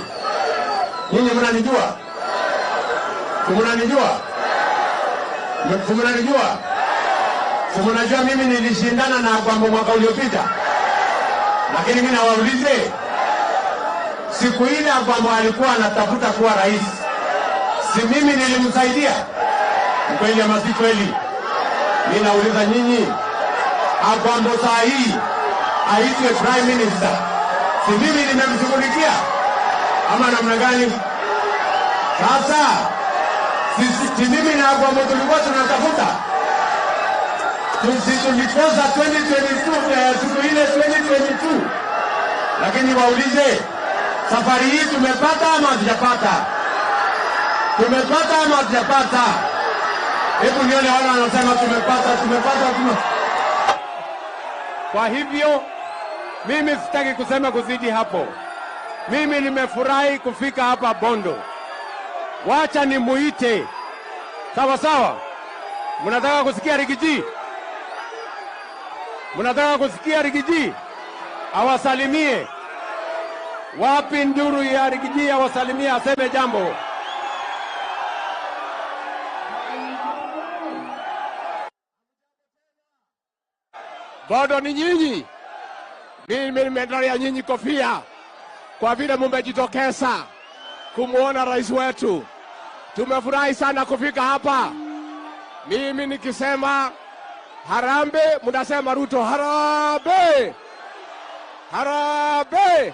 Nyinyi mnanijua? Mnanijua? Mnanijua? Mnajua mimi nilishindana na Agwambo mwaka uliopita. Lakini mimi nawaulize, siku ile Agwambo alikuwa anatafuta kuwa rais, si mimi nilimsaidia? Kweli ama si kweli? Mimi nauliza nyinyi, Agwambo saa hii aitwe prime minister, si mimi nimemshughulikia ama namna gani? Sasa si mimi na Agwambo tulikuwa tunatafuta? Tulikosa 2022, siku ile 2022. Lakini waulize, safari hii tumepata ama hatujapata? Tumepata ama hatujapata? Hebu nione wale wanasema tumepata, tumepata, tumepata. Kwa hivyo mimi sitaki kusema kuzidi hapo. Mimi nimefurahi kufika hapa Bondo. Wacha nimuite. Sawa sawa. Mnataka kusikia Rigiji? Mnataka kusikia Rigiji? Awasalimie. Wapi nduru ya Rigiji awasalimie, aseme jambo. Bondo ni nyinyi. Mimi nimeandalia nyinyi kofia kwa vile mmejitokeza kumuona rais wetu. Tumefurahi sana kufika hapa. Mimi nikisema Harambee, mnasema Ruto. Harambee! Harambee!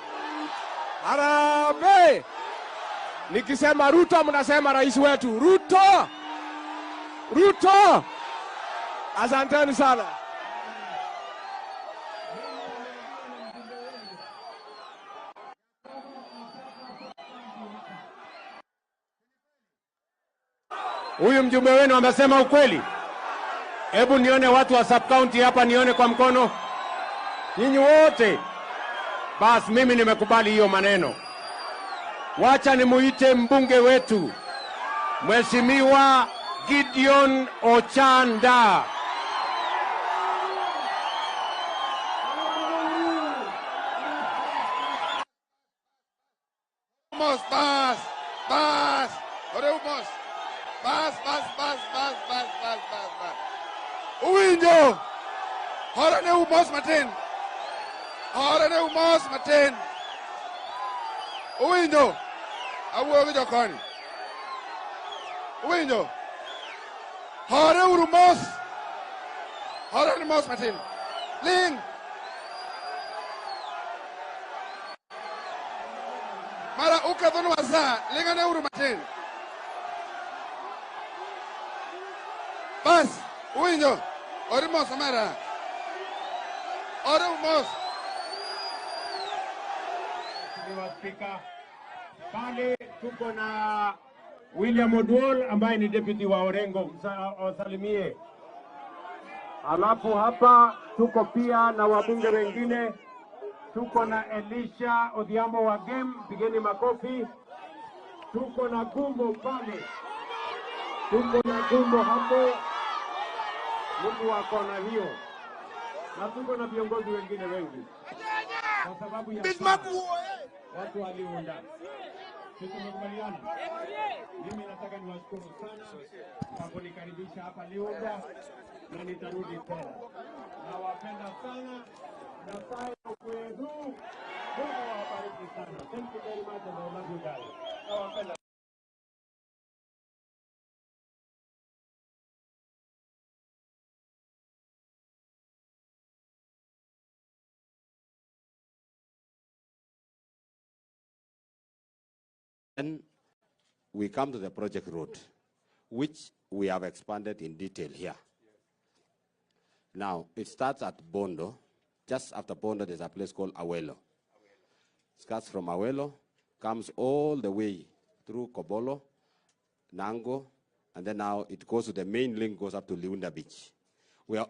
Harambee! Nikisema Ruto, mnasema rais wetu. Ruto! Ruto! Asanteni sana. Huyu mjumbe wenu amesema ukweli? Hebu nione watu wa sub county hapa, nione kwa mkono. Nyinyi wote. Bas, mimi nimekubali hiyo maneno. Wacha nimuite mbunge wetu Mheshimiwa Gideon Ochanda. Mos, bas, bas, oreu mos. Bas, bas, bas, bas, bas, bas, bas, bas. Uwinjo. Hore ne mos matin. Hore ne mos matin. Uwinjo. Awuoyo gi jokoni. Uwinjo. Hore uru mos. Hore ne mos matin. Ling. Mara ukethonwa sa, lingane uru matin. Bas, uwinjo. Ori mos omera. Ore mos. Mheshimiwa Spika, pale tuko na William Oduol ambaye ni deputy wa Orengo, wasalimie. Alafu hapa tuko pia na wabunge wengine, tuko na Elisha Odhiambo wa Gem, pigeni makofi. Tuko na Gumbo pale, tuko na Gumbo hapo, mtu wa kona hiyo, na tuko na viongozi wengine wengi kwa sababu ya watu waliunda. Sisi tumekubaliana. Mimi nataka niwashukuru sana kwa kunikaribisha hapa Liunda na nitarudi tena. Nawapenda sana na sayo kwenu. Mungu awabariki sana. Thank you very much and I love you guys. Nawapenda. Then we come to the project road, which we have expanded in detail here. Now, it starts at Bondo. Just after Bondo, there's a place called Awelo. It starts from Awelo, comes all the way through Kobolo, Nango, and then now it goes to the main link, goes up to Liunda Beach. We are,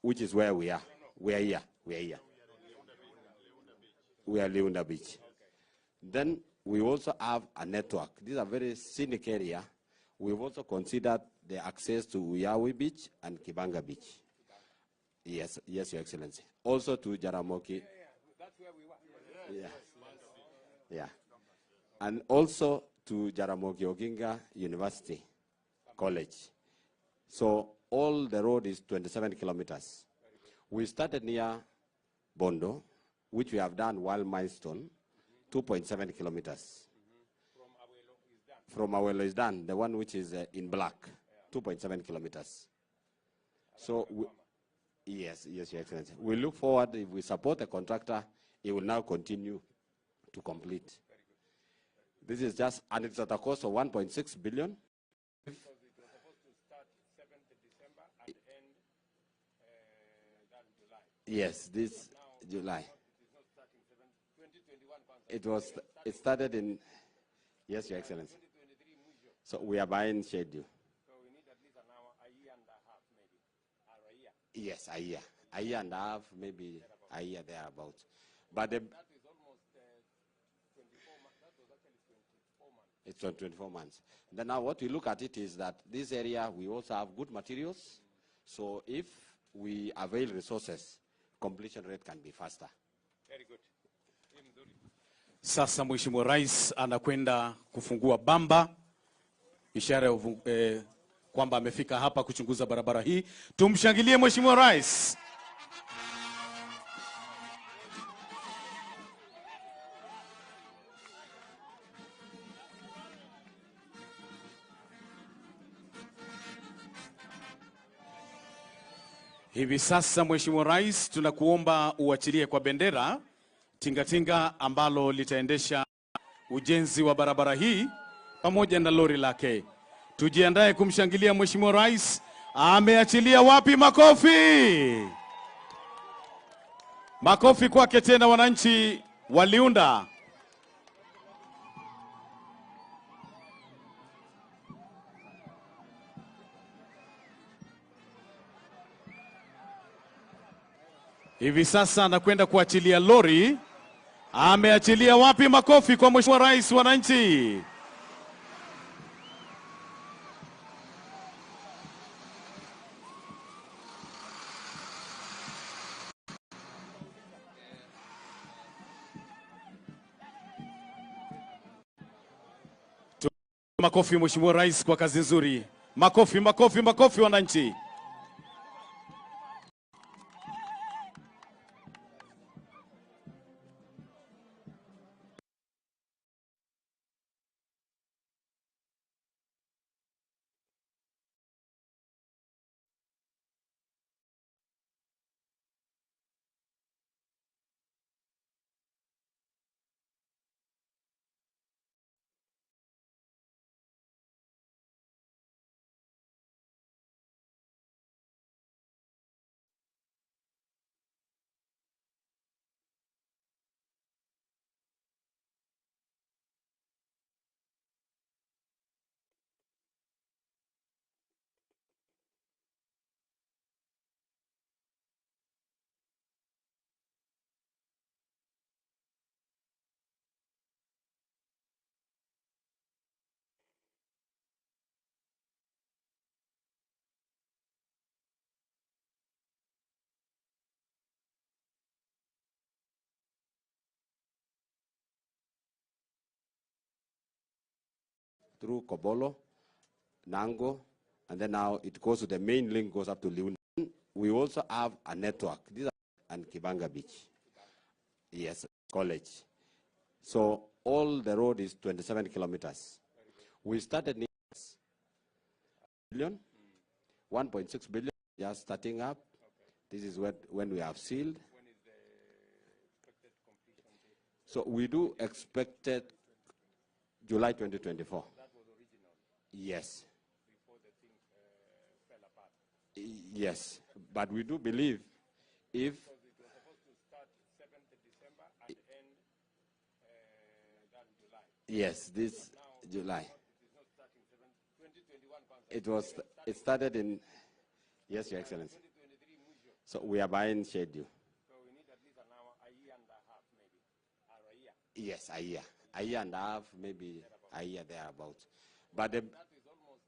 which is where we are. We are here. We are here. We are Liunda Beach. Then we also have a network. This is a very scenic area. We've also considered the access to Uyawi Beach and Kibanga Beach. Yes, yes, Your Excellency. Also to Jaramogi. Yeah. Yeah. And also to Jaramogi Oginga University College. So all the road is 27 kilometers. We started near Bondo, which we have done one milestone, 2.7 kilometers. From Awelo is done, the one which is in black, 2.7 kilometers. So, yes, yes, Your Excellency. We look forward, if we support the contractor, he will now continue to complete. This is just, and it's at a cost of 1.6 billion. Yes, this July. It started in, yes, Your Excellency. So we are buying schedule. Yes, a year. A year and a half, maybe a year thereabout. But the, it's 24 months. Then now what we look at it is that this area, we also have good materials. So if we avail resources, completion rate can be faster. Very good. Sasa Mheshimiwa Rais anakwenda kufungua bamba, ishara ya kwamba amefika hapa kuchunguza barabara hii. Tumshangilie Mheshimiwa Rais. Hivi sasa Mheshimiwa Rais, tunakuomba uachilie kwa bendera tingatinga ambalo litaendesha ujenzi wa barabara hii pamoja na lori lake. Tujiandae kumshangilia Mheshimiwa Rais. Ameachilia wapi makofi? Makofi kwake tena wananchi wa Liunda. Hivi sasa anakwenda kuachilia lori. Ameachilia wapi? Makofi kwa Mheshimiwa Rais, wananchi. Makofi Mheshimiwa Rais kwa kazi nzuri. Makofi, makofi, makofi wananchi. Through Kobolo, Nango, and then now it goes to the main link, goes up to Liunda. We also have a network. These are and Kibanga Beach. Yes, college. So all the road is 27 kilometers. We started billion, 1.6 billion, just starting up. This is when we have sealed. So we do expect it July 2024. Yes. Yes, but we do believe if yes, this July. It started in, yes, Your Excellency. So we are buying schedule. So we need at least an hour, a year and a half maybe, or a year. Yes, a year. A year and a half, maybe a year thereabouts. But the, That is almost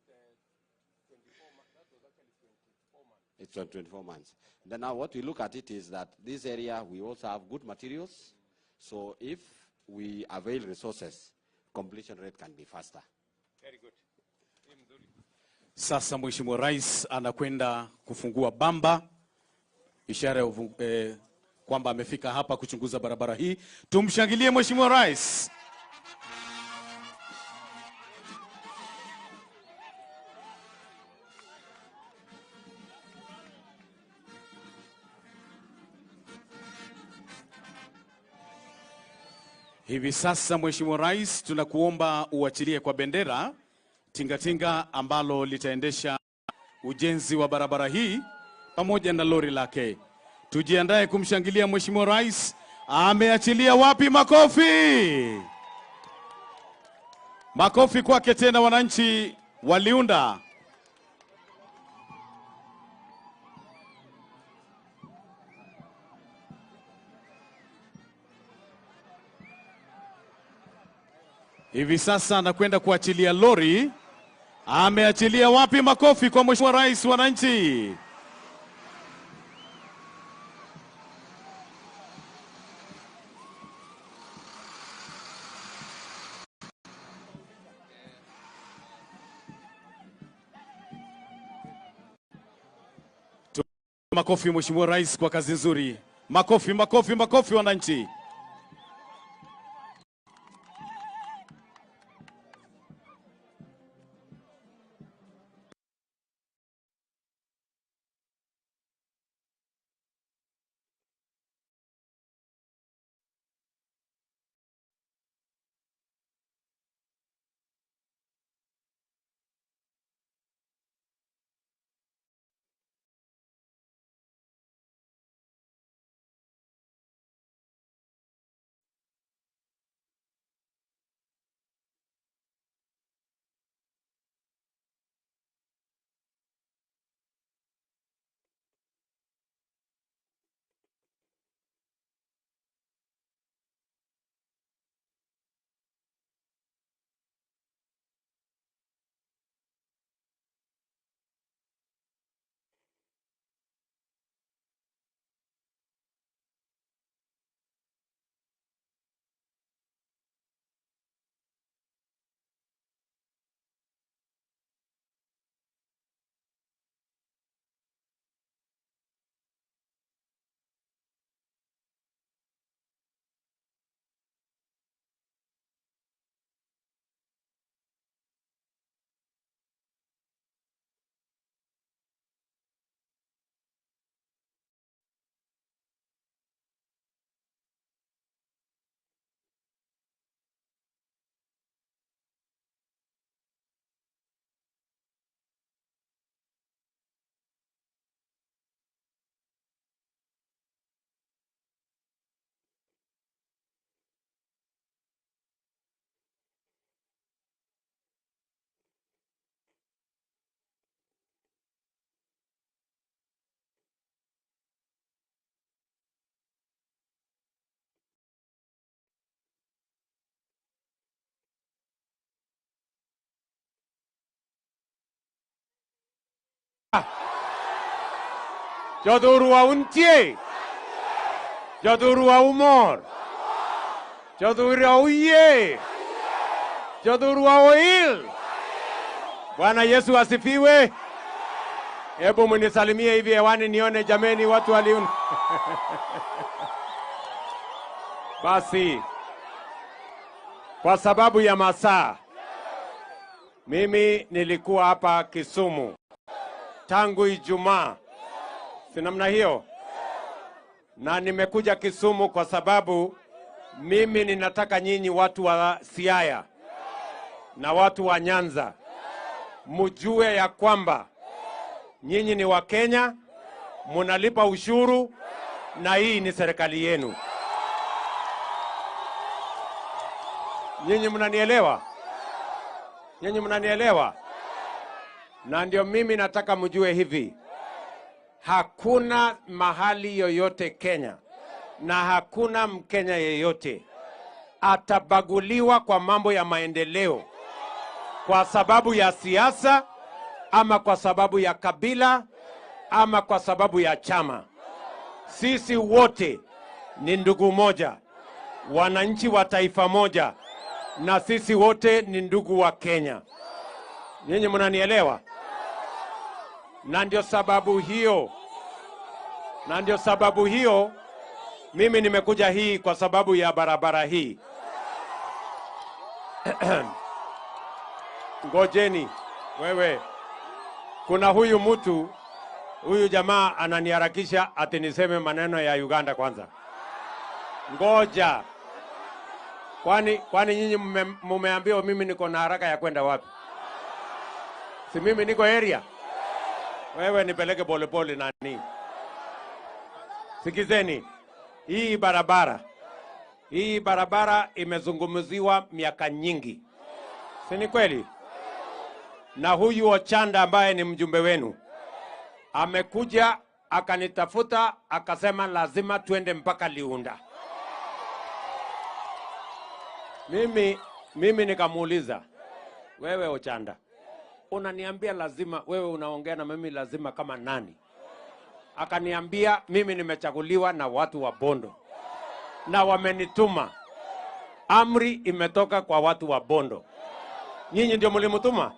24 months. That was actually 24 months. It's 24 months. Then now what we look at it is that this area, we also have good materials. So if we avail resources, completion rate can be faster. Very good. Sasa Mheshimiwa Rais anakwenda kufungua bamba, ishara ya kwamba amefika hapa kuchunguza barabara hii. Tumshangilie Mheshimiwa Rais. Hivi sasa Mheshimiwa Rais, tunakuomba uachilie kwa bendera tingatinga ambalo litaendesha ujenzi wa barabara hii pamoja na lori lake. Tujiandae kumshangilia Mheshimiwa Rais. Ameachilia wapi? Makofi! Makofi kwake tena wananchi wa Liunda. Hivi sasa anakwenda kuachilia lori. Ameachilia wapi? Makofi kwa Mheshimiwa Rais, wananchi. Makofi Mheshimiwa Rais kwa kazi nzuri. Makofi, makofi, makofi wananchi. Jothurwa untie? Jothurwa umor? Jothurwa uyie? Jothurwa oil? Bwana Yesu asifiwe. Hebu mnisalimie hivi hewani nione, jameni, watu waliun. Basi, kwa sababu ya masaa, mimi nilikuwa hapa Kisumu tangu Ijumaa, si namna hiyo? Na nimekuja Kisumu kwa sababu mimi ninataka nyinyi watu wa Siaya na watu wa Nyanza mjue ya kwamba nyinyi ni wa Kenya, munalipa ushuru na hii ni serikali yenu. Nyinyi mnanielewa? Nyinyi mnanielewa? Na ndio mimi nataka mjue hivi, hakuna mahali yoyote Kenya na hakuna Mkenya yeyote atabaguliwa kwa mambo ya maendeleo kwa sababu ya siasa ama kwa sababu ya kabila ama kwa sababu ya chama. Sisi wote ni ndugu moja, wananchi wa taifa moja, na sisi wote ni ndugu wa Kenya. Nyinyi mnanielewa? Na ndio sababu hiyo, na ndio sababu hiyo mimi nimekuja hii kwa sababu ya barabara hii. Ngojeni wewe, kuna huyu mtu, huyu jamaa ananiharakisha ati niseme maneno ya Uganda kwanza. Ngoja. Kwani nyinyi mumeambiwa mimi niko na haraka ya kwenda wapi? Si mimi niko area? Wewe nipeleke polepole nani? Sikizeni, hii barabara imezungumziwa miaka nyingi. Si ni kweli? Na huyu Ochanda ambaye ni mjumbe wenu amekuja akanitafuta akasema lazima tuende mpaka Liunda. Mimi nikamuuliza, wewe Ochanda, unaniambia lazima, wewe unaongea na mimi lazima kama nani? Akaniambia mimi nimechaguliwa na watu wa Bondo na wamenituma. Amri imetoka kwa watu wa Bondo. Nyinyi ndio mlimtuma?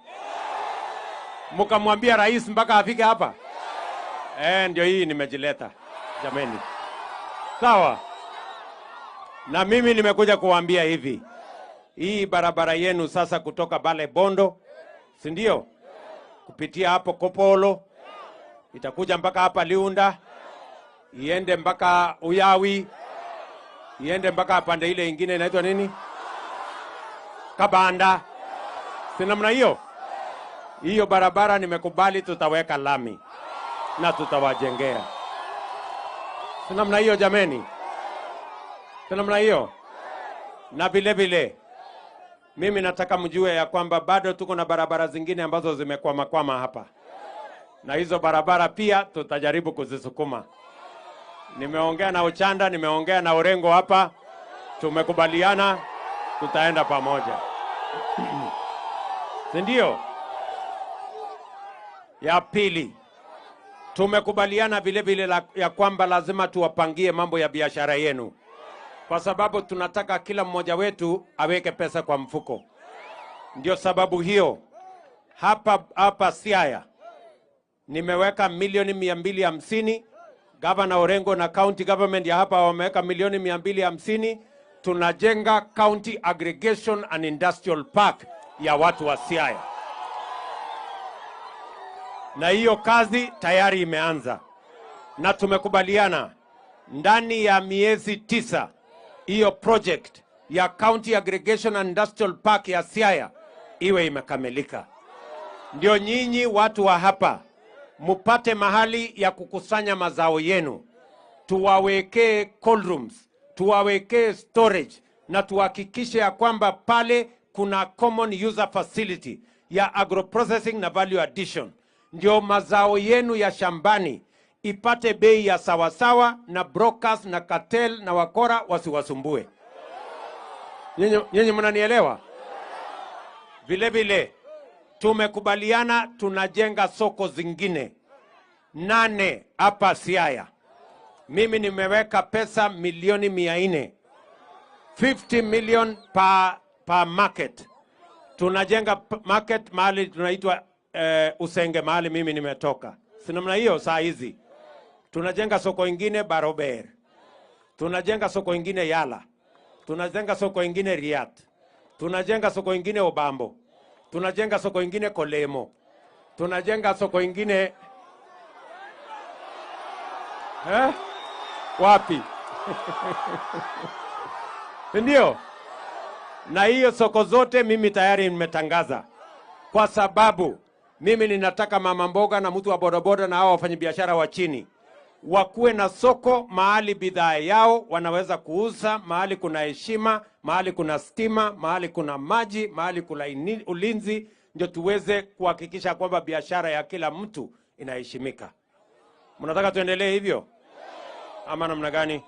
Mkamwambia rais mpaka afike hapa? Ndio hii nimejileta jameni. Sawa. Na mimi nimekuja kuwaambia hivi, hii barabara yenu sasa kutoka Bale Bondo, si ndio? Kupitia hapo Kopolo, itakuja mpaka hapa Liunda, iende mpaka Uyawi, iende mpaka pande ile ingine inaitwa nini? Kabanda. Si namna hiyo? Hiyo barabara nimekubali tutaweka lami na tutawajengea. Si namna hiyo jameni? Si namna hiyo? Na vile vile mimi nataka mjue ya kwamba bado tuko na barabara zingine ambazo zimekwama hapa. Na hizo barabara pia tutajaribu kuzisukuma. Nimeongea na Ochanda, nimeongea na Orengo hapa, tumekubaliana tutaenda pamoja. Si ndio? Ya pili, tumekubaliana vile vile ya kwamba lazima tuwapangie mambo ya biashara yenu, kwa sababu tunataka kila mmoja wetu aweke pesa kwa mfuko. Ndio sababu hiyo hapa Siaya nimeweka milioni 250. Governor Orengo na county government ya hapa wameweka milioni 250. Tunajenga County Aggregation and Industrial Park ya watu wa Siaya. Na hiyo kazi tayari imeanza. Na tumekubaliana ndani ya miezi 9 hiyo project ya County Aggregation and Industrial Park ya Siaya iwe imekamilika. Ndio nyinyi watu wa hapa mupate mahali ya kukusanya mazao yenu. Tuwawekee cold rooms, tuwawekee storage, na tuhakikishe ya kwamba pale kuna common user facility ya agroprocessing na value addition. Ndio mazao yenu ya shambani ipate bei ya sawasawa, na brokers na cartel na wakora wasiwasumbue. Nyinyi mnanielewa? Vile vile tumekubaliana tunajenga soko zingine 8 hapa Siaya. Mimi nimeweka pesa milioni 400. 50 million per market. Tunajenga market mahali tunaitwa Usenge, mahali mimi nimetoka. Si namna hiyo saa hizi. Tunajenga soko ingine Barober. Tunajenga soko ingine Yala. Tunajenga soko ingine Riat. Tunajenga soko ingine Obambo. Tunajenga soko ingine Kolemo. Tunajenga soko ingine wapi? Ndio. Na hiyo soko zote mimi tayari nimetangaza. Kwa sababu mimi ninataka mama mboga na mtu wa bodaboda na hao wafanyabiashara wa chini wakuwe na soko mahali bidhaa yao wanaweza kuuza, mahali kuna heshima, mahali kuna stima, mahali kuna maji, mahali kuna ulinzi, ndio tuweze kuhakikisha kwamba biashara ya kila mtu inaheshimika. Mnataka tuendelee hivyo ama namna gani?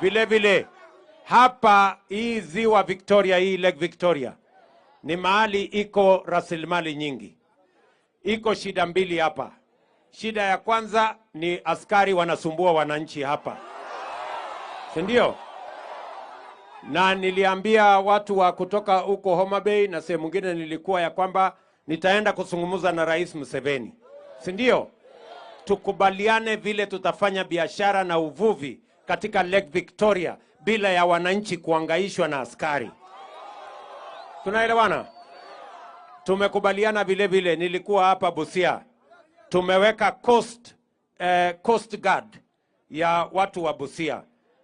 Vile vile hapa hii ziwa Victoria, hii Lake Victoria ni mahali iko rasilimali nyingi. Iko shida mbili hapa. Shida ya kwanza ni askari wanasumbua wananchi hapa, si ndio? Na niliambia watu wa kutoka huko Homa Bay na sehemu nyingine nilikuwa ya kwamba nitaenda kuzungumza na Rais Museveni, si ndio? Tukubaliane vile tutafanya biashara na uvuvi katika Lake Victoria bila ya wananchi kuangaishwa na askari. Tunaelewana? Tumekubaliana vile vile, nilikuwa hapa Busia, tumeweka Coast Guard ya watu wa Busia.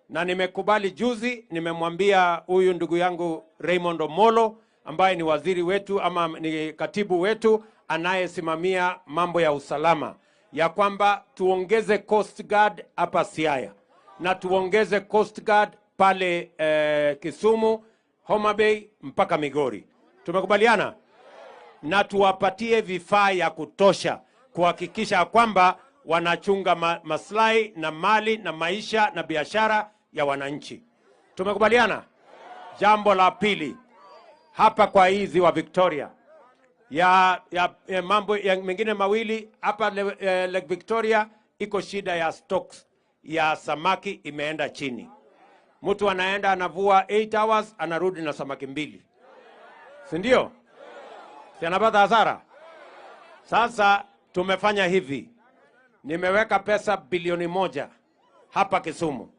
Na nimekubali juzi, nimemwambia huyu ndugu yangu Raymond Omolo ambaye ni waziri wetu ama ni katibu wetu anayesimamia mambo ya usalama, ya kwamba tuongeze Coast Guard hapa Siaya na tuongeze Coast Guard pale Kisumu, Homa Bay mpaka Migori. Tumekubaliana? Na tuwapatie vifaa ya kutosha kuhakikisha kwamba wanachunga maslahi na mali na maisha na biashara ya wananchi. Tumekubaliana? Jambo la pili, hapa kwa hii ziwa Victoria ya mambo ya mengine mawili hapa Lake Victoria iko shida ya stocks ya samaki imeenda chini. Mtu anaenda anavua 8 hours anarudi na samaki 2. Si ndio? Si anapata hasara? Sasa tumefanya hivi. Nimeweka pesa bilioni 1 hapa Kisumu,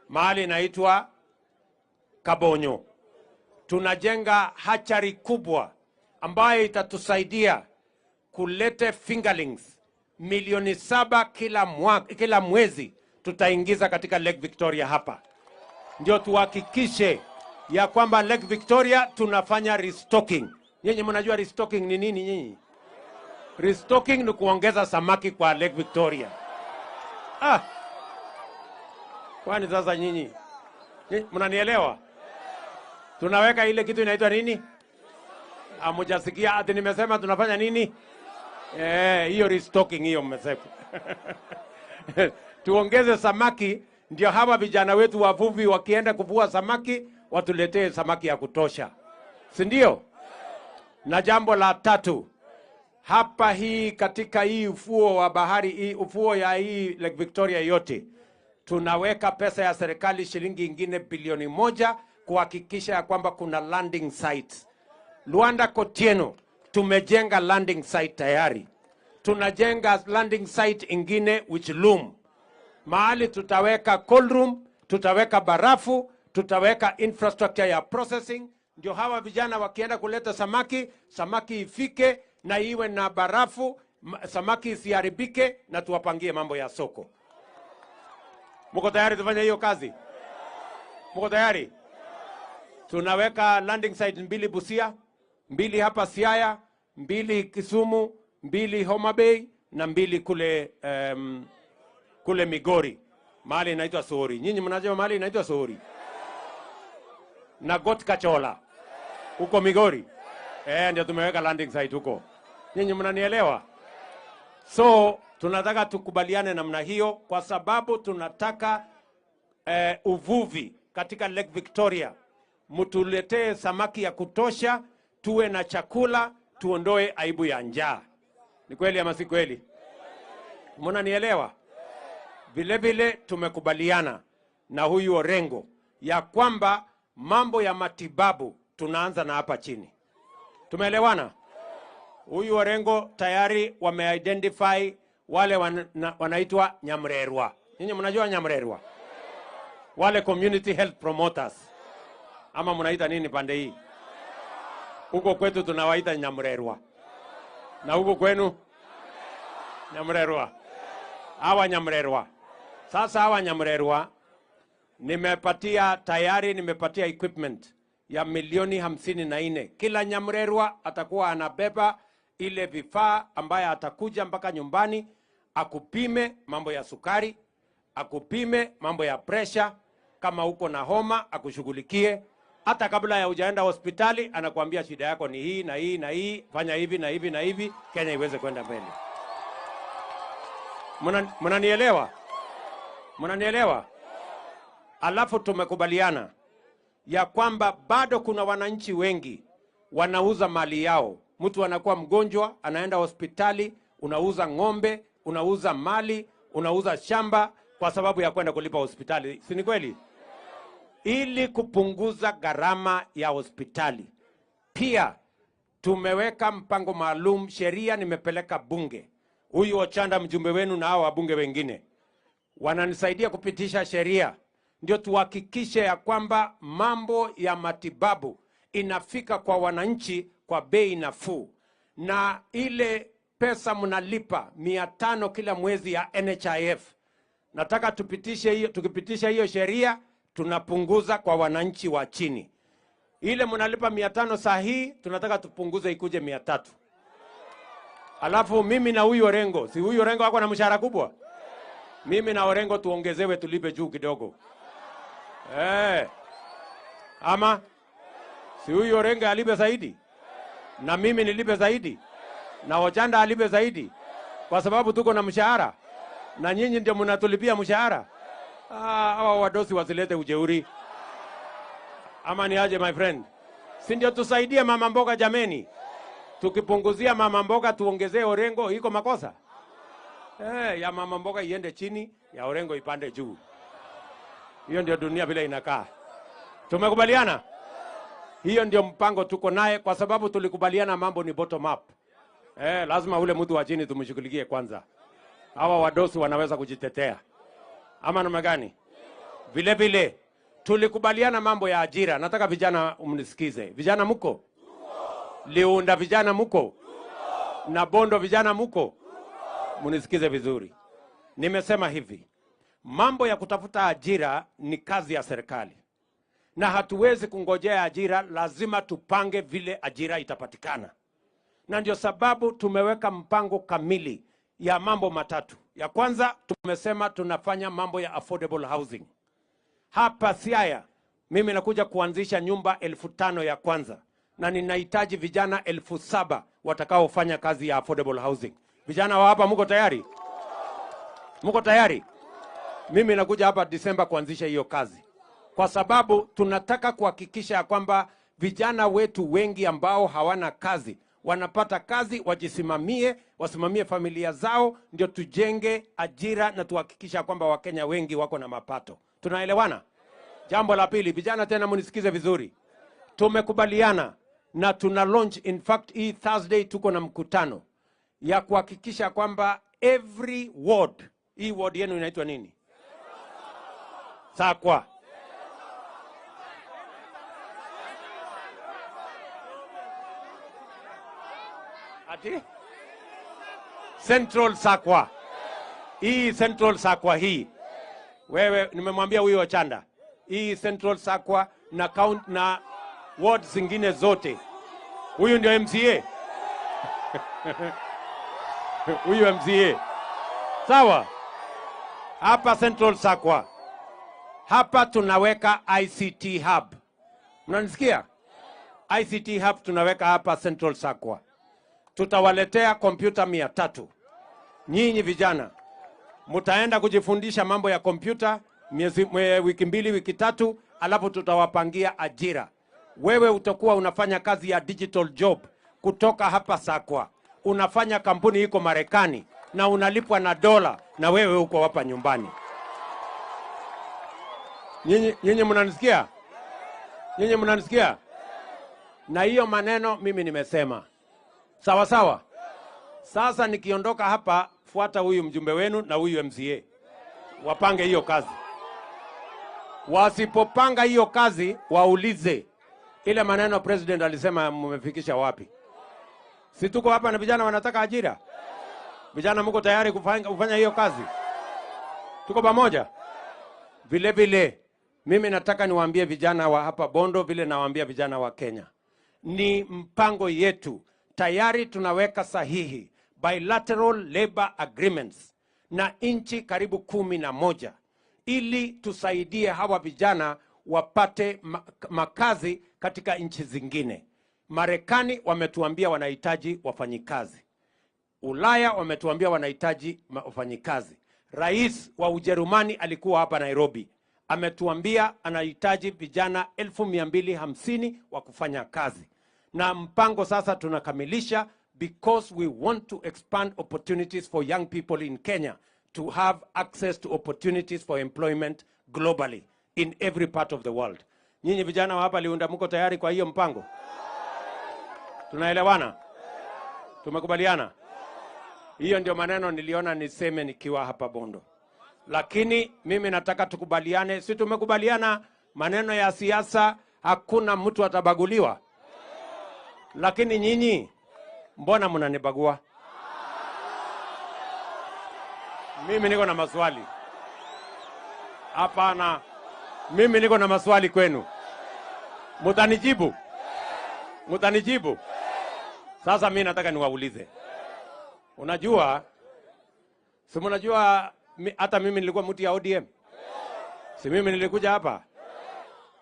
mahali inaitwa Kabonyo. Tunajenga hatchery kubwa ambayo itatusaidia kulete fingerlings milioni 7 kila mwezi tutaingiza katika Lake Victoria hapa. Ndio tuhakikishe ya kwamba Lake Victoria tunafanya restocking. Nyinyi mnajua restocking ni nini nyinyi? Restocking ni kuongeza samaki kwa Lake Victoria. Kwani sasa nyinyi mnanielewa? Tunaweka ile kitu inaitwa nini? Hamjasikia ati nimesema tunafanya nini? Hiyo restocking hiyo mmesema. Tuongeze samaki ndio hawa vijana wetu wavuvi wakienda kuvua samaki watuletee samaki ya kutosha. Si ndio? Na jambo la tatu, hapa hii katika hii ufuo wa bahari, hii ufuo ya hii Lake Victoria yote, tunaweka pesa ya serikali shilingi ingine bilioni 1 kuhakikisha ya kwamba kuna landing sites. Luanda Kotieno tumejenga landing site tayari. Tunajenga landing site ingine Wichilum. Mahali tutaweka cold room, tutaweka barafu, tutaweka infrastructure ya processing. Ndio hawa vijana wakienda kuleta samaki, samaki ifike na iwe na barafu, samaki isiharibike, na tuwapangie mambo ya soko. Mko tayari tufanye hiyo kazi? Mko tayari? Tunaweka landing site 2 Busia, 2 hapa Siaya, 2 Kisumu, 2 Homa Bay na 2 kule kule Migori, mahali inaitwa Sohori. Nyinyi mnajua mahali inaitwa Sohori? Na Got Kachola huko Migori. Ndio tumeweka landing site huko. Nyinyi mnanielewa? So tunataka tukubaliane namna hiyo kwa sababu tunataka uvuvi katika Lake Victoria. Mtuletee samaki ya kutosha, tuwe na chakula, tuondoe aibu ya njaa. Ni kweli ama si kweli? Mnanielewa? Vile vile tumekubaliana na huyu Orengo ya kwamba mambo ya matibabu tunaanza na hapa chini. Tumeelewana? Huyu Orengo tayari wameidentify wale wanaitwa Nyamrerwa. Nyinyi mnajua Nyamrerwa? Wale community health promoters. Ama mnaita nini pande hii? Huko kwetu tunawaita Nyamrerwa. Na huko kwenu? Nyamrerwa. Hawa Nyamrerwa. Sasa hawa Nyamrerwa nimepatia tayari, nimepatia equipment ya milioni 54. Kila Nyamrerwa atakuwa anabeba ile vifaa ambaye atakuja mpaka nyumbani akupime mambo ya sukari, akupime mambo ya pressure, kama uko na homa akushughulikie. Hata kabla ya hujaenda hospitali anakuambia shida yako ni hii na hii na hii, fanya hivi na hivi na hivi, Kenya iweze kwenda mbele. Mnanielewa? Mnanielewa? Alafu tumekubaliana ya kwamba bado kuna wananchi wengi wanauza mali yao. Mtu anakuwa mgonjwa, anaenda hospitali, unauza ng'ombe, unauza mali, unauza shamba kwa sababu ya kwenda kulipa hospitali. Si ni kweli? Ili kupunguza gharama ya hospitali. Pia tumeweka mpango maalum, sheria nimepeleka bunge. Huyu Ochanda mjumbe wenu na hao wabunge wengine wananisaidia kupitisha sheria ndio tuhakikishe ya kwamba mambo ya matibabu inafika kwa wananchi kwa bei nafuu. Na ile pesa mnalipa 500 kila mwezi ya NHIF, nataka tupitishe hiyo. Tukipitisha hiyo sheria tunapunguza kwa wananchi wa chini. Ile mnalipa 500 saa hii tunataka tupunguze ikuje 300. Alafu mimi na huyu Orengo, si huyu Orengo ako na mshahara kubwa? Mimi na Orengo tuongezewe tulipe juu kidogo. Ama si huyu Orengo alipe zaidi na mimi nilipe zaidi na Ochanda alipe zaidi, kwa sababu tuko na mshahara na nyinyi ndio mnatulipia mshahara. Hawa wadosi wasilete ujeuri. Ama ni aje my friend? Si ndio tusaidie mama mboga jameni? Tukipunguzia mama mboga tuongezee Orengo, iko makosa? Ya mama mboga iende chini, ya Orengo ipande juu. Hiyo ndio dunia vile inakaa. Tumekubaliana? Hiyo ndio mpango tuko naye, kwa sababu tulikubaliana mambo ni bottom up. Lazima ule mtu wa chini tumshughulikie kwanza. Hawa wadosi wanaweza kujitetea. Ama namna gani? Vile vile tulikubaliana mambo ya ajira. Nataka vijana mnisikize. Vijana mko? Liunda vijana mko? Na Bondo vijana mko? Mnisikize vizuri. Nimesema hivi, mambo ya kutafuta ajira ni kazi ya serikali. Na hatuwezi kungojea ajira, lazima tupange vile ajira itapatikana. Na ndio sababu tumeweka mpango kamili ya mambo matatu. Ya kwanza tumesema tunafanya mambo ya affordable housing. Hapa Siaya mimi nakuja kuanzisha nyumba 5,000 ya kwanza, na ninahitaji vijana 7,000 watakaofanya kazi ya affordable housing. Vijana wa hapa mko tayari? Mko tayari? Mimi nakuja hapa Disemba kuanzisha hiyo kazi, kwa sababu tunataka kuhakikisha kwamba vijana wetu wengi ambao hawana kazi wanapata kazi, wajisimamie, wasimamie familia zao, ndio tujenge ajira na tuhakikisha kwamba Wakenya wengi wako na mapato. Tunaelewana? Jambo la pili, vijana tena mnisikize vizuri. Tumekubaliana na tuna launch, in fact hii Thursday tuko na mkutano ya kuhakikisha kwamba every ward, hii ward yenu inaitwa nini? Sakwa. Ati? Central Sakwa. Hii Central Sakwa hii. Wewe nimemwambia huyo Ochanda. Hii Central Sakwa na count na ward zingine zote. Huyu ndio MCA. Huyu MCA. Sawa? Hapa Central Sakwa. Hapa tunaweka ICT hub. Mnanisikia? ICT hub tunaweka hapa Central Sakwa. Tutawaletea kompyuta 300. Nyinyi vijana mtaenda kujifundisha mambo ya kompyuta wiki 2, wiki 3, alafu tutawapangia ajira. Wewe utakuwa unafanya kazi ya digital job kutoka hapa Sakwa. Unafanya kampuni iko Marekani, na unalipwa na dola, na wewe uko hapa nyumbani. Nyinyi mnanisikia? Nyinyi mnanisikia? Na hiyo maneno mimi nimesema. Sawa sawa. Sasa nikiondoka hapa, fuata huyu mjumbe wenu na huyu MCA. Wapange hiyo kazi. Wasipopanga hiyo kazi, waulize ile maneno president alisema mmefikisha wapi? Si tuko hapa na vijana wanataka ajira? Vijana mko tayari kufanya hiyo kazi? Tuko pamoja? Vile vile mimi nataka niwaambie vijana wa hapa Bondo vile nawaambia vijana wa Kenya. Ni mpango yetu. Tayari tunaweka sahihi bilateral labor agreements na nchi karibu 11 ili tusaidie hawa vijana wapate makazi katika nchi zingine. Marekani wametuambia wanahitaji wafanyikazi. Ulaya wametuambia wanahitaji wafanyikazi. Rais wa Ujerumani alikuwa hapa Nairobi. Ametuambia anahitaji vijana 250,000 wa kufanya kazi. Na mpango sasa tunakamilisha because we want to expand opportunities for young people in Kenya to have access to opportunities for employment globally in every part of the world. Nyinyi vijana wa hapa Liunda mko tayari kwa hiyo mpango? Tunaelewana? Tumekubaliana? Hiyo ndio maneno niliona niseme nikiwa hapa Bondo. Lakini mimi nataka tukubaliane, si tumekubaliana maneno ya siasa hakuna mtu atabaguliwa. Lakini nyinyi mbona mnanibagua? Mimi niko na maswali. Hapana. Mimi niko na maswali kwenu. Mutanijibu? Mutanijibu? Sasa mimi nataka niwaulize. Unajua, si mnajua hata mimi nilikuwa mtu ya ODM? Si mimi nilikuja hapa?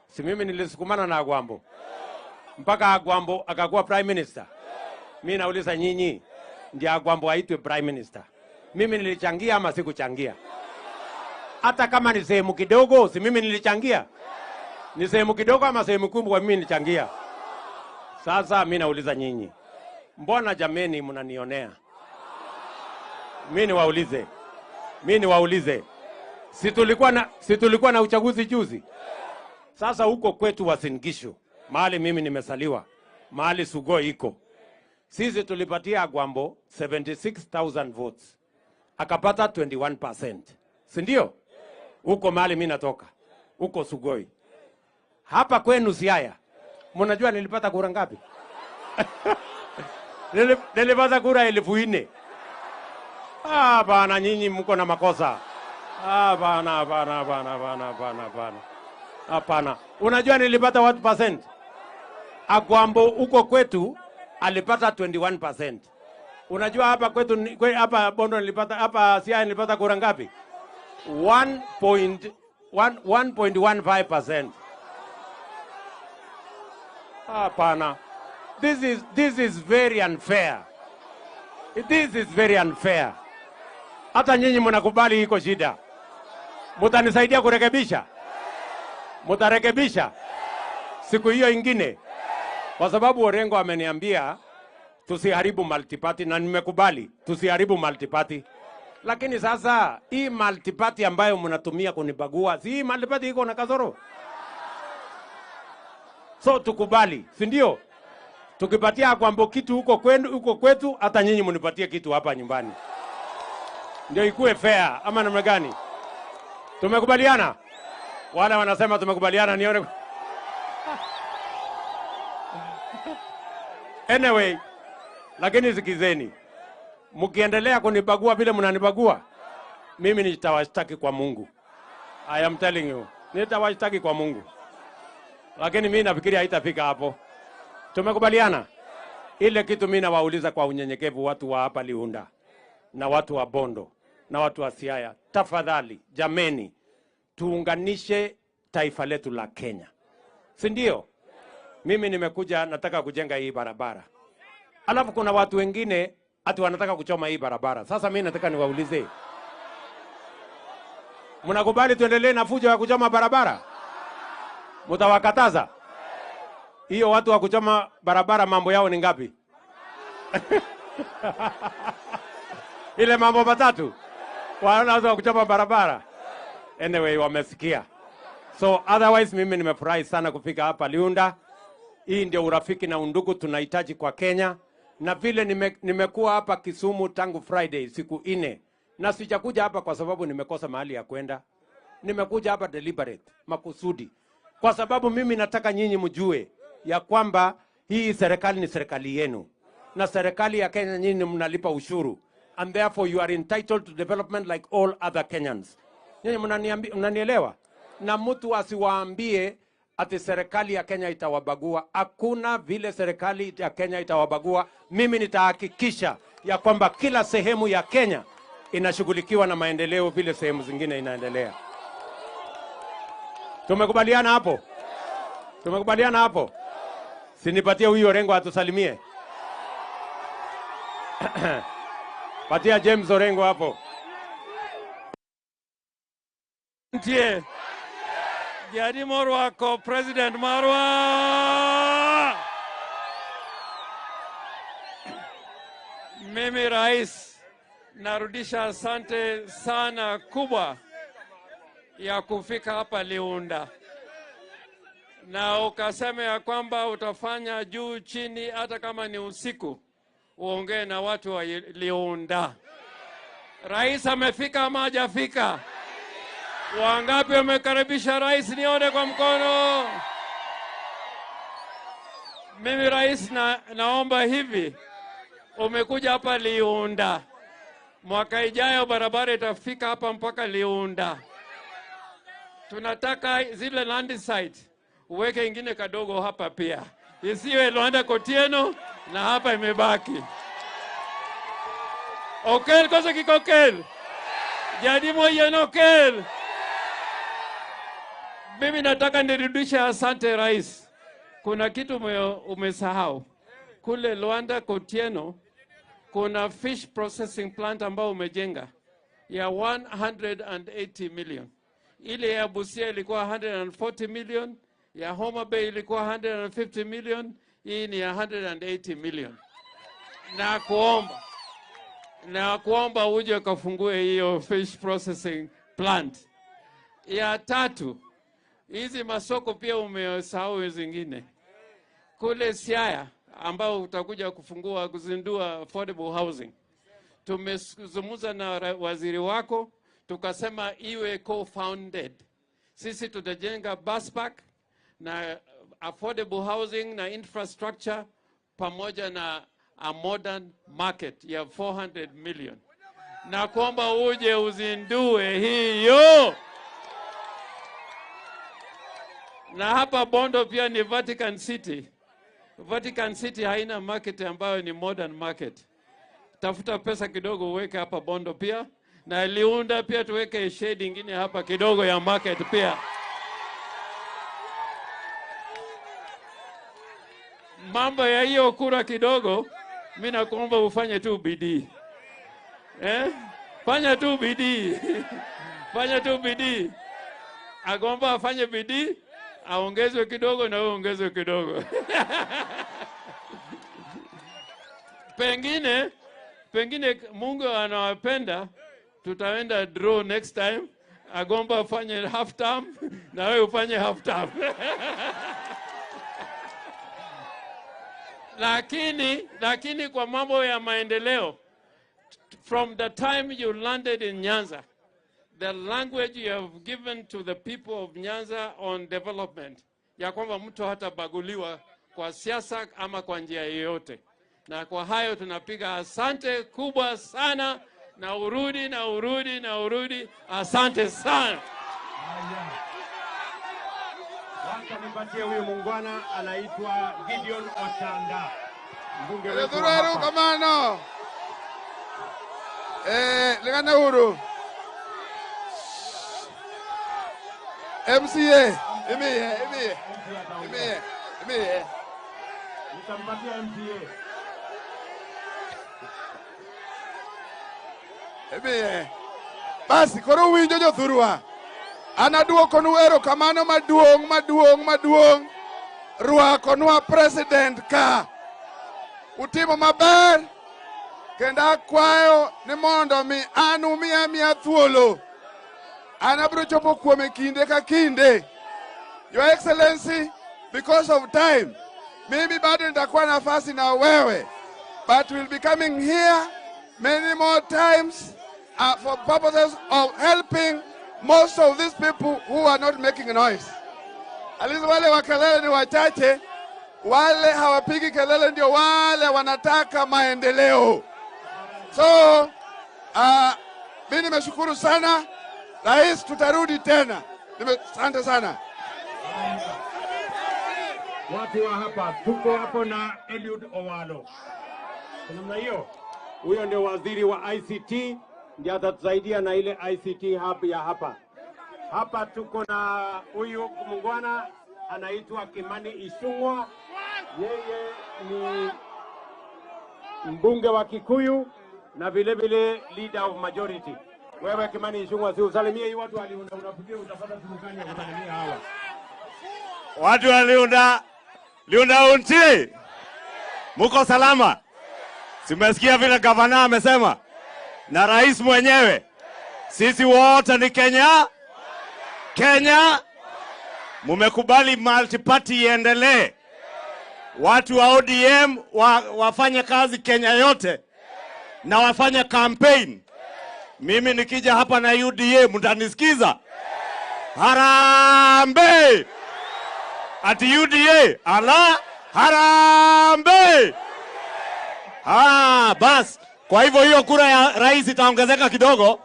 Si mimi nilisukumana na Agwambo? Mpaka Agwambo akakuwa Prime Minister. Mimi nauliza nyinyi, ndiye Agwambo aitwe Prime Minister. Mimi nilichangia ama sikuchangia? Hata kama ni sehemu kidogo, si mimi nilichangia? Ni sehemu kidogo ama sehemu kubwa mimi nilichangia? Sasa mimi nauliza nyinyi, mbona jameni mnanionea? Mimi niwaulize. Mimi niwaulize. Si tulikuwa na uchaguzi juzi? Sasa huko kwetu Uasin Gishu, mahali mimi nimesaliwa, mahali Sugoi iko. Sisi tulipatia Agwambo 76,000 votes. Akapata 21%. Si ndio? Huko mahali mimi natoka, huko Sugoi. Hapa kwenu Siaya, mnajua nilipata kura ngapi? Nilipata kura 4,000. Ah, bana nyinyi mko na makosa. Ah, bana bana bana bana bana bana. Hapana. Unajua nilipata what percent? Agwambo huko kwetu alipata 21%. Unajua hapa kwetu, hapa Bondo nilipata, hapa Siaya nilipata kura ngapi? 1.15%. Hapana. This is very unfair. This is very unfair. Hata nyinyi mnakubali iko shida. Mtanisaidia kurekebisha? Mtarekebisha siku hiyo ingine? Kwa sababu Orengo ameniambia tusiharibu multiparty, na nimekubali tusiharibu multiparty. Lakini sasa hii multiparty ambayo mnatumia kunibagua, si hii multiparty iko na kasoro? So tukubali, si ndio? Tukipatia Agwambo kitu huko kwenu, huko kwetu, hata nyinyi mnipatie kitu hapa nyumbani. Ndio ikue fair ama namna gani? Tumekubaliana? Wale wanasema tumekubaliana nione. Anyway, lakini sikizeni. Mkiendelea kunibagua vile mnanibagua, mimi nitawashtaki kwa Mungu. I am telling you, nitawashtaki kwa Mungu. Lakini mimi nafikiri haitafika hapo. Tumekubaliana? Ile kitu mimi nawauliza kwa unyenyekevu watu wa hapa Liunda na watu wa Bondo na watu wa Siaya, tafadhali jameni, tuunganishe taifa letu la Kenya. Si ndio? Mimi nimekuja nataka kujenga hii barabara. Alafu kuna watu wengine ati wanataka kuchoma hii barabara. Sasa mimi nataka niwaulize, mnakubali tuendelee na fujo ya kuchoma barabara? Mtawakataza? Hiyo watu wa kuchoma barabara mambo yao ni ngapi? Ile mambo matatu wanaanza kuchoma barabara. Anyway, wamesikia. So otherwise mimi nimefurahi sana kufika hapa Liunda. Hii ndio urafiki na undugu tunahitaji kwa Kenya, na vile nimekuwa hapa Kisumu tangu Friday siku 4, na sijakuja hapa kwa sababu nimekosa mahali ya kwenda. Nimekuja hapa deliberate, makusudi, kwa sababu mimi nataka nyinyi mjue ya kwamba hii serikali ni serikali yenu, na serikali ya Kenya nyinyi mnalipa ushuru, and therefore you are entitled to development like all other Kenyans. Nyinyi mnanielewa? Na mtu asiwaambie ati serikali ya Kenya itawabagua. Hakuna vile serikali ya Kenya itawabagua. Mimi nitahakikisha ya kwamba kila sehemu ya Kenya inashughulikiwa na maendeleo vile sehemu zingine inaendelea. Tumekubaliana hapo? Tumekubaliana hapo? Sinipatie huyu Orengo atusalimie. Patia James Orengo hapo. Ntie. Jadi morwako President marwa. Mimi rais narudisha asante sana kubwa ya kufika hapa Liunda, na ukasema ya kwamba utafanya juu chini, hata kama ni usiku, uongee na watu wa Liunda. Rais amefika ama hajafika? Wangapi wamekaribisha rais? Nione kwa mkono. Mimi rais naomba hivi, umekuja hapa Liunda, mwaka ijayo barabara itafika hapa mpaka Liunda. Tunataka zile land site uweke ingine kadogo hapa pia, isiwe Luanda Kotieno na hapa imebaki. Okel kosa kikokel jadi moyen okel. Mimi nataka nirudishe asante rais. Kuna kitu umesahau. Kule Luanda Kotieno kuna fish processing plant ambao umejenga ya 180 million. Ile ya Busia ilikuwa 140 million, ya Homa Bay ilikuwa 150 million, hii ni ya 180 million. Na kuomba uje ukafungue hiyo fish processing plant. Ya tatu, hizi masoko pia umesahau zingine. Kule Siaya ambao utakuja kuzindua affordable housing. Tumezungumza na waziri wako, tukasema iwe co-founded. Sisi tutajenga bus park na affordable housing na infrastructure pamoja na a modern market ya 400 million. Na kuomba uje uzindue hiyo. Na hapa Bondo pia ni Vatican City. Vatican City haina market ambayo ni modern market. Tafuta pesa kidogo uweke hapa Bondo pia. Na Liunda pia tuweke shade ingine hapa kidogo ya market pia. Mambo ya hiyo kura kidogo, mimi nakuomba ufanye tu bidii. Fanya tu bidii. Fanya tu bidii. Agomba afanye bidii, aongezwe kidogo na wewe ongezwe kidogo. Pengine Mungu anawapenda, tutaenda draw next time. Agomba afanye half term na wewe ufanye half term. Lakini kwa mambo ya maendeleo, from the time you landed in Nyanza, the language you have given to the people of Nyanza on development, ya kwamba mtu hatabaguliwa kwa siasa ama kwa njia yoyote. Na kwa hayo tunapiga asante kubwa sana, na urudi, na urudi, na urudi. Asante sana. Wacha nipatie huyu muungwana anaitwa Gideon Ochanda. Mbunge wetu wa Erokamano. hapa. Kamano. Ligana uru. MCA, imiye, imiye. Imiye, imiye. Nitampatia MCA. Imiye. Basi koro uwinjo jothurwa. An aduokonu erokamano maduong', maduong', maduong'. Rwakonwa president ka. Utimo maber. Kendo akwayo ni mondo mi an umiya miya thuolo. An abiro chopo kuome kinde ka kinde. Your Excellency, because of time, mimi bado nitakuwa nafasi na wewe, but we'll be coming here many more times for purposes of helping most of these people who are not making noise. At least wale wa kelele ni wachache, wale hawapigi kelele ndio wale wanataka maendeleo. So mimi nimeshukuru sana Rais, tutarudi tena. Asante sana. Watu wa hapa, tuko hapo na Eliud Owalo. Kwa namna hiyo, huyo ndio waziri wa ICT, ndiye atatusaidia na ile ICT hub ya hapa. Hapa tuko na huyu mungwana anaitwa Kimani Ichung'wah, yeye ni mbunge wa Kikuyu na vile vile leader of majority. Wewe Kimani Ichung'wah, si usalimie hii watu waliunda, unafikiri utapata siku gani ya kusalimia hawa? Watu wa Liunda, Liunda unti, muko salama? Simesikia vile gavana amesema na rais mwenyewe. Sisi wote ni Kenya, Kenya. Mumekubali multi-party iendelee, watu wa ODM wafanye kazi Kenya yote na wafanye campaign. Mimi nikija hapa na UDA mtanisikiza? Harambee! Ati UDA ala harambee! Ah, bas. Kwa hivyo hiyo kura ya rais itaongezeka kidogo,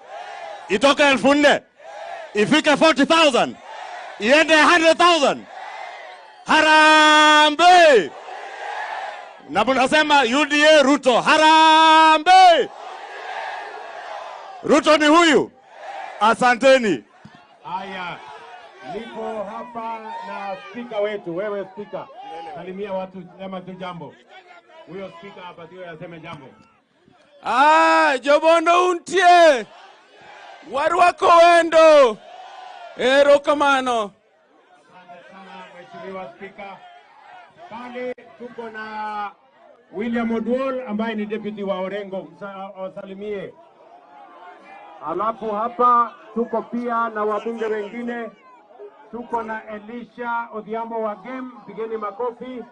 itoke 4,000 ifike 40,000 iende 100,000. Harambee! Na mnasema UDA Ruto, harambee! Ruto ni huyu. Asanteni. Haya, niko hapa na spika wetu. Wewe spika, salimia watu, sema tu jambo. Huyo spika hapa sio aseme jambo. Ah, jobondo untie. Warwako wendo. Erokamano. Asante sana mheshimiwa spika. Pale tuko na William Oduol ambaye ni deputy wa Orengo, wasalimie. Alafu hapa tuko pia na wabunge wengine, tuko na Elisha Odhiambo wa Gem, pigeni makofi.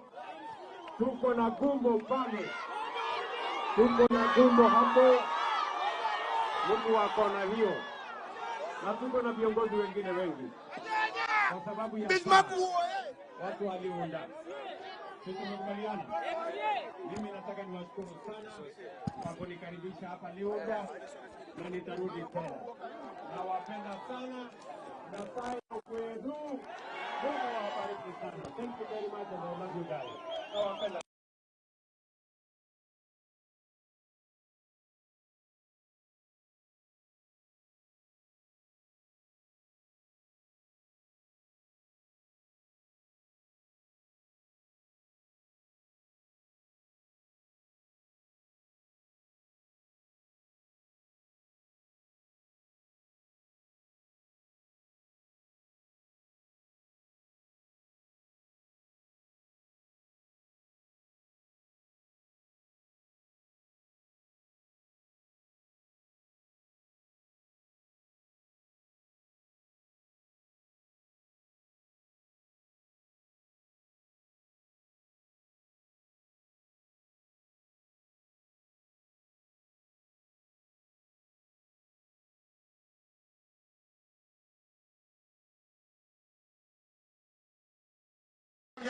Tuko na Gumbo pale, tuko na Gumbo hapo, Mungu wa kona hiyo, na tuko na viongozi wengine wengi kwa sababu ya saa, watu waliunda. Sisi tumekubaliana. Mimi nataka niwashukuru sana kwa kunikaribisha hapa Liunda na nitarudi tena. Nawapenda sana na sana kwenu. Mungu awabariki sana. Thank you very much and I love you guys. Nawapenda.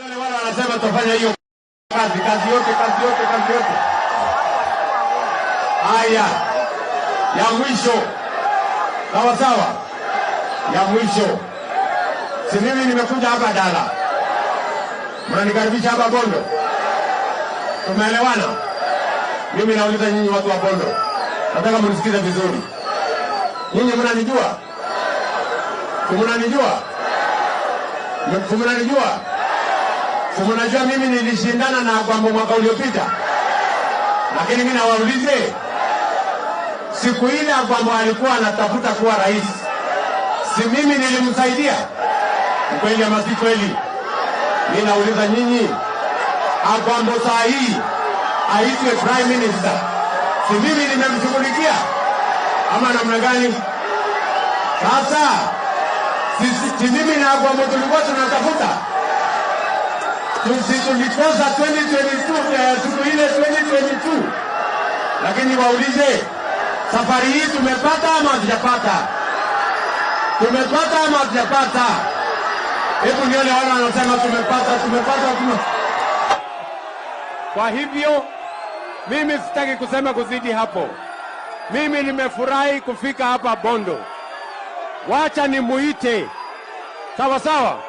Wale wale wanasema tutafanya hiyo kazi, kazi yote, kazi yote, kazi yote. Haya, ya mwisho, sawa sawa, ya mwisho. Si mimi nimekuja hapa Dala, mnanikaribisha hapa Bondo, tumeelewana? Mimi nauliza nyinyi watu wa Bondo, nataka mnisikize vizuri. Nyinyi mnanijua? Mnanijua? Mnanijua? Mnajua mimi nilishindana na Agwambo mwaka uliopita, lakini mimi nawaulize, siku ile Agwambo alikuwa anatafuta kuwa rais, si mimi nilimsaidia? Ni kweli ama si kweli? Mimi nauliza nyinyi, Agwambo saa hii aitwe prime minister, Si mimi nimemshughulikia ama namna gani? Sasa si mimi na Agwambo tulikuwa tunatafuta, tulikosa 2022, siku ile 2022, lakini waulize safari hii tumepata ama hatujapata? Tumepata ama hatujapata? Hebu nione wale wanasema tumepata, tumepata, tumepata. Kwa hivyo mimi sitaki kusema kuzidi hapo. Mimi nimefurahi kufika hapa Bondo. Wacha nimuite. Sawa sawa.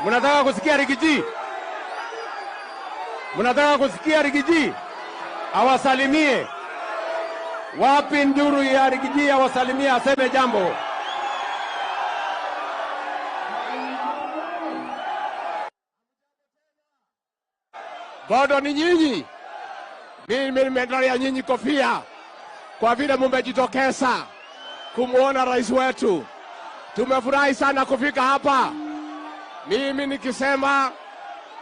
Mnataka kusikia Riggy G? Mnataka kusikia Riggy G? Awasalimie. Wapi nduru ya Riggy G awasalimie, aseme jambo. Bondo ni nyinyi. Mimi nimetolea nyinyi kofia kwa vile mmejitokeza kumuona rais wetu. Tumefurahi sana kufika hapa. Mimi nikisema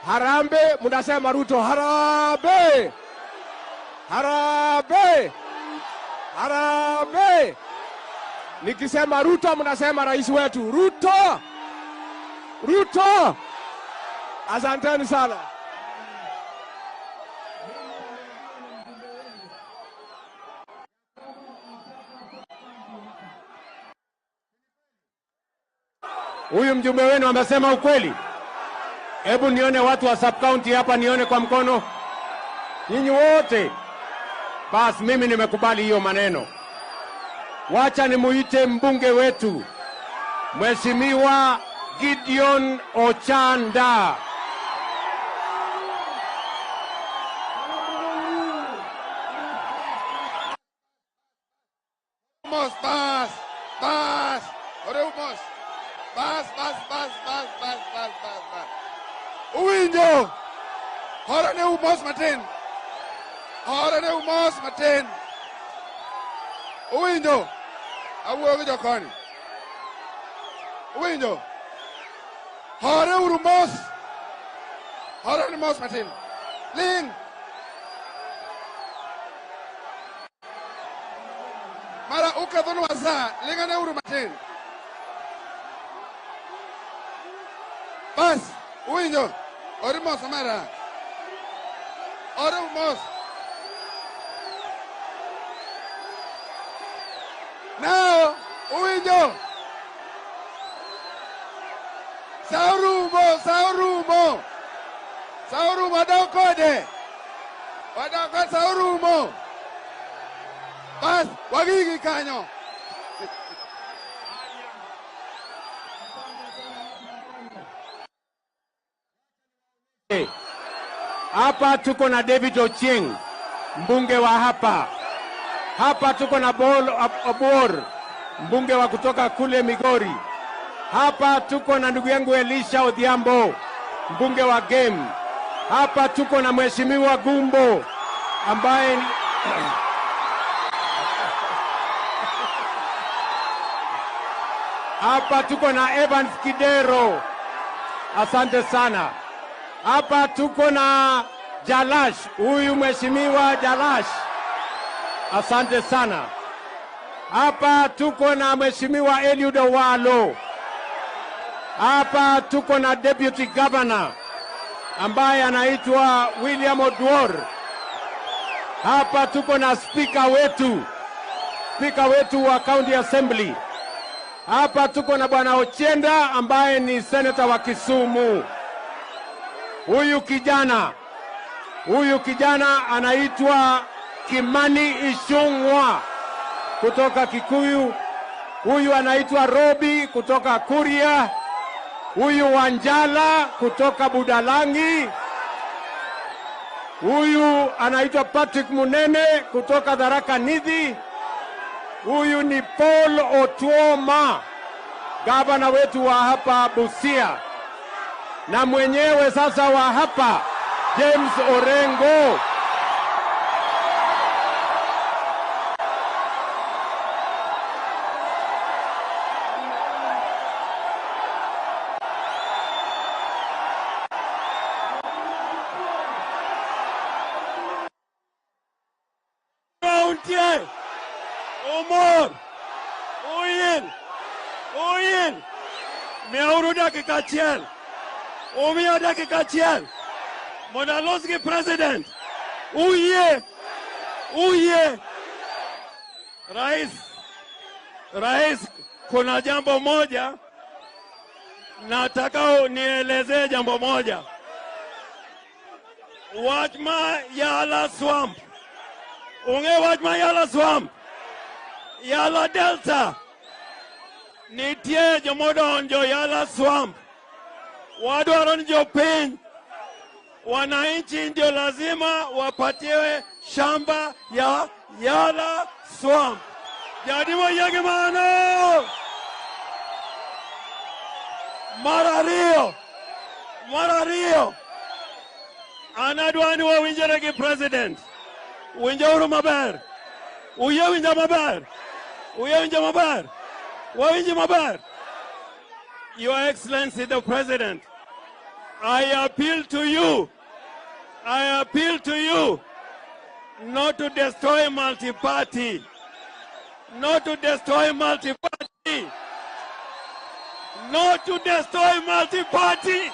harambee, mnasema Ruto harambee. Harambee. Harambee. Nikisema Ruto, mnasema rais wetu Ruto. Ruto. Asanteni sana. Huyu mjumbe wenu amesema ukweli. Hebu nione watu wa sub county hapa, nione kwa mkono. Nyinyi wote. Bas mimi nimekubali hiyo maneno. Wacha nimuite mbunge wetu Mheshimiwa Gideon Ochanda. Mos, bas, bas, oreu mos. Bas, bas, bas, bas, bas, bas, bas, bas. Uwinjo. Hora ne umos matin. Hora ne umos matin. Uwinjo. Awuoyo gi jokoni. Uwinjo. Hore uru mos. Hore ne mos matin. Ling. Mara ukethonwa sa, lingane uru matin. Bas, uwinjo. Ori mos omera. Ori mos. Now, uwinjo. Saurumo, saurumo. Saurumo, wadok kode. Wadok kode, saurumo. Bas, wagigi kanyo. Hapa tuko na David Ochieng, mbunge wa hapa. Hapa tuko na Paul Obuor, mbunge wa kutoka kule Migori. Hapa tuko na ndugu yangu Elisha Odhiambo, mbunge wa Gem. Hapa tuko na Mheshimiwa Gumbo ambaye hapa tuko na Evans Kidero. Asante sana. Hapa tuko na Jalash, huyu Mheshimiwa Jalash. Asante sana. Hapa tuko na Mheshimiwa Eliud Owalo. Hapa tuko na Deputy Governor ambaye anaitwa William Oduor. Hapa tuko na speaker wetu, speaker wetu wa County Assembly. Hapa tuko na Bwana Ochienda ambaye ni senator wa Kisumu. Huyu kijana anaitwa Kimani Ichung'wa kutoka Kikuyu. Huyu anaitwa Robi kutoka Kuria. Huyu Wanjala kutoka Budalangi. Huyu anaitwa Patrick Munene kutoka Tharaka Nithi. Huyu ni Paul Otuoma, gavana wetu wa hapa Busia, na mwenyewe sasa wa hapa James Orengo. Round Untie. Umor. Uyil. Uyil. Miyauru dakika achiel. Umiya dakika achiel. Mondo alos gi president. Uyie. Uyie. Rais, Rais, kuna jambo moja nataka nielezee jambo moja. Wach ma Yala Swamp. Ung'e wach ma Yala Swamp? Yala Delta. Nitie jomodonjo Yala Swamp. Wadwaro ni jopiny, wananchi ndio lazima wapatiwe shamba ya Yala Swamp. Jadimo yie gi mano. Mar ariyo, mar ariyo, an adwa ni wawinjre gi president. Winjauru maber. Uyie winja maber. Uyie winja maber. Wawinji maber. Your Excellency the President, I appeal to you. I appeal to you not to destroy multi-party. Not to destroy multi-party. Not to destroy multi-party.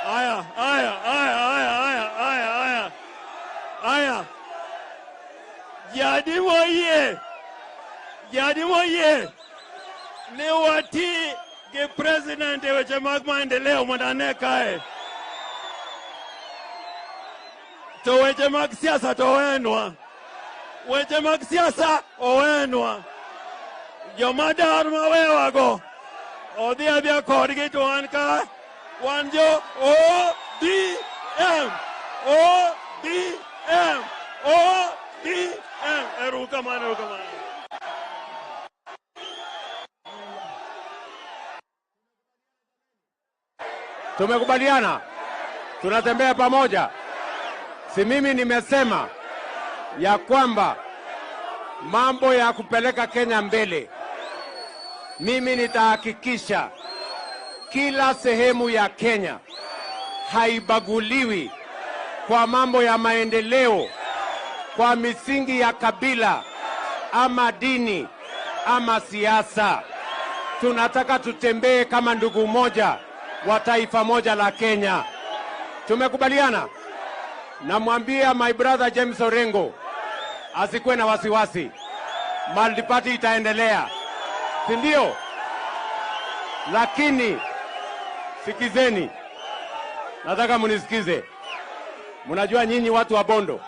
Aya, aya, aya, aya, aya, aya, aya. Aya. Jadi moyie. Jadi moyie. Ni wati gi president e weche mag maendeleo mondo ane kae. To weche mag siasa to owenwa. Weche mag siasa owenwa. Joma dar mawewago odhi adhiya kodgi to wan ka wan jo ODM. ODM. ODM. Erokamano, erokamano. Tumekubaliana, tunatembea pamoja. Si mimi nimesema ya kwamba mambo ya kupeleka Kenya mbele, mimi nitahakikisha kila sehemu ya Kenya haibaguliwi kwa mambo ya maendeleo, kwa misingi ya kabila ama dini ama siasa. Tunataka tutembee kama ndugu moja wa taifa moja la Kenya. Tumekubaliana? Namwambia my brother James Orengo asikuwe na wasiwasi. Multiparty itaendelea, si ndio? Lakini sikizeni, nataka munisikize. Mnajua nyinyi watu wa Bondo,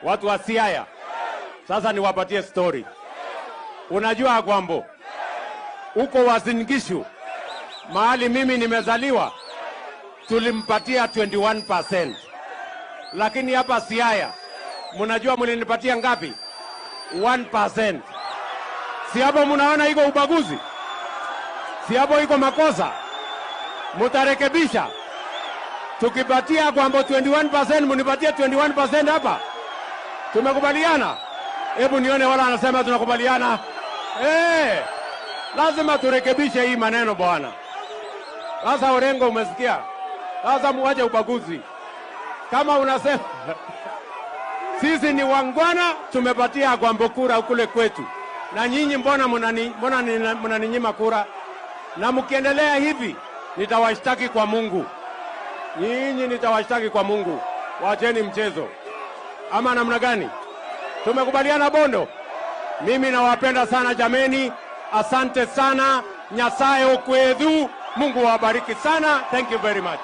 watu wa Siaya. Sasa niwapatie story. Unajua Agwambo, huko Uasin Gishu, mahali mimi nimezaliwa, tulimpatia 21%. Lakini hapa Siaya, mnajua mlinipatia ngapi? 1%. Si hapo mnaona iko ubaguzi? Si hapo iko makosa? Mutarekebisha. Tukipatia Agwambo 21%, mnipatie 21% hapa. Tumekubaliana? Hebu nione wala anasema tunakubaliana. Lazima turekebishe hii maneno bwana. Sasa Orengo umesikia? Sasa muache ubaguzi. Kama unasema sisi ni wangwana, tumepatia Agwambo kura kule kwetu. Na nyinyi mbona mnaninyima kura? Na mkiendelea hivi nitawashtaki kwa Mungu. Nyinyi nitawashtaki kwa Mungu. Waacheni mchezo. Ama namna gani? Tumekubaliana Bondo? Mimi nawapenda sana jameni. Asante sana. Nyasaye okwedhu. Mungu awabariki sana. Thank you very much.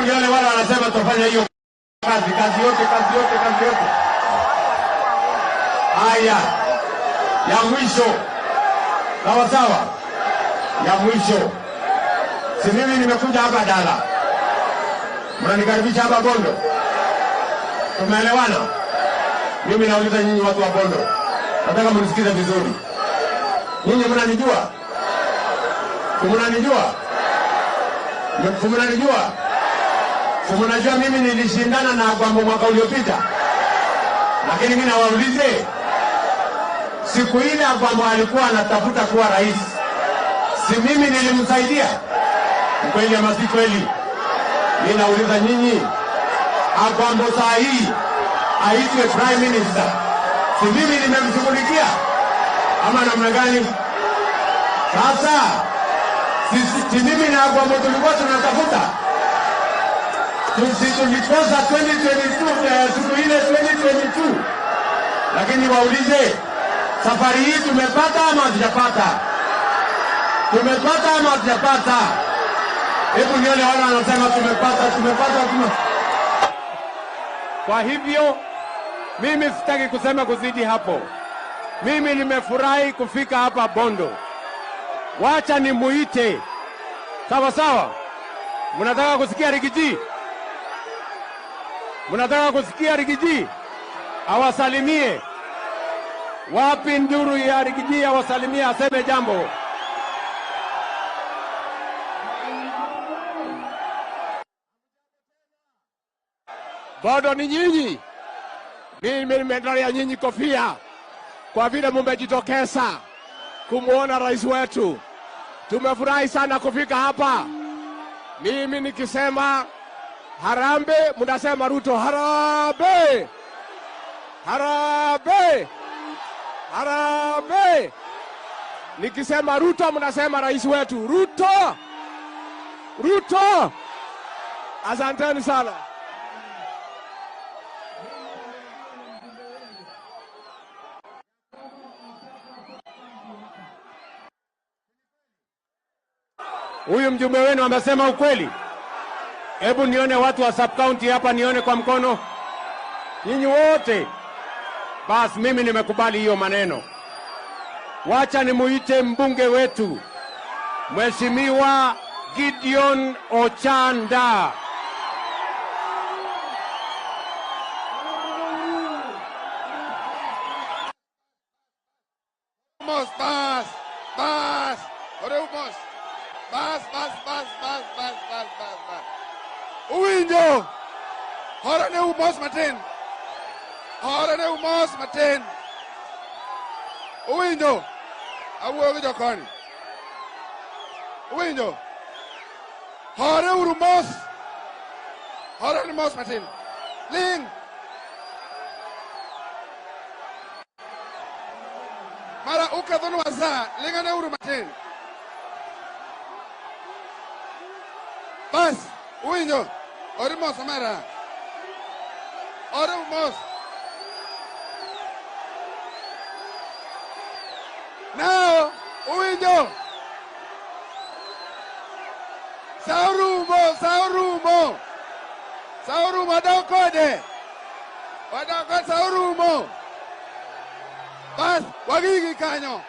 Nione wale wanasema tutafanya hiyo kazi, kazi yote, kazi yote, kazi yote. Haya, ya mwisho, sawa sawa, ya mwisho. Si mimi nimekuja hapa Dala, mnanikaribisha hapa Bondo, tumeelewana? Mimi nauliza nyinyi watu wa Bondo, nataka mnisikize vizuri. Nyinyi mnanijua? Mnanijua? Mnanijua? Mnajua mimi nilishindana na Agwambo mwaka uliopita, lakini mimi nawaulize, siku ile Agwambo alikuwa anatafuta kuwa rais, si mimi nilimsaidia? Kweli ama si kweli? Mimi nauliza nyinyi, Agwambo saa hii aitwe prime minister, si mimi nimemshughulikia ama namna gani? Sasa si mimi na Agwambo tulikuwa tunatafuta, tulikosa 2022, siku ile 2022, lakini waulize, safari hii tumepata ama hatujapata? Tumepata ama hatujapata? Hebu nione wale wanasema tumepata, tumepata, tumepata. Kwa hivyo mimi sitaki kusema kuzidi hapo. Mimi nimefurahi kufika hapa Bondo. Wacha nimuite. Sawa sawa. Mnataka kusikia Riggy G? Mnataka kusikia Riggy G? Awasalimie. Wapi nduru ya Riggy G awasalimie, aseme jambo. Bondo ni nyinyi. Mimi nimetolea nyinyi kofia kwa vile mmejitokeza kumuona rais wetu. Tumefurahi sana kufika hapa. Mimi nikisema harambee, mnasema Ruto harambee. Harambee. Harambee. Nikisema Ruto, mnasema rais wetu Ruto. Ruto. Asanteni sana. Huyu mjumbe wenu amesema ukweli? Hebu nione watu wa sub county hapa, nione kwa mkono. Nyinyi wote. Bas, mimi nimekubali hiyo maneno. Wacha nimuite mbunge wetu, Mheshimiwa Gideon Ochanda. Mos, bas, bas, oreu mos. Bas, bas, bas, bas, bas, bas, bas, bas. Uwinjo. Hora ne umos matin. Hora ne umos matin. Uwinjo. Awuoyo gi jokoni. Uwinjo. Hore uru mos. Hore ne mos matin. Ling. Mara ukethonwa sa, lingane uru matin. Bas, uwinjo. Ori mos omera. Ori mos. Now, uwinjo. Saurumo, saurumo. Saurumo adok kode. Wadok kode saurumo. Bas, wagigi kanyo.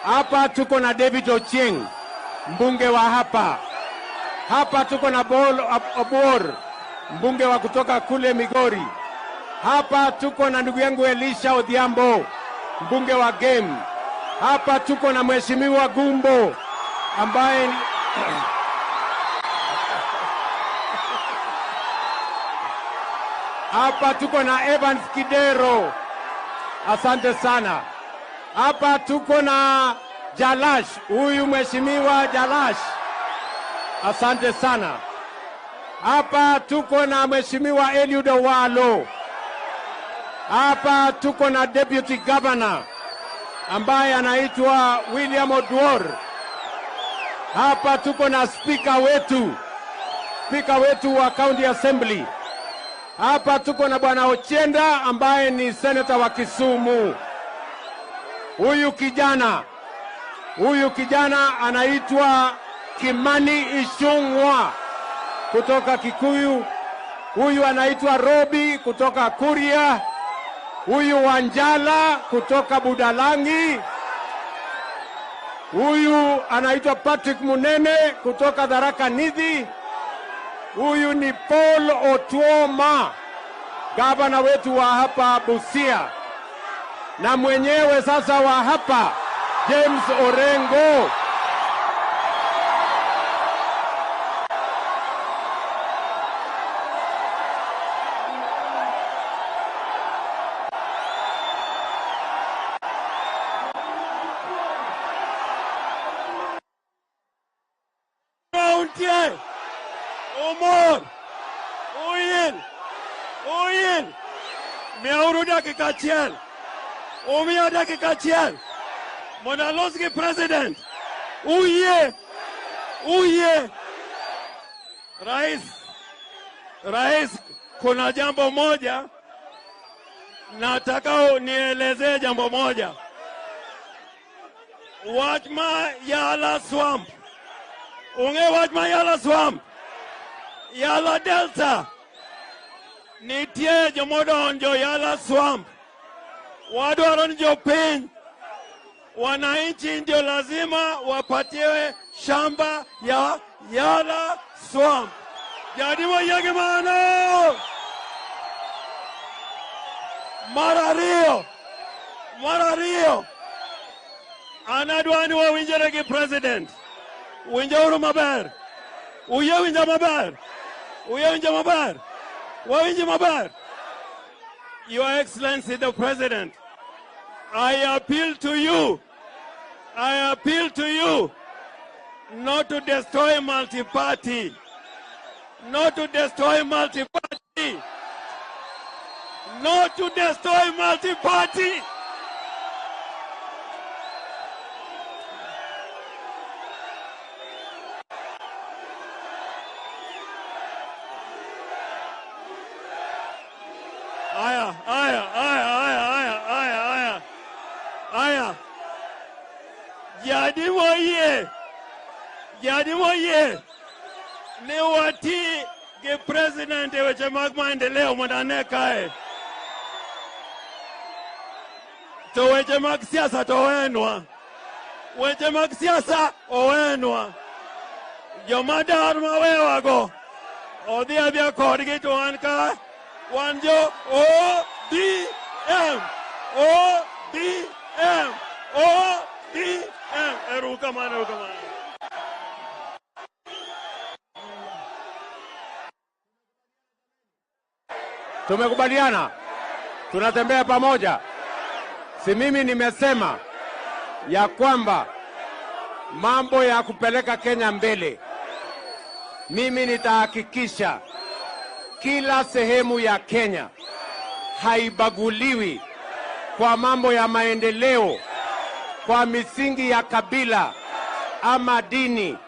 Hapa tuko na David Ochieng, mbunge wa hapa. Hapa tuko na Bol Obuor, mbunge wa kutoka kule Migori. Hapa tuko na ndugu yangu Elisha Odhiambo, mbunge wa Game. Hapa tuko na Mheshimiwa Gumbo ambaye hapa tuko na Evans Kidero. Asante sana. Hapa tuko na Jalash, huyu Mheshimiwa Jalash. Asante sana. Hapa tuko na Mheshimiwa Eliud Owalo. Hapa tuko na Deputy Governor ambaye anaitwa William Oduor. Hapa tuko na speaker wetu wa County Assembly. Hapa tuko na Bwana Ochienda ambaye ni senator wa Kisumu. Huyu kijana anaitwa Kimani Ichung'wa kutoka Kikuyu. Huyu anaitwa Robi kutoka Kuria. Huyu Wanjala kutoka Budalangi. Huyu anaitwa Patrick Munene kutoka Tharaka Nithi. Huyu ni Paul Otuoma, gavana wetu wa hapa Busia, na mwenyewe sasa wa hapa James Orengo. Untie, umor, uyil, uyil. Miauru dakika achiel. Umiya dakika achiel. Mondo alos gi president. Uyie, uyie. Rais, rais, kuna jambo moja nataka nielezee jambo moja. Wach ma Yala Swamp. Ung'e wach ma Yala Swamp. Yala Delta. Nitie jomodonjo Yala Swamp. Wadwaro ni jopiny, wananchi ndio lazima wapatiwe shamba ya Yala Swamp. Jadimo yegi mano. Mar ariyo, mar ariyo. An adwa ni wawinjre gi president. Winjauru maber. Uyie winja maber. Uyie winja maber. Wawinji maber. Your Excellency the President, I appeal to you. I appeal to you not to destroy multi-party. Not to destroy multi-party. Not to destroy multi-party. Aya, aya, aya, aya, aya, aya, aya. Aya. Jadi moyie. Jadi moyie. Ni wati gi president e weche mag maendeleo mondo ane kae. To weche mag siasa to owenwa. Weche mag siasa owenwa. Joma dar mawewago odhi adhiya kodgi to an ka wan jo ODM. ODM. ODM. Erokamano, erokamano. Tumekubaliana, tunatembea pamoja. Si mimi nimesema ya kwamba mambo ya kupeleka Kenya mbele, mimi nitahakikisha kila sehemu ya Kenya haibaguliwi kwa mambo ya maendeleo, kwa misingi ya kabila ama dini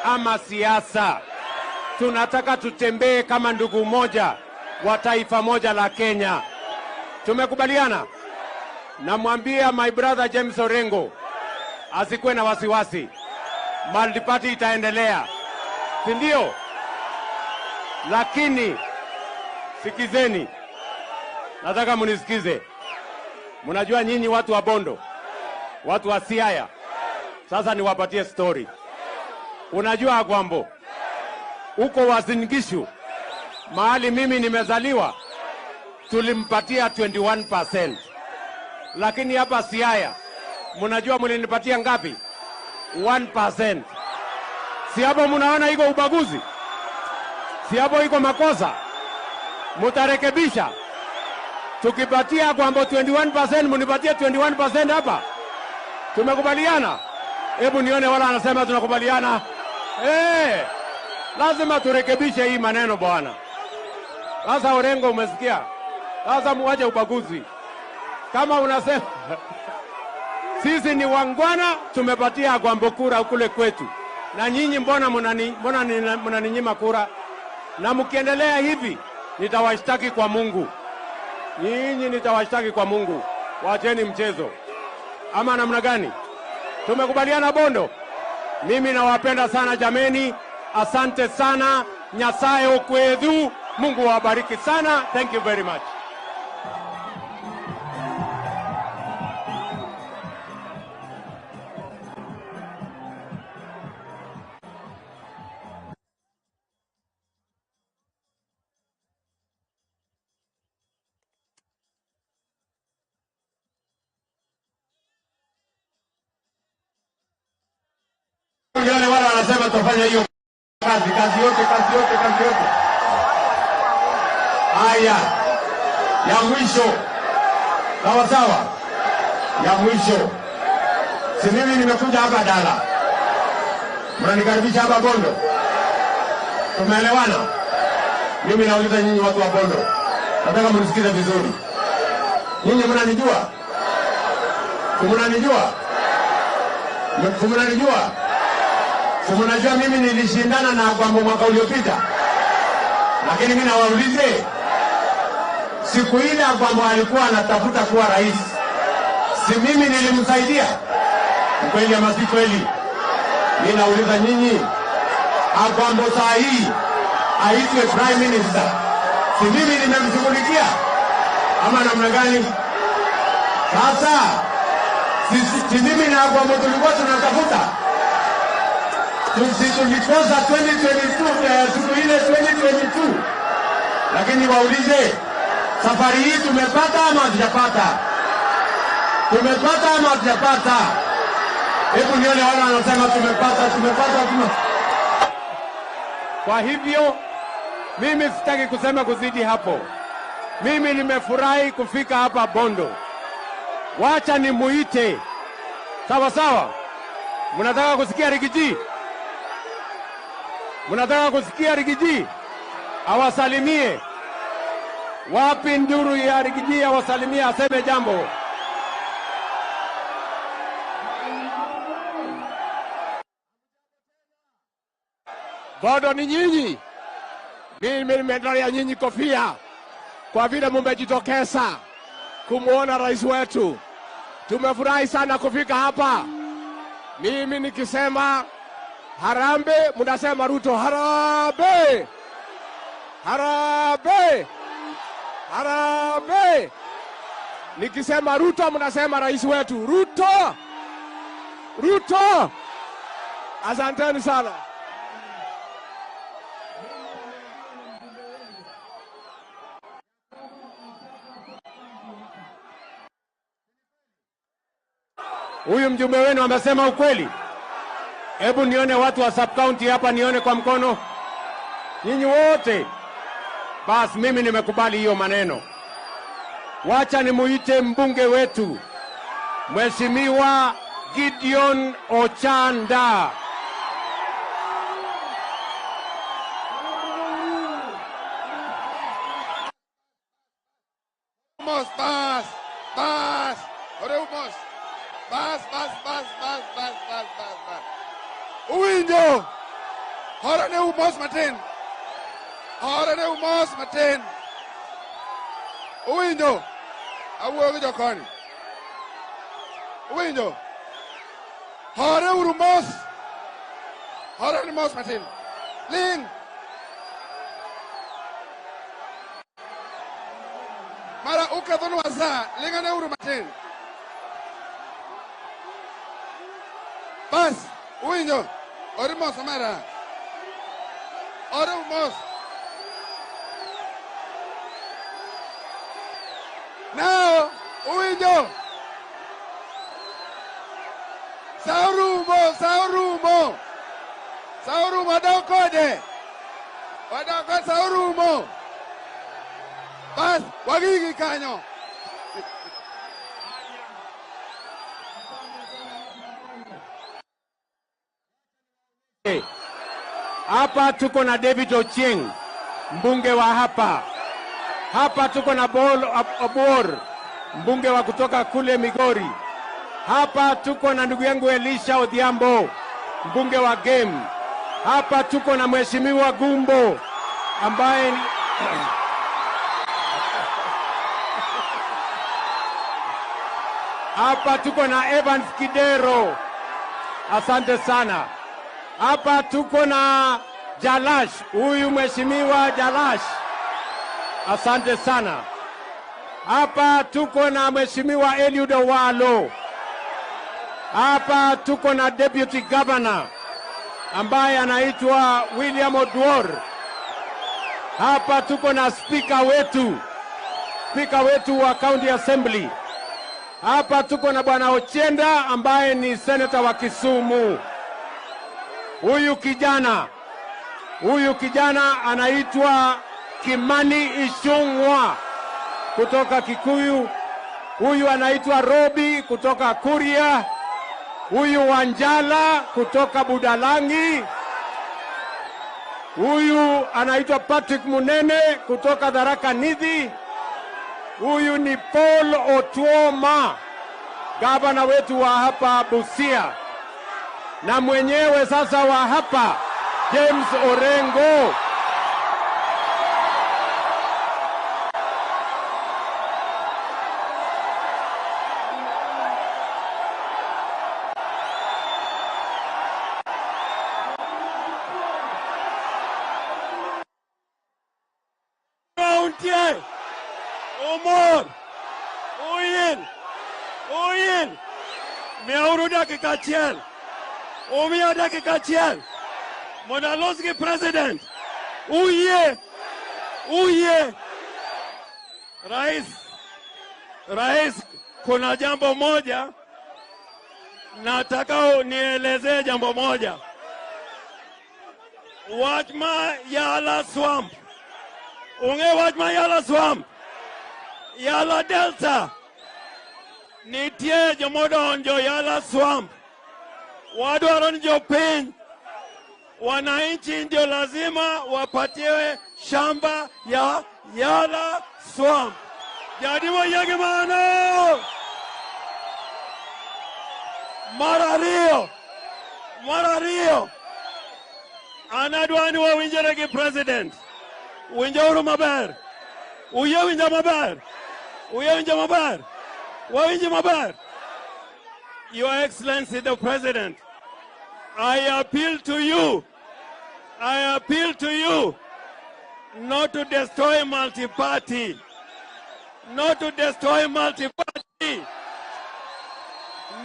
ama siasa. Tunataka tutembee kama ndugu moja wa taifa moja la Kenya. Tumekubaliana? Namwambia my brother James Orengo asikuwe na wasiwasi. Multiparty itaendelea, si ndio? Lakini sikizeni, nataka munisikize. Mnajua nyinyi watu wa Bondo, watu wa Siaya. Sasa niwapatie story. Unajua Agwambo, huko Uasin Gishu mahali mimi nimezaliwa, tulimpatia 21%. Lakini hapa Siaya, mnajua mlinipatia ngapi? 1%. Si hapo mnaona iko ubaguzi? Si hapo iko makosa? Mutarekebisha. Tukipatia Agwambo 21%, mnipatie 21% hapa. Tumekubaliana? Hebu nione wala anasema tunakubaliana. Lazima turekebishe hii maneno bwana. Sasa Orengo, umesikia? Sasa muache ubaguzi. Kama unasema sisi ni wangwana, tumepatia Agwambo kura kule kwetu. Na nyinyi mbona mnaninyima kura? Na mkiendelea hivi nitawashtaki kwa Mungu. Nyinyi nitawashtaki kwa Mungu. Waacheni mchezo. Ama namna gani? Tumekubaliana Bondo? Mimi nawapenda sana jameni, asante sana. Nyasaye okwedhu, Mungu awabariki sana. Thank you very much. Nione wale wanasema tutafanya hiyo kazi, kazi yote, kazi yote, kazi yote. Haya, ya mwisho, sawa sawa, ya mwisho. Si mimi nimekuja hapa Dala, mnanikaribisha hapa Bondo, tumeelewana? Mimi nauliza nyinyi watu wa Bondo, nataka mnisikize vizuri. Nyinyi mnanijua? Mnanijua? Mnanijua? Mnajua mimi nilishindana na Agwambo mwaka uliopita, lakini mimi nawaulize, siku ile Agwambo alikuwa anatafuta kuwa rais, si mimi nilimsaidia? Kweli ama si kweli? Mimi nauliza nyinyi, Agwambo saa hii aitwe prime minister, si mimi nimemshughulikia ama namna gani? Sasa si mimi na Agwambo tulikuwa tunatafuta, tulikosa 2022, siku ile 2022. Lakini waulize, safari hii tumepata ama hatujapata? Tumepata ama hatujapata? Hebu nione wale wanasema tumepata, tumepata, tumepata. Kwa hivyo mimi sitaki kusema kuzidi hapo. Mimi nimefurahi kufika hapa Bondo. Wacha nimuite. Sawa sawa. Mnataka kusikia Rigiji? Mnataka kusikia Rigiji? Awasalimie. Wapi nduru ya Rigiji awasalimie, aseme jambo. Bondo ni nyinyi. Mimi nimetolea nyinyi kofia kwa vile mmejitokeza kumuona rais wetu. Tumefurahi sana kufika hapa. Mimi nikisema harambee, mnasema Ruto harambee. Harambee. Harambee. Nikisema Ruto, mnasema rais wetu Ruto. Ruto. Asanteni sana. Huyu mjumbe wenu amesema ukweli? Hebu nione watu wa sub county hapa, nione kwa mkono. Nyinyi wote. Bas, mimi nimekubali hiyo maneno. Wacha nimuite mbunge wetu, Mheshimiwa Gideon Ochanda. Mos, bas, bas, oreu mos. Bas, bas, bas, bas, bas, bas, bas, bas. Uwinjo. Hora ne umos matin. Hora ne umos matin. Uwinjo. Awuoyo gi jokoni. Uwinjo. Hore uru mos. Hore ni mos matin. Ling. Mara ukethonwa sa, lingane uru matin. Bas, uwinjo. Ore mos omera. Ore mos. Now, uwinjo. Saurumo, saurumo. Saurumo, wadok kode. Wadok kode, saurumo. Bas, wagigi kanyo. Hapa tuko na David Ochieng, mbunge wa hapa. Hapa tuko na Bol Obor, mbunge wa kutoka kule Migori. Hapa tuko na ndugu yangu Elisha Odhiambo, mbunge wa Game. Hapa tuko na Mheshimiwa Gumbo ambaye ni Hapa tuko na Evans Kidero, asante sana. Hapa tuko na Jalash, huyu mheshimiwa Jalash, asante sana. Hapa tuko na mheshimiwa Eliud Owalo. Hapa tuko na deputy governor ambaye anaitwa William Oduor. Hapa tuko na speaker wetu, speaker wetu wa county assembly. Hapa tuko na bwana Ochienda ambaye ni senator wa Kisumu. Huyu kijana anaitwa Kimani Ichung'wa kutoka Kikuyu. Huyu anaitwa Robi kutoka Kuria. Huyu Wanjala kutoka Budalangi. Huyu anaitwa Patrick Munene kutoka Tharaka Nithi. Huyu ni Paul Otuoma, gavana wetu wa hapa Busia, na mwenyewe sasa wa hapa James Orengo. Untie! Umor! Uyil! Uyil! Miyauru dakika achiel. Umiya dakika achiel. Mondo alos gi president. Uyie! Uyie! Rais, Rais, kuna jambo moja nataka nielezee jambo moja. Wach ma Yala Swamp. Ung'e wach ma Yala Swamp? Yala Delta. Nitie jomodonjo Yala Swamp. Wadwaro ni jopiny, wananchi ndio lazima wapatiwe shamba ya Yala Swamp. Jadi moyie gi mano. Mar ariyo, mar ariyo, an adwa ni wawinjore gi president. Winjauru maber. Uyie winja maber. Uyie winja maber. Wawinji maber. Your Excellency the President, I appeal to you. I appeal to you not to destroy multi-party. Not to destroy multi-party.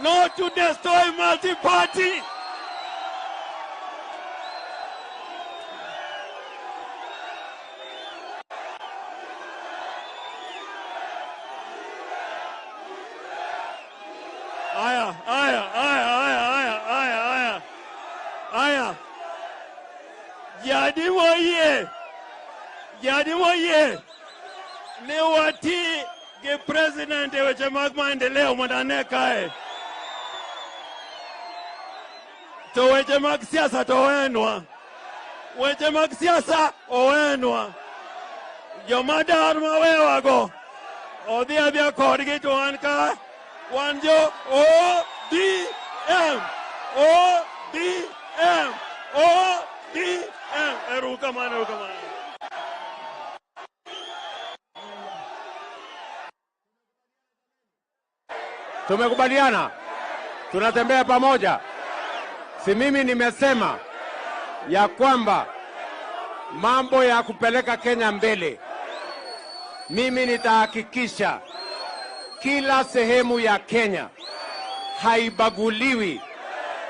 Not to destroy multi-party. Aya, aya, aya, aya, aya, aya, aya. Aya. Jadi moyie. Jadi moyie. Ni wati gi president e weche mag maendeleo mondo ane kae. To weche mag siasa to owenwa. Weche mag siasa owenwa. Joma dar mawewago odhi adhiya kodgi to wan ka wan jo ODM, ODM, ODM. Erokamano, erokamano. Tumekubaliana, tunatembea pamoja. Si mimi nimesema ya kwamba mambo ya kupeleka Kenya mbele, mimi nitahakikisha kila sehemu ya Kenya haibaguliwi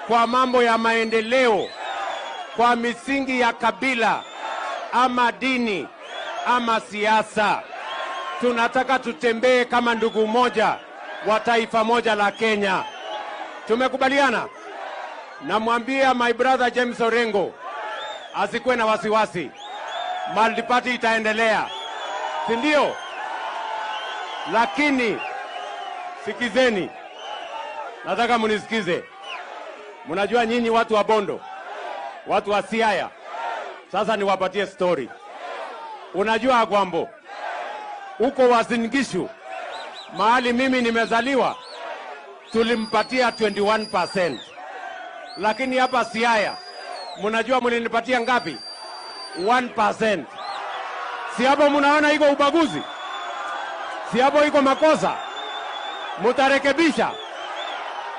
kwa mambo ya maendeleo, kwa misingi ya kabila ama dini ama siasa. Tunataka tutembee kama ndugu moja wa taifa moja la Kenya. Tumekubaliana? Namwambia my brother James Orengo asikuwe na wasiwasi, multiparty itaendelea, si ndio? Lakini sikizeni, nataka munisikize. Mnajua nyinyi watu wa Bondo, watu wa Siaya. Sasa niwapatie story. Unajua Agwambo, huko Uasin Gishu, mahali mimi nimezaliwa, tulimpatia 21%, lakini hapa Siaya mnajua mlinipatia ngapi? 1%. Si hapo mnaona iko ubaguzi? Si hapo iko makosa? Mutarekebisha?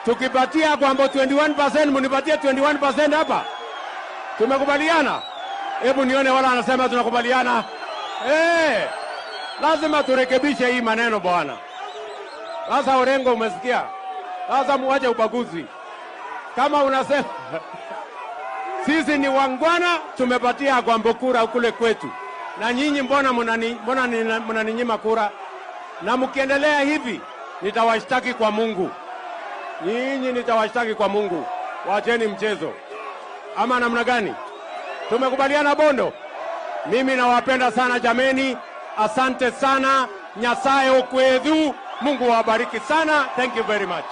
Tukipatia Agwambo 21%, munipatie 21% hapa. Tumekubaliana? Hebu nione wala anasema tunakubaliana. Lazima turekebishe hii maneno bwana. Sasa Orengo, umesikia? Sasa muache ubaguzi. Kama unasema sisi ni wangwana, tumepatia Agwambo kura kule kwetu, na nyinyi mbona mnaninyima kura? Na mkiendelea hivi nitawashtaki kwa Mungu. Nyinyi nitawashtaki kwa Mungu. Waacheni mchezo. Ama namna gani? Tumekubaliana Bondo? Mimi nawapenda sana jameni. Asante sana. Nyasaye okwedhu. Mungu awabariki sana. Thank you very much.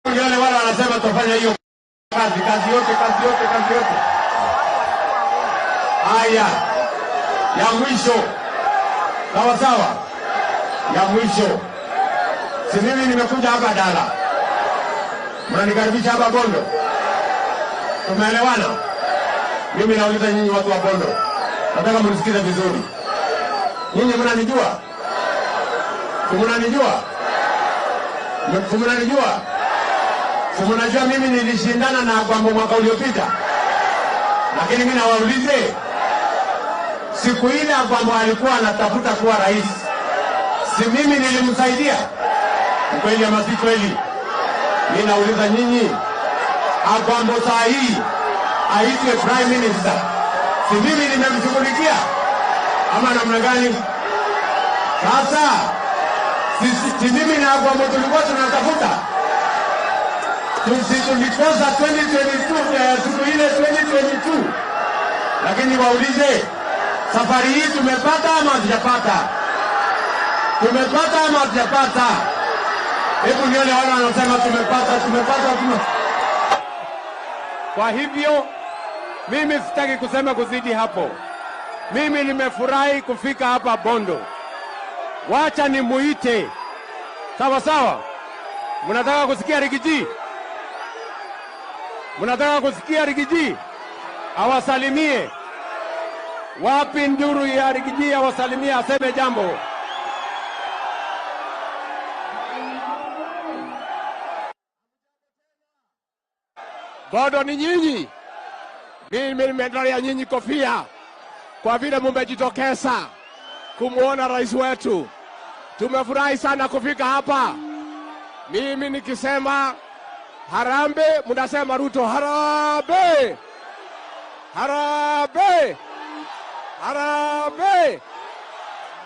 Wale wale wanasema tufanye hiyo kazi, kazi yote, kazi yote, kazi yote. Haya, ya mwisho. Sawa sawa. Ya mwisho. Si mimi nimekuja hapa Dala. Mnanikaribisha hapa Bondo. Tumeelewana? Mimi nauliza nyinyi watu wa Bondo. Nataka mnisikize vizuri. Nyinyi mnanijua? Mnanijua? Mnanijua? Mnajua mimi nilishindana na Agwambo mwaka uliopita. Lakini mimi nawaulize, siku ile Agwambo alikuwa anatafuta kuwa rais, si mimi nilimsaidia? Kweli ama si kweli? Mimi nauliza nyinyi, Agwambo saa hii aitwe prime minister, si mimi nimemshughulikia ama namna gani? Sasa si mimi na Agwambo tulikuwa tunatafuta? Tulikosa 2022, siku ile 2022. Lakini waulize, safari hii tumepata ama hatujapata? Tumepata ama hatujapata? Hebu nione wale wanasema tumepata, tumepata, tumepata. Kwa hivyo mimi sitaki kusema kuzidi hapo. Mimi nimefurahi kufika hapa Bondo. Wacha nimuite. Sawa sawa. Mnataka kusikia Rigiji? Mnataka kusikia Rigiji? Awasalimie. Wapi nduru ya Rigiji awasalimie, aseme jambo. Bondo ni nyinyi. Mimi nimetolea nyinyi kofia kwa vile mmejitokeza kumuona rais wetu. Tumefurahi sana kufika hapa. Mimi nikisema Harambee, mnasema Ruto harambee. Harambee. Harambee.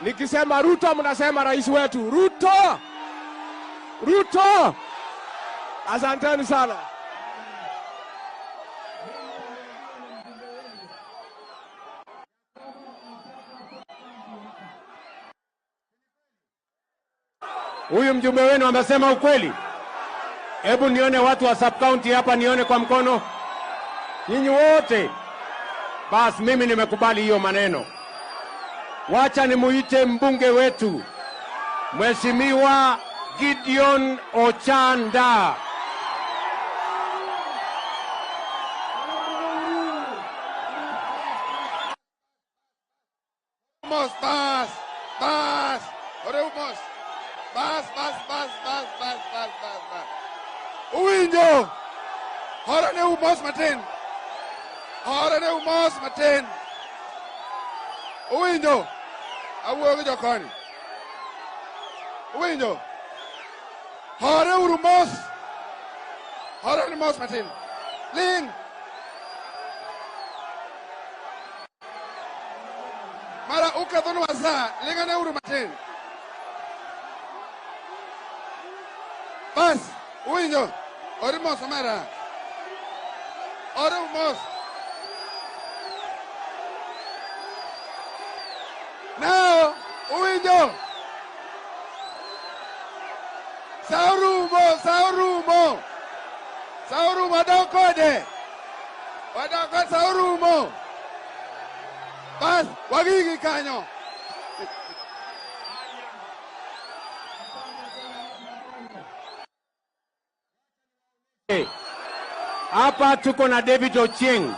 Nikisema Ruto mnasema rais wetu Ruto. Ruto. Asanteni sana. Huyu mjumbe wenu amesema ukweli. Hebu nione watu wa sub county hapa, nione kwa mkono. Nyinyi wote. Bas mimi nimekubali hiyo maneno. Wacha nimuite mbunge wetu, Mheshimiwa Gideon Ochanda. Bas, bas, Oremos. Bas, bas, bas, bas, bas, bas, bas, bas. Uwinjo. Hora ne umos matin. Hora ne umos matin. Uwinjo. Awuoyo gi jokoni. Uwinjo. Hore uru mos. Hore ni mos matin. Ling. Mara ukethonwa sa, lingane uru matin. Bas, uwinjo. Ori mos omera. Ori mos. Now, uwinjo. Saurumo, saurumo. Saurumo, wadok kode. Wadok kode, saurumo. Bas, wagigi kanyo. Hapa tuko na David Ochieng,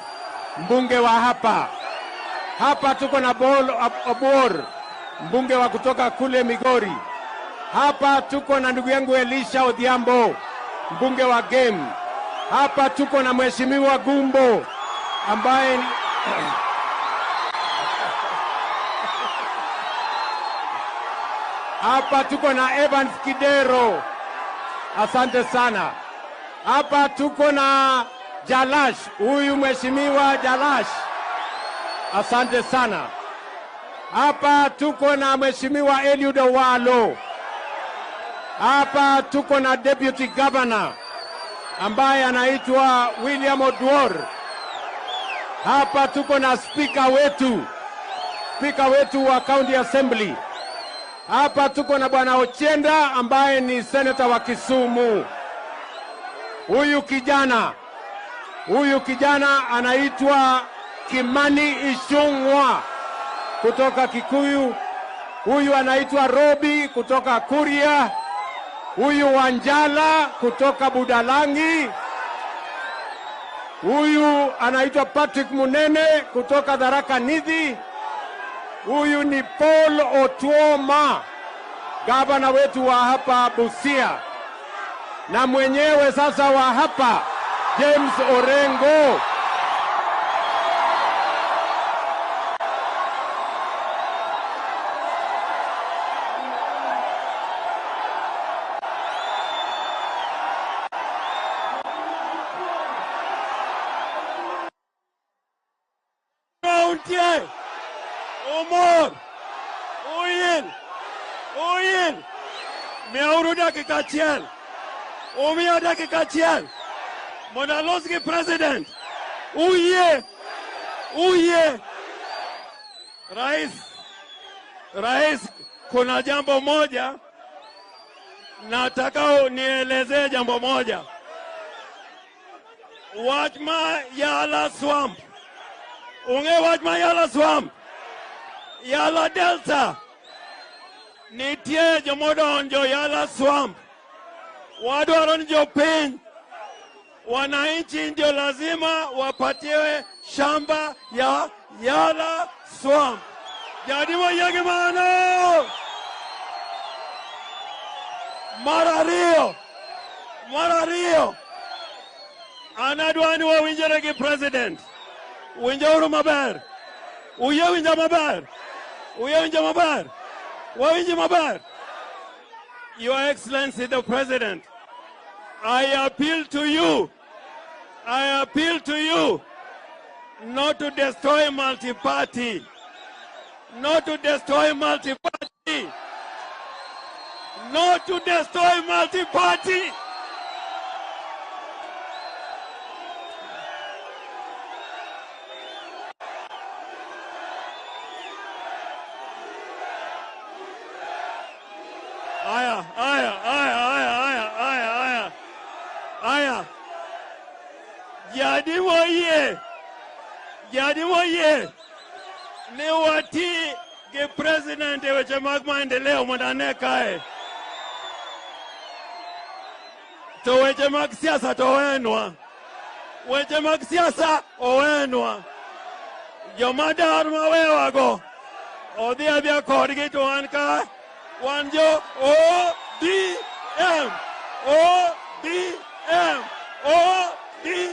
mbunge wa hapa. Hapa tuko na Paul Obor, mbunge wa kutoka kule Migori. Hapa tuko na ndugu yangu Elisha Odhiambo, mbunge wa Game. Hapa tuko na Mheshimiwa Gumbo ambaye hapa tuko na Evans Kidero. Asante sana. Hapa tuko na Jalash, huyu Mheshimiwa Jalash. Asante sana. Hapa tuko na Mheshimiwa Eliud Owalo. Hapa tuko na Deputy Governor ambaye anaitwa William Oduor. Hapa tuko na speaker wetu wa County Assembly. Hapa tuko na Bwana Ochienda ambaye ni senator wa Kisumu. Huyu kijana anaitwa Kimani Ichung'wa kutoka Kikuyu. Huyu anaitwa Robi kutoka Kuria. Huyu Wanjala kutoka Budalangi. Huyu anaitwa Patrick Munene kutoka Tharaka Nithi. Huyu ni Paul Otuoma, gavana wetu wa hapa Busia. Na mwenyewe sasa wa hapa James Orengo. Untie, Omor, Uyil, Uyil, miauru dakika achiel, umiya dakika achiel, mondo alos gi president, uyie, uyie. Rais, rais, kuna jambo moja nataka nielezee jambo moja. Wach ma Yala Swamp. Unge wach ma Yala Swamp, Yala Delta, nitie jomodonjo Yala Swamp. Wadwaro ni jopiny, wananchi ndio lazima wapatiwe shamba ya Yala Swamp. Jadimo yegi mano. Mar ariyo, an adwa ni wawinjre gi president. Winjauru maber. Uyie winja maber. Uyie winja maber. Wawinji maber. Your Excellency the President, I appeal to you. I appeal to you not to destroy multi-party. Not to destroy multi-party. Not to destroy multi-party. Aya, aya, aya, aya, aya, aya, aya. Aya. Jadimo yie. Jadimo yie. Ni wati gi president e weche mag maendeleo mondo ane kae. To weche mag siasa to owenwa. Weche mag siasa owenwa. Joma dar mawewago odhi adhiya kodgi to wan ka wan jo o ODM, ODM.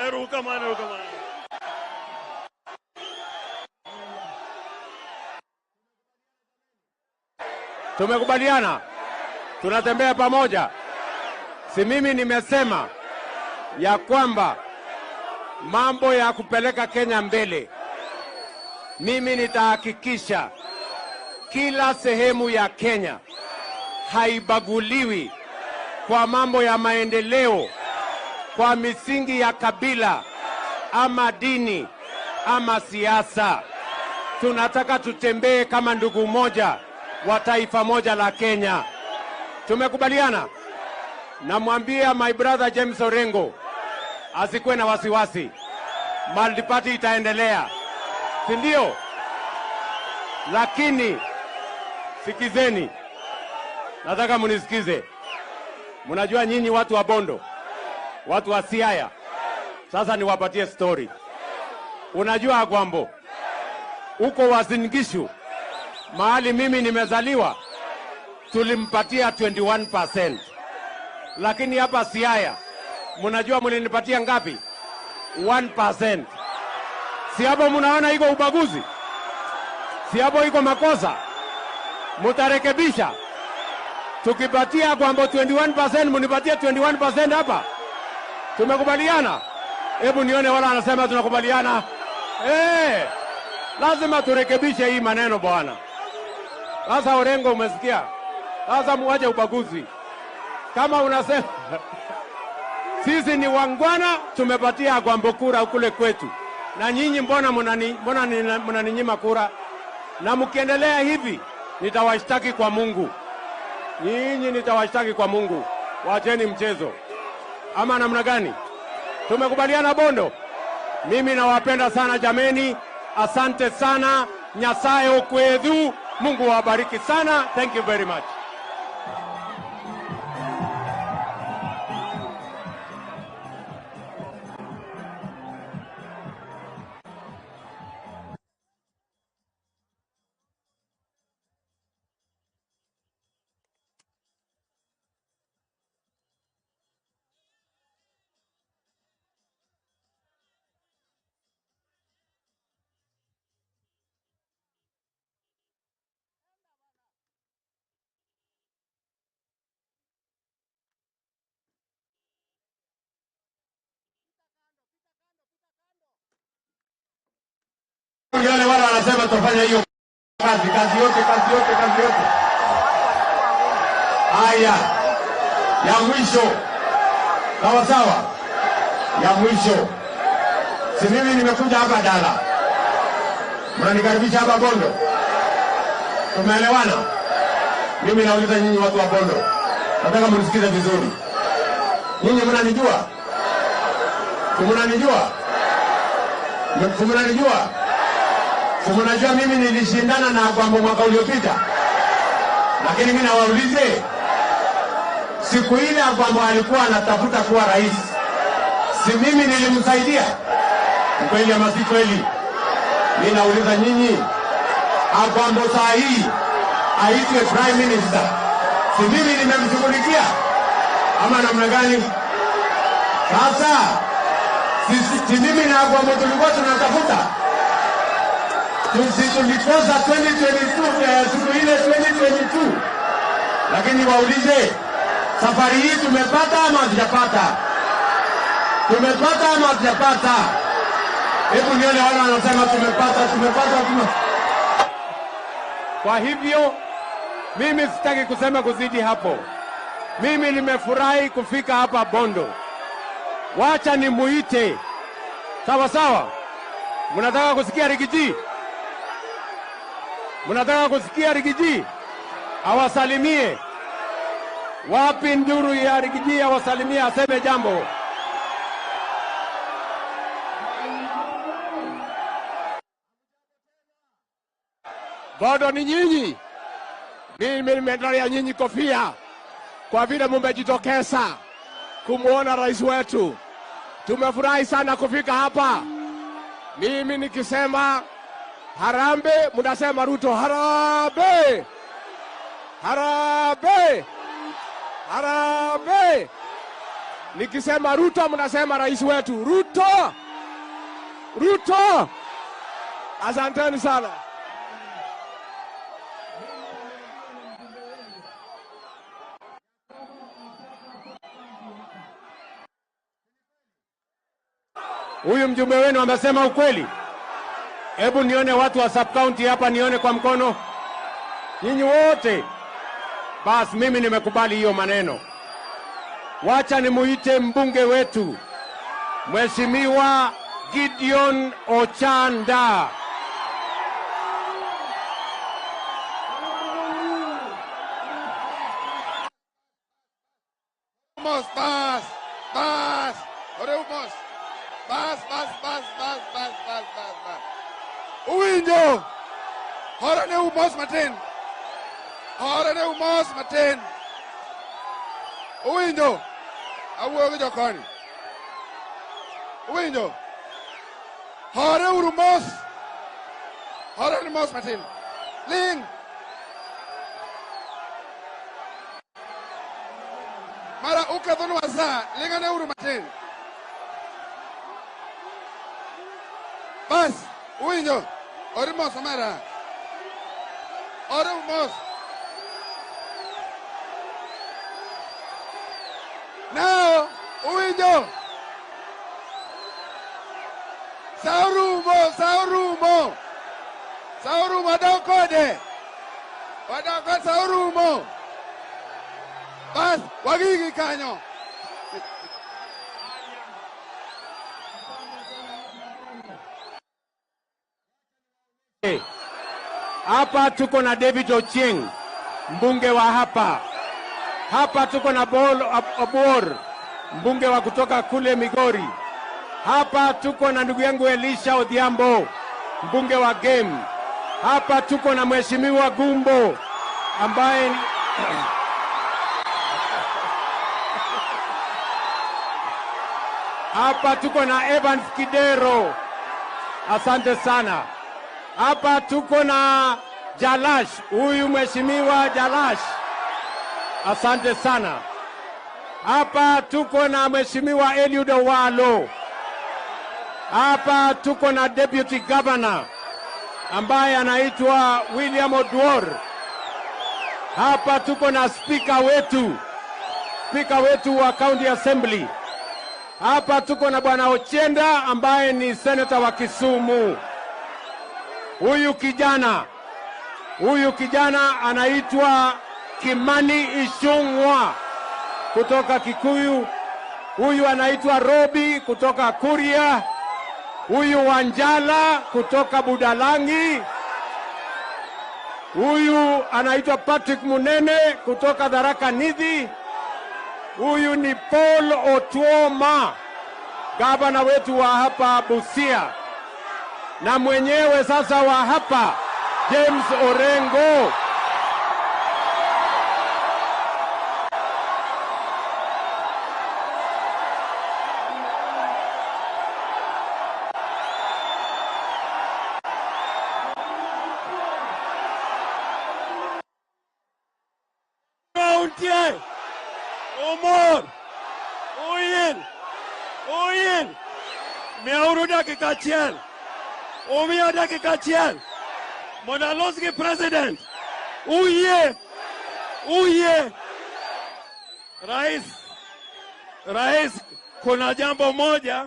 Erokamano, erokamano. Tumekubaliana, tunatembea pamoja. Si mimi nimesema ya kwamba mambo ya kupeleka Kenya mbele, mimi nitahakikisha kila sehemu ya Kenya haibaguliwi kwa mambo ya maendeleo, kwa misingi ya kabila ama dini ama siasa. Tunataka tutembee kama ndugu moja wa taifa moja la Kenya. Tumekubaliana. Namwambia my brother James Orengo asikuwe na wasiwasi, multiparty itaendelea, si ndio? Lakini sikizeni, nataka munisikize. Mnajua nyinyi watu wa Bondo, watu wa Siaya. Sasa niwapatie story. Unajua Agwambo, huko Uasin Gishu mahali mimi nimezaliwa, tulimpatia 21%. Lakini hapa Siaya, mnajua mlinipatia ngapi? 1%. Si hapo mnaona iko ubaguzi? Si hapo iko makosa? Mutarekebisha. Tukipatia Agwambo 21%, mnipatie 21% hapa. Tumekubaliana? Hebu nione wala anasema tunakubaliana. Lazima turekebishe hii maneno bwana. Sasa Orengo, umesikia? Sasa muache ubaguzi. Kama unasema sisi ni wangwana, tumepatia Agwambo kura kule kwetu, na nyinyi mbona mnaninyima kura? Na mkiendelea hivi nitawashtaki kwa Mungu. Nyinyi nitawashtaki kwa Mungu. Waacheni mchezo. Ama namna gani? Tumekubaliana Bondo? Mimi nawapenda sana jameni. Asante sana. Nyasaye okwedhu. Mungu awabariki sana. Thank you very much. Wale wale wanasema tutafanya hiyo kazi, kazi yote, kazi yote, kazi yote. Haya, ya mwisho. Sawa sawa. Ya mwisho. Si mimi nimekuja hapa Dala. Mnanikaribisha hapa Bondo. Tumeelewana? Mimi nauliza nyinyi watu wa Bondo. Nataka mnisikize vizuri. Nyinyi mnanijua? Mnanijua? Mnanijua? Mnajua mimi nilishindana na Agwambo mwaka uliopita. Lakini mimi nawaulize, siku ile Agwambo alikuwa anatafuta kuwa rais, si mimi nilimsaidia? Kweli ama si kweli? Mimi nauliza nyinyi, Agwambo saa hii aitwe prime minister, si mimi nimemshughulikia ama namna gani? Sasa si mimi na Agwambo tulikuwa tunatafuta? Tulikosa 2022, siku ile 2022. Lakini waulize, safari hii tumepata ama hatujapata? Tumepata ama hatujapata? Hebu nione wale wanasema tumepata, tumepata, tumepata. Kwa hivyo mimi sitaki kusema kuzidi hapo. Mimi nimefurahi kufika hapa Bondo. Wacha nimuite. Sawa sawa. Mnataka kusikia Rigiji? Mnataka kusikia Rigiji? Awasalimie. Wapi nduru ya Rigiji awasalimie, aseme jambo. Bondo ni nyinyi. Mimi nimeendelea nyinyi kofia kwa vile mmejitokeza kumuona rais wetu. Tumefurahi sana kufika hapa. Mimi nikisema Harambee, mnasema Ruto. Harambee! Harambee! Harambee! Nikisema Ruto mnasema rais wetu Ruto, Ruto. Asanteni sana. Huyu mjumbe wenu amesema ukweli? Hebu nione watu wa sub county hapa, nione kwa mkono. Nyinyi wote. Bas, mimi nimekubali hiyo maneno. Wacha nimuite mbunge wetu Mheshimiwa Gideon Ochanda. Mos, bas, bas, oreu mos. Bas, bas, bas, bas, bas, bas, bas, bas. Uwinjo. Hora ne umos matin. Hora ne umos matin. Uwinjo. Awuoyo gi jokoni. Uwinjo. Hore uru mos. Hore ne mos matin. Ling. Mara ukethonwa sa, lingane uru matin. Bas, uwinjo. Ore mos omera. Ore mos. Now, uwinjo. Saurumo, saurumo. Saurumo, wadok kode. Wadok kode, saurumo. Bas, wagigi kanyo. Hapa tuko na David Ochieng, mbunge wa hapa. Hapa tuko na Paul Obuor, mbunge wa kutoka kule Migori. Hapa tuko na ndugu yangu Elisha Odhiambo, mbunge wa Game. Hapa tuko na Mheshimiwa Gumbo ambaye hapa tuko na Evans Kidero. Asante sana. Hapa tuko na Jalash, huyu Mheshimiwa Jalash. Asante sana. Hapa tuko na Mheshimiwa Eliud Owalo. Hapa tuko na Deputy Governor ambaye anaitwa William Oduor. Hapa tuko na speaker wetu wa County Assembly. Hapa tuko na Bwana Ochienda ambaye ni senator wa Kisumu. Huyu kijana anaitwa Kimani Ichung'wa kutoka Kikuyu. Huyu anaitwa Robi kutoka Kuria. Huyu Wanjala kutoka Budalangi. Huyu anaitwa Patrick Munene kutoka Tharaka Nithi. Huyu ni Paul Otuoma, gavana wetu wa hapa Busia, na mwenyewe sasa wa hapa James Orengo. Untie, umor, uyil, uyil. Miauru dakika achiel. Umiya dakika achiel. Mondo alos gi president. Uyie, uyie. Rais, rais, kuna jambo moja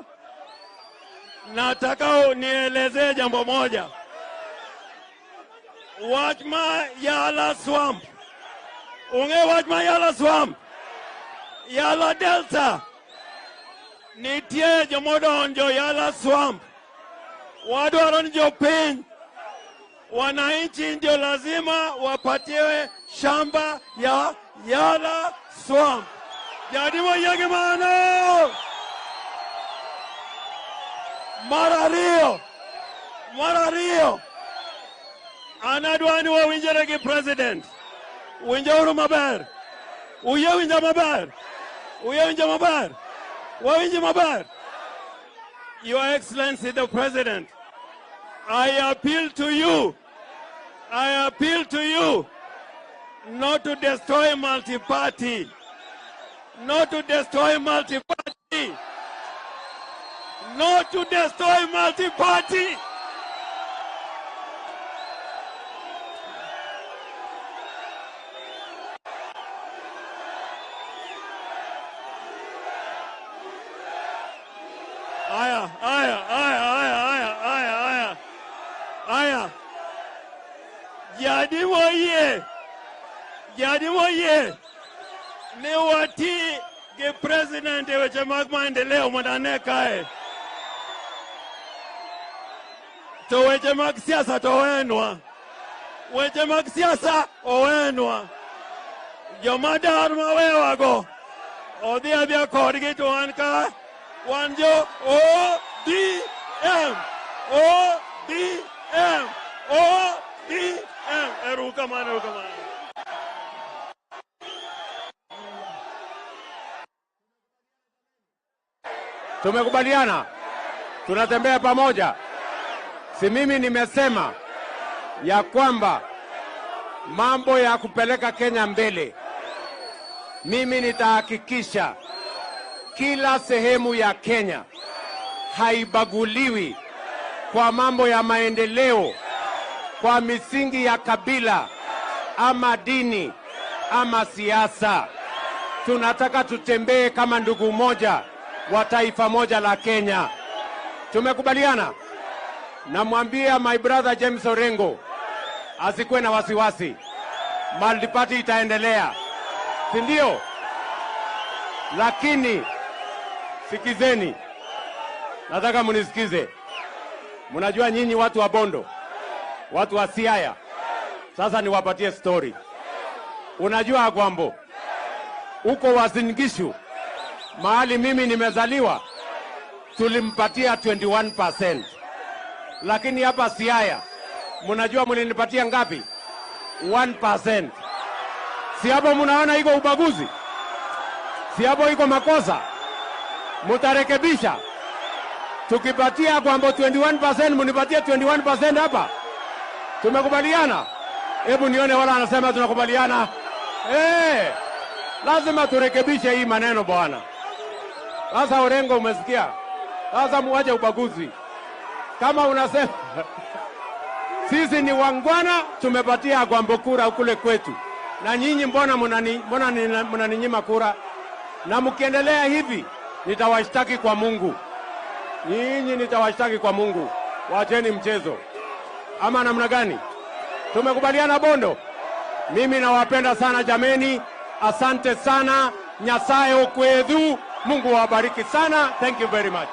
nataka nielezee jambo moja. Wach ma Yala Swamp. Ung'e wach ma Yala Swamp. Yala Delta. Nitie jomodonjo Yala Swamp. Wadwaro ni jopiny, wananchi ndio lazima wapatiwe shamba ya Yala Swamp. Jadimo yegi mano. Mar ariyo, mar ariyo, an adwa ni wawinjre gi president. Winjauru maber. Uyie winja maber. Uyie winja maber. Wawinji maber. Your Excellency the President, I appeal to you. I appeal to you not to destroy multi-party. Not to destroy multi-party. Not to destroy multi-party. Aya, aya, aya, aya, aya, aya, aya. Aya. Jadi moyie. Jadi moyie. Ne wati gi president e weche mag maendeleo mondo ane kae. To weche mag siasa to owenwa. Weche mag siasa owenwa. Joma dar mawewago odhi adhiya kodgi to wan ka wan jo ODM. ODM. ODM. Erokamano, erokamano. Tumekubaliana, tunatembea pamoja. Si mimi nimesema ya kwamba mambo ya kupeleka Kenya mbele, mimi nitahakikisha kila sehemu ya Kenya haibaguliwi kwa mambo ya maendeleo, kwa misingi ya kabila ama dini ama siasa. Tunataka tutembee kama ndugu moja wa taifa moja la Kenya. Tumekubaliana? Namwambia my brother James Orengo asikuwe na wasiwasi. Multiparty itaendelea, si ndio? Lakini sikizeni, nataka munisikize. Mnajua nyinyi watu wa Bondo, watu wa Siaya. Sasa niwapatie story. Unajua Agwambo, huko Uasin Gishu mahali mimi nimezaliwa, tulimpatia 21%. Lakini hapa Siaya, mnajua mlinipatia ngapi? 1%. Si hapo mnaona iko ubaguzi? Si hapo iko makosa? Mutarekebisha. Tukipatia Agwambo 21%, mnipatie 21% hapa. Tumekubaliana? Hebu nione wala anasema tunakubaliana. Lazima turekebishe hii maneno bwana. Sasa Orengo, umesikia? Sasa muache ubaguzi. Kama unasema sisi ni wangwana, tumepatia Agwambo kura kule kwetu, na nyinyi mbona mnaninyima kura? Na mkiendelea hivi nitawashtaki kwa Mungu. Nyinyi nitawashtaki kwa Mungu. Waacheni mchezo. Ama namna gani? Tumekubaliana Bondo? Mimi nawapenda sana jameni. Asante sana. Nyasaye okwedhu. Mungu awabariki sana. Thank you very much.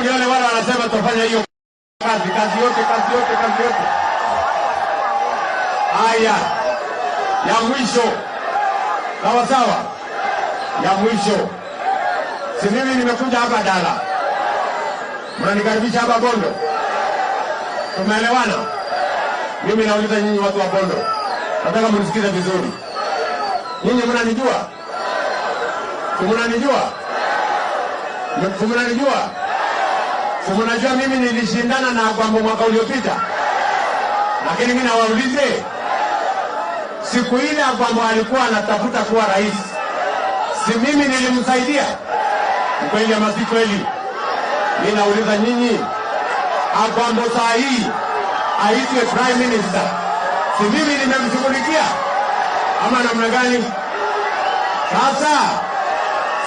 Nione wale wanasema tutafanya hiyo kazi, kazi yote, kazi yote, kazi yote. Haya, ya mwisho. Sawa sawa. Ya mwisho. Si mimi nimekuja hapa Dala. Mnanikaribisha hapa Bondo. Tumeelewana? Mimi nauliza nyinyi watu wa Bondo. Nataka mnisikize vizuri. Nyinyi mnanijua? Mnanijua? Mnanijua? Mnajua mimi nilishindana na Agwambo mwaka uliopita. Lakini mimi nawaulize, siku ile Agwambo alikuwa anatafuta kuwa rais, si mimi nilimsaidia? Kweli ama si kweli? Mimi nauliza nyinyi, Agwambo saa hii aitwe prime minister, si mimi nimemshughulikia? Ama namna gani? Sasa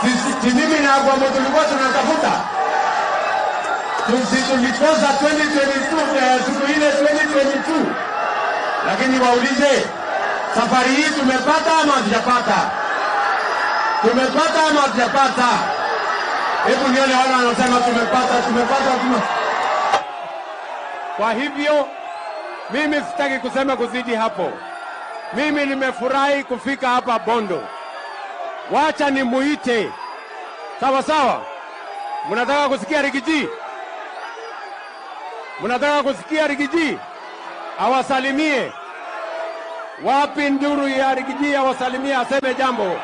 sisi mimi na Agwambo tulikuwa tunatafuta, tulikosa 2022, siku ile 2022, lakini waulize safari hii tumepata ama hatujapata? Tumepata ama hatujapata? Hebu nione wale wanasema tumepata, tumepata, tumepata. Kwa hivyo mimi sitaki kusema kuzidi hapo. Mimi nimefurahi kufika hapa Bondo. Wacha nimuite. Sawa sawa. Mnataka kusikia Riggy G? Mnataka kusikia Riggy G? Awasalimie. Wapi nduru ya Riggy G awasalimie, aseme jambo.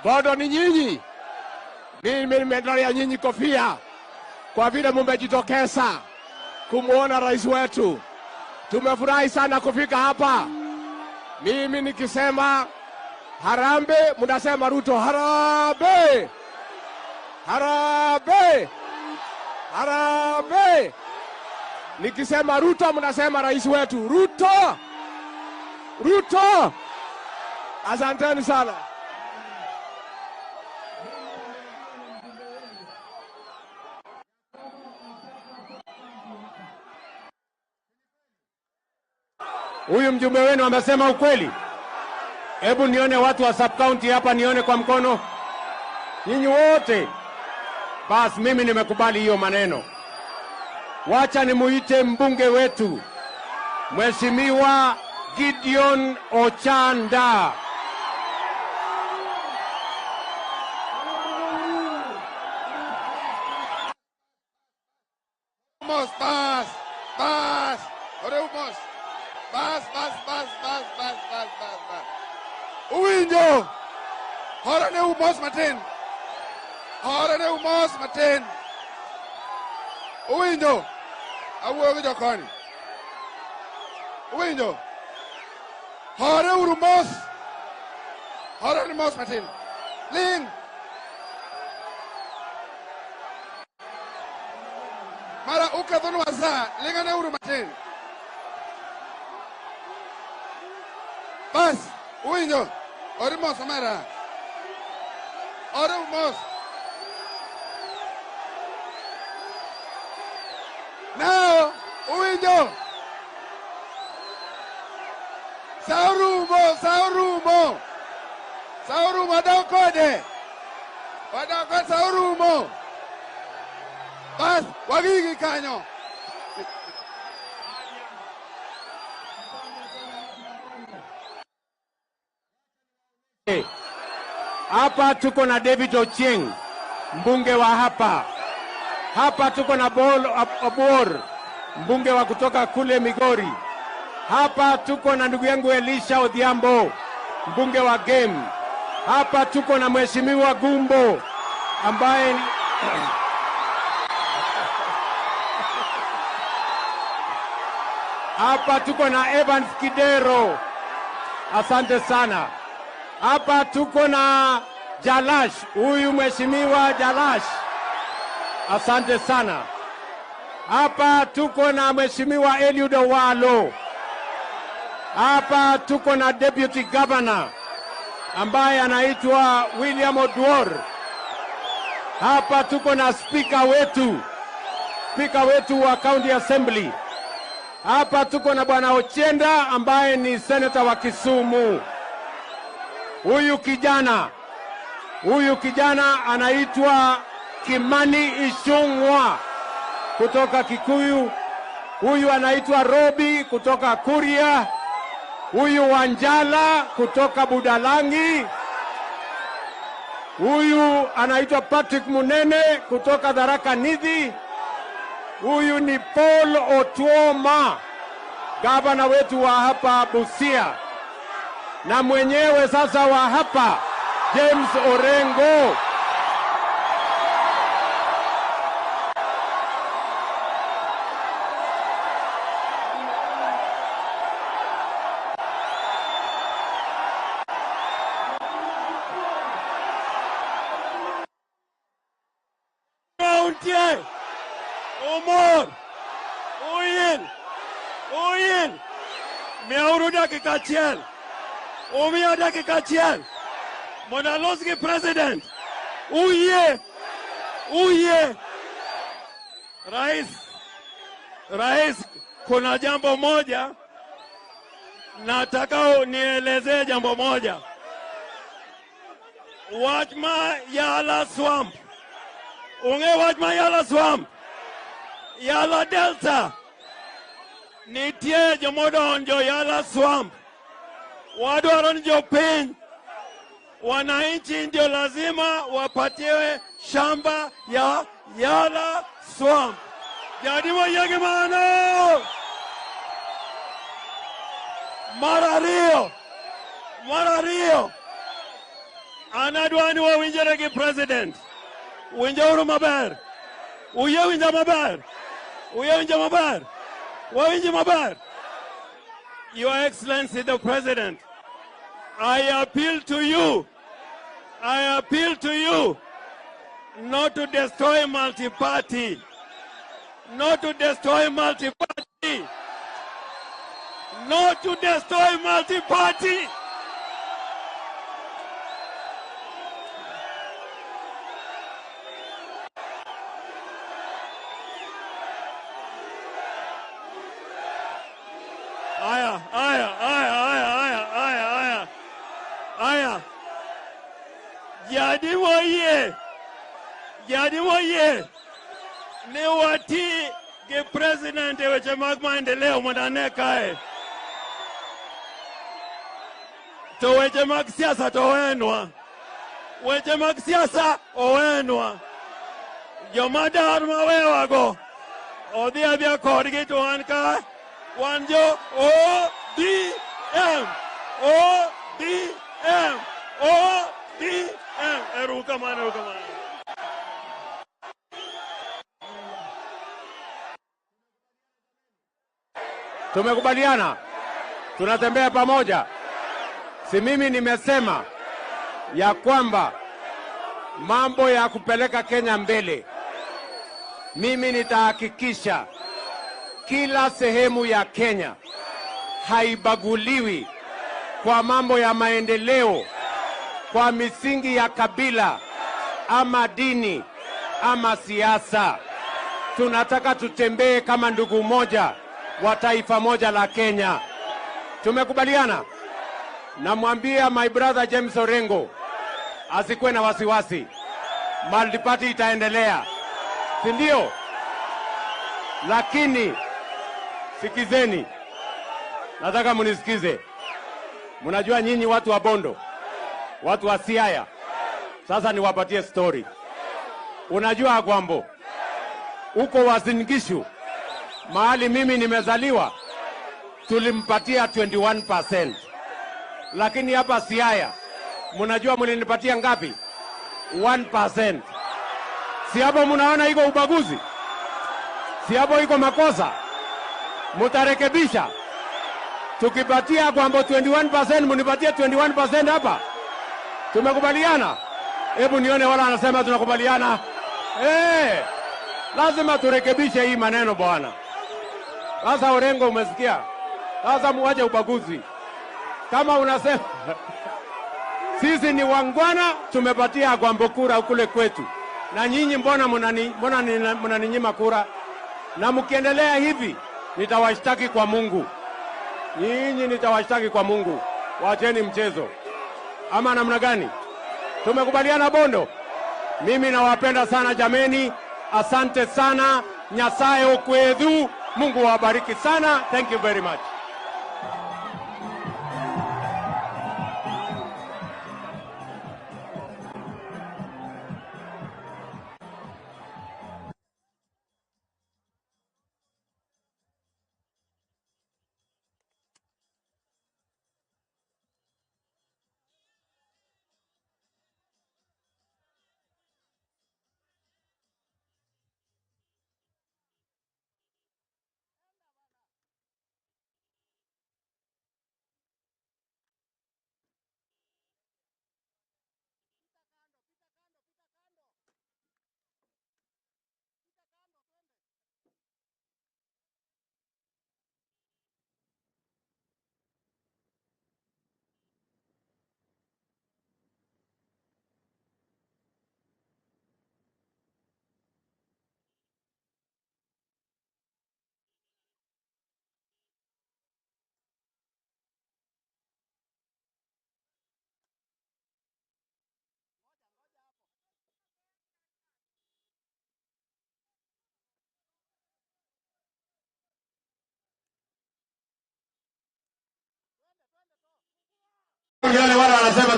Bondo ni nyinyi. Mimi nimetolea nyinyi kofia kwa vile mmejitokeza kumuona rais wetu. Tumefurahi sana kufika hapa. Mimi nikisema harambee, mnasema Ruto harambee. Harambee. Harambee. Nikisema Ruto, mnasema rais wetu Ruto. Ruto. Asanteni sana. Huyu mjumbe wenu amesema ukweli. Hebu nione watu wa sub county hapa, nione kwa mkono. Nyinyi wote. Bas, mimi nimekubali hiyo maneno. Wacha nimuite mbunge wetu, Mheshimiwa Gideon Ochanda. Mos, bas, bas, oremos. Bas, bas, bas, bas, bas, bas, bas, bas. Uwinjo. Hora ne umos matin. Hora ne umos matin. Uwinjo. Awuoyo gi jokoni. Uwinjo. Hore uru mos. Hore ne mos matin. Ling. Mara ukethonwa sa, lingane uru matin. Bas, uwinjo. Ore mos omera. Ore mos. Now, uwinjo. Saurumo, saurumo. Saurumo, wadok kode. Wadok kode, saurumo. Bas, wagigi kanyo. Hapa tuko na David Ochieng, mbunge wa hapa. Hapa tuko na Bol Obor, mbunge wa kutoka kule Migori. Hapa tuko na ndugu yangu Elisha Odhiambo, mbunge wa Game. Hapa tuko na Mheshimiwa Gumbo ambaye hapa tuko na Evans Kidero. Asante sana. Hapa tuko na Jalash, huyu Mheshimiwa Jalash. Asante sana. Hapa tuko na Mheshimiwa Eliud Owalo. Hapa tuko na Deputy Governor ambaye anaitwa William Oduor. Hapa tuko na speaker wetu wa County Assembly. Hapa tuko na Bwana Ochenda ambaye ni senator wa Kisumu. Huyu kijana anaitwa Kimani Ichung'wa kutoka Kikuyu. Huyu anaitwa Robi kutoka Kuria. Huyu Wanjala kutoka Budalangi. Huyu anaitwa Patrick Munene kutoka Tharaka Nithi. Huyu ni Paul Otuoma, gavana wetu wa hapa Busia. Na mwenyewe sasa wa hapa James Orengo. Untie, Omor, Oyen, Uyil. Miyauru dakika achiel. Umiya dakika achiel. Mondo alos gi president. Uyie. Uyie. Rais, Rais, kuna jambo moja nataka nielezee jambo moja. Wach ma Yala Swamp. Ung'e wach ma Yala Swamp? Yala Delta. Nitie jomodonjo Yala Swamp. Wadwaro ni jopiny, wananchi ndio lazima wapatiwe shamba ya Yala Swamp. Jadi moyie gi mano. Mar ariyo, mar ariyo, an adwa ni wawinjre gi president. Winjauru maber. Uyie winja maber. Uyie winja maber. Wawinji maber. Your Excellency the President, I appeal to you. I appeal to you not to destroy multi-party. Not to destroy multi-party. Not to destroy multi-party. Aya, aya, aya, aya, aya, aya, aya. Aya. Jadi moyie. Jadi moyie. Ni wati gi president e weche mag maendeleo mondo ane kae. To weche mag siasa to owenwa. Weche mag siasa owenwa. Joma dar mawewago odhi adhiya kodgi to wan ka wan jo ODM. ODM. ODM. Erokamano, erokamano. Tumekubaliana, tunatembea pamoja. Si mimi nimesema ya kwamba mambo ya kupeleka Kenya mbele, mimi nitahakikisha kila sehemu ya Kenya haibaguliwi kwa mambo ya maendeleo, kwa misingi ya kabila ama dini ama siasa. Tunataka tutembee kama ndugu moja wa taifa moja la Kenya. Tumekubaliana? Namwambia my brother James Orengo asikuwe na wasiwasi. Multiparty itaendelea, si ndio? Lakini sikizeni, nataka munisikize. Mnajua nyinyi watu wa Bondo, watu wa Siaya. Sasa niwapatie story. Unajua Agwambo, huko Uasin Gishu, mahali mimi nimezaliwa, tulimpatia 21%. Lakini hapa Siaya, mnajua mlinipatia ngapi? 1%. Si hapo mnaona iko ubaguzi? Si hapo iko makosa? Mutarekebisha. Tukipatia Agwambo 21%, mnipatie 21% hapa. Tumekubaliana? Hebu nione wala anasema tunakubaliana. Lazima turekebishe hii maneno bwana. Sasa Orengo, umesikia? Sasa muache ubaguzi. Kama unasema sisi ni wangwana, tumepatia Agwambo kura kule kwetu. Na nyinyi mbona mnaninyima kura? Na mkiendelea hivi nitawashtaki kwa Mungu. Nyinyi nitawashtaki kwa Mungu. Waacheni mchezo. Ama namna gani? Tumekubaliana Bondo? Mimi nawapenda sana jameni. Asante sana. Nyasaye okwedhu. Mungu awabariki sana. Thank you very much.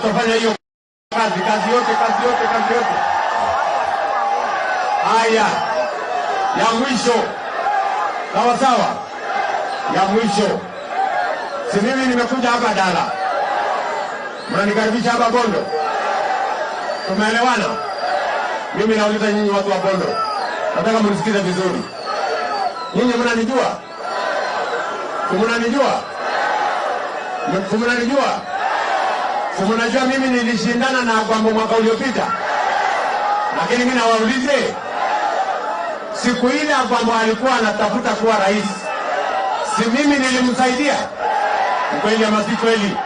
Tutafanya hiyo kazi, kazi yote, kazi yote, kazi yote. Haya, ya mwisho, sawa sawa, ya mwisho. Si mimi nimekuja hapa Dala, mnanikaribisha hapa Bondo, tumeelewana? Mimi nauliza nyinyi watu wa Bondo, nataka mnisikize vizuri. Nyinyi mnanijua? Mnanijua? Mnanijua? Mnajua mimi nilishindana na Agwambo mwaka uliopita, lakini mimi nawaulize, siku ile Agwambo alikuwa anatafuta kuwa rais, si mimi nilimsaidia? Kweli ama si kweli?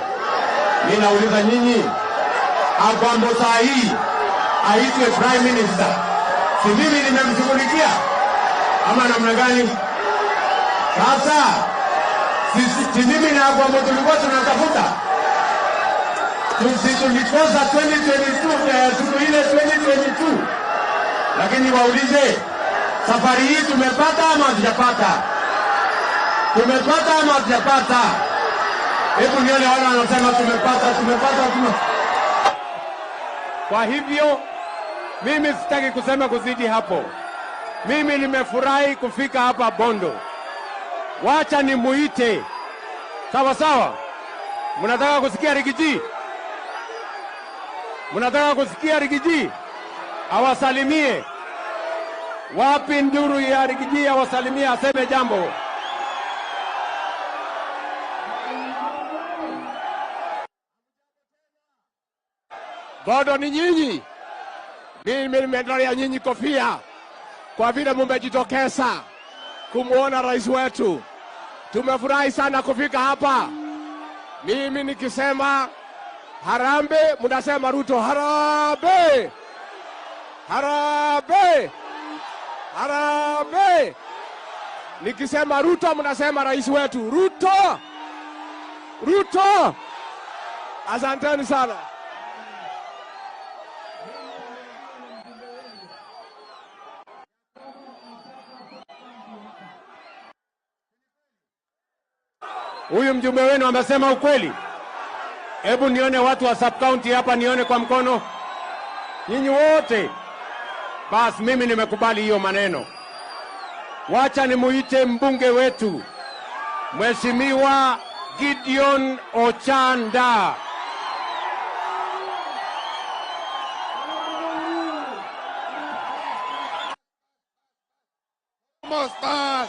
Mimi nauliza nyinyi, Agwambo saa hii aitwe prime minister, si mimi nimemshughulikia ama namna gani? Sasa si mimi na Agwambo tulikuwa tunatafuta, tulikosa 2022, siku ile 2022, lakini waulize, safari hii tumepata ama hatujapata? Tumepata ama hatujapata? Hebu nione wale wanasema tumepata, tumepata, tumepata. Kwa hivyo mimi sitaki kusema kuzidi hapo. Mimi nimefurahi kufika hapa Bondo. Wacha nimuite. Sawa sawa. Mnataka kusikia Rigiji? Mnataka kusikia Rigiji? Awasalimie. Wapi nduru ya Rigiji awasalimie, aseme jambo. Bondo ni nyinyi. Mimi nimetolea nyinyi kofia kwa vile mmejitokeza kumuona rais wetu. Tumefurahi sana kufika hapa. Mimi nikisema harambee, mnasema Ruto harambee. Harambee. Harambee. Nikisema Ruto, mnasema rais wetu Ruto. Ruto. Asanteni sana. Huyu mjumbe wenu amesema ukweli? Hebu nione watu wa sub county hapa, nione kwa mkono. Nyinyi wote. Bas, mimi nimekubali hiyo maneno. Wacha nimuite mbunge wetu, Mheshimiwa Gideon Ochanda. Mos, bas,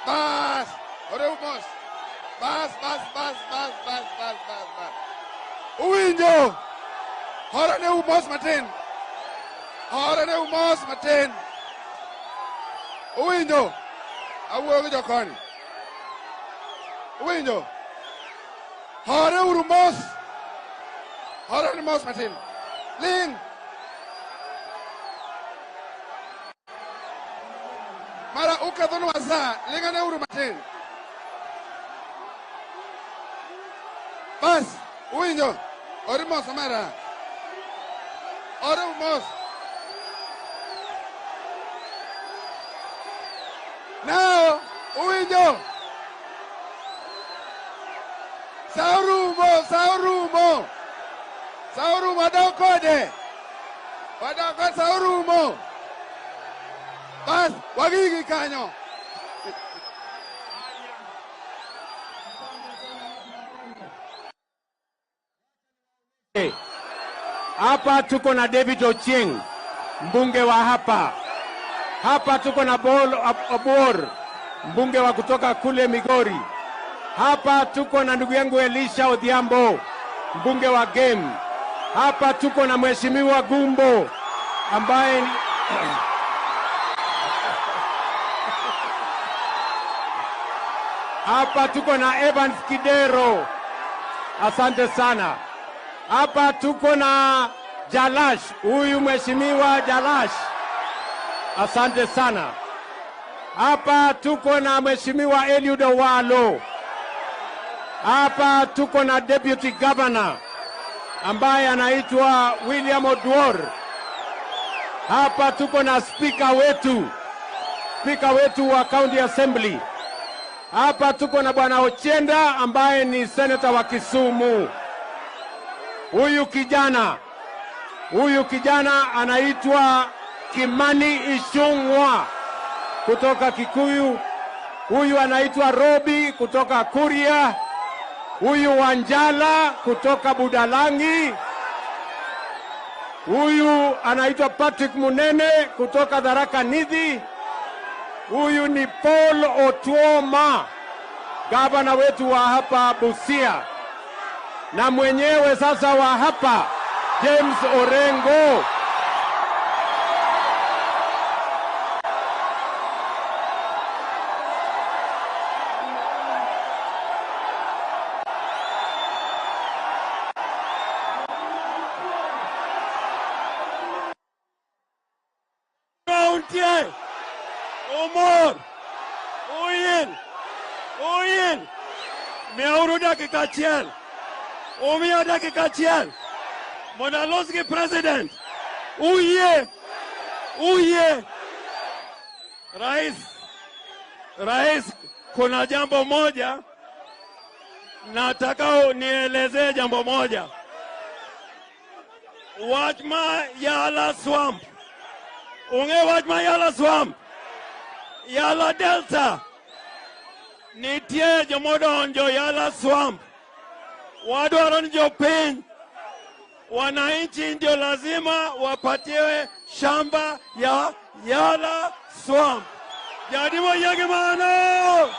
bas, oremos. Bas, bas, bas, bas, bas, bas, bas, bas. Uwinjo. Hora ne umos matin. Hora ne umos matin. Uwinjo. Awuoyo gi jokoni. Uwinjo. Hore uru mos. Hore ne mos matin. Ling. Mara ukethonwa sa, lingane uru matin. Bas, uwinjo. Ori mos omera. Ori mos. Now, uwinjo. Saurumo, saurumo. Saurumo, wadok kode. Wadok kode, saurumo. Bas, wagigi kanyo. Hapa tuko na David Ochieng, mbunge wa hapa. Hapa tuko na Bol Obor, mbunge wa kutoka kule Migori. Hapa tuko na ndugu yangu Elisha Odhiambo, mbunge wa Game. Hapa tuko na Mheshimiwa Gumbo ambaye hapa tuko na Evans Kidero. Asante sana. Hapa tuko na Jalash, huyu Mheshimiwa Jalash. Asante sana. Hapa tuko na Mheshimiwa Eliud Owalo. Hapa tuko na Deputy Governor ambaye anaitwa William Oduor. Hapa tuko na speaker wetu, speaker wetu wa County Assembly. Hapa tuko na Bwana Ochienda ambaye ni senator wa Kisumu. Huyu kijana anaitwa Kimani Ichung'wa kutoka Kikuyu. Huyu anaitwa Robi kutoka Kuria. Huyu Wanjala kutoka Budalangi. Huyu anaitwa Patrick Munene kutoka Tharaka Nithi. Huyu ni Paul Otuoma, gavana wetu wa hapa Busia, na mwenyewe sasa wa hapa James Orengo. County, Umor, Uyil, Uyil, miauru dakika achiel, umiya dakika achiel, mondo alos gi president. Uyie, uyie. Rais, rais, kuna jambo moja nataka nielezee jambo moja. Wach ma Yala Swamp. Ung'e wach ma Yala Swamp? Yala Delta. Nitie jomodonjo Yala Swamp. Wadwaro ni jopiny, wananchi ndio lazima wapatiwe shamba ya Yala Swamp. Jadimo yegi mano.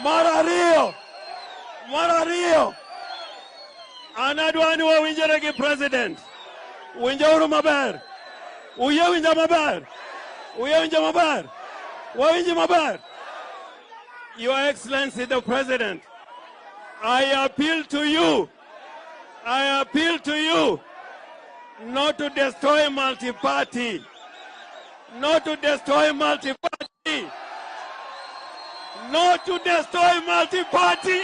Mar ariyo, mar ariyo, an adwa ni wawinjre gi president. Winjauru maber. Uyie winja maber. Uyie winja maber. Wawinji maber. Your Excellency the President, I appeal to you. I appeal to you not to destroy multi-party. Not to destroy multi-party. Not to destroy multi-party.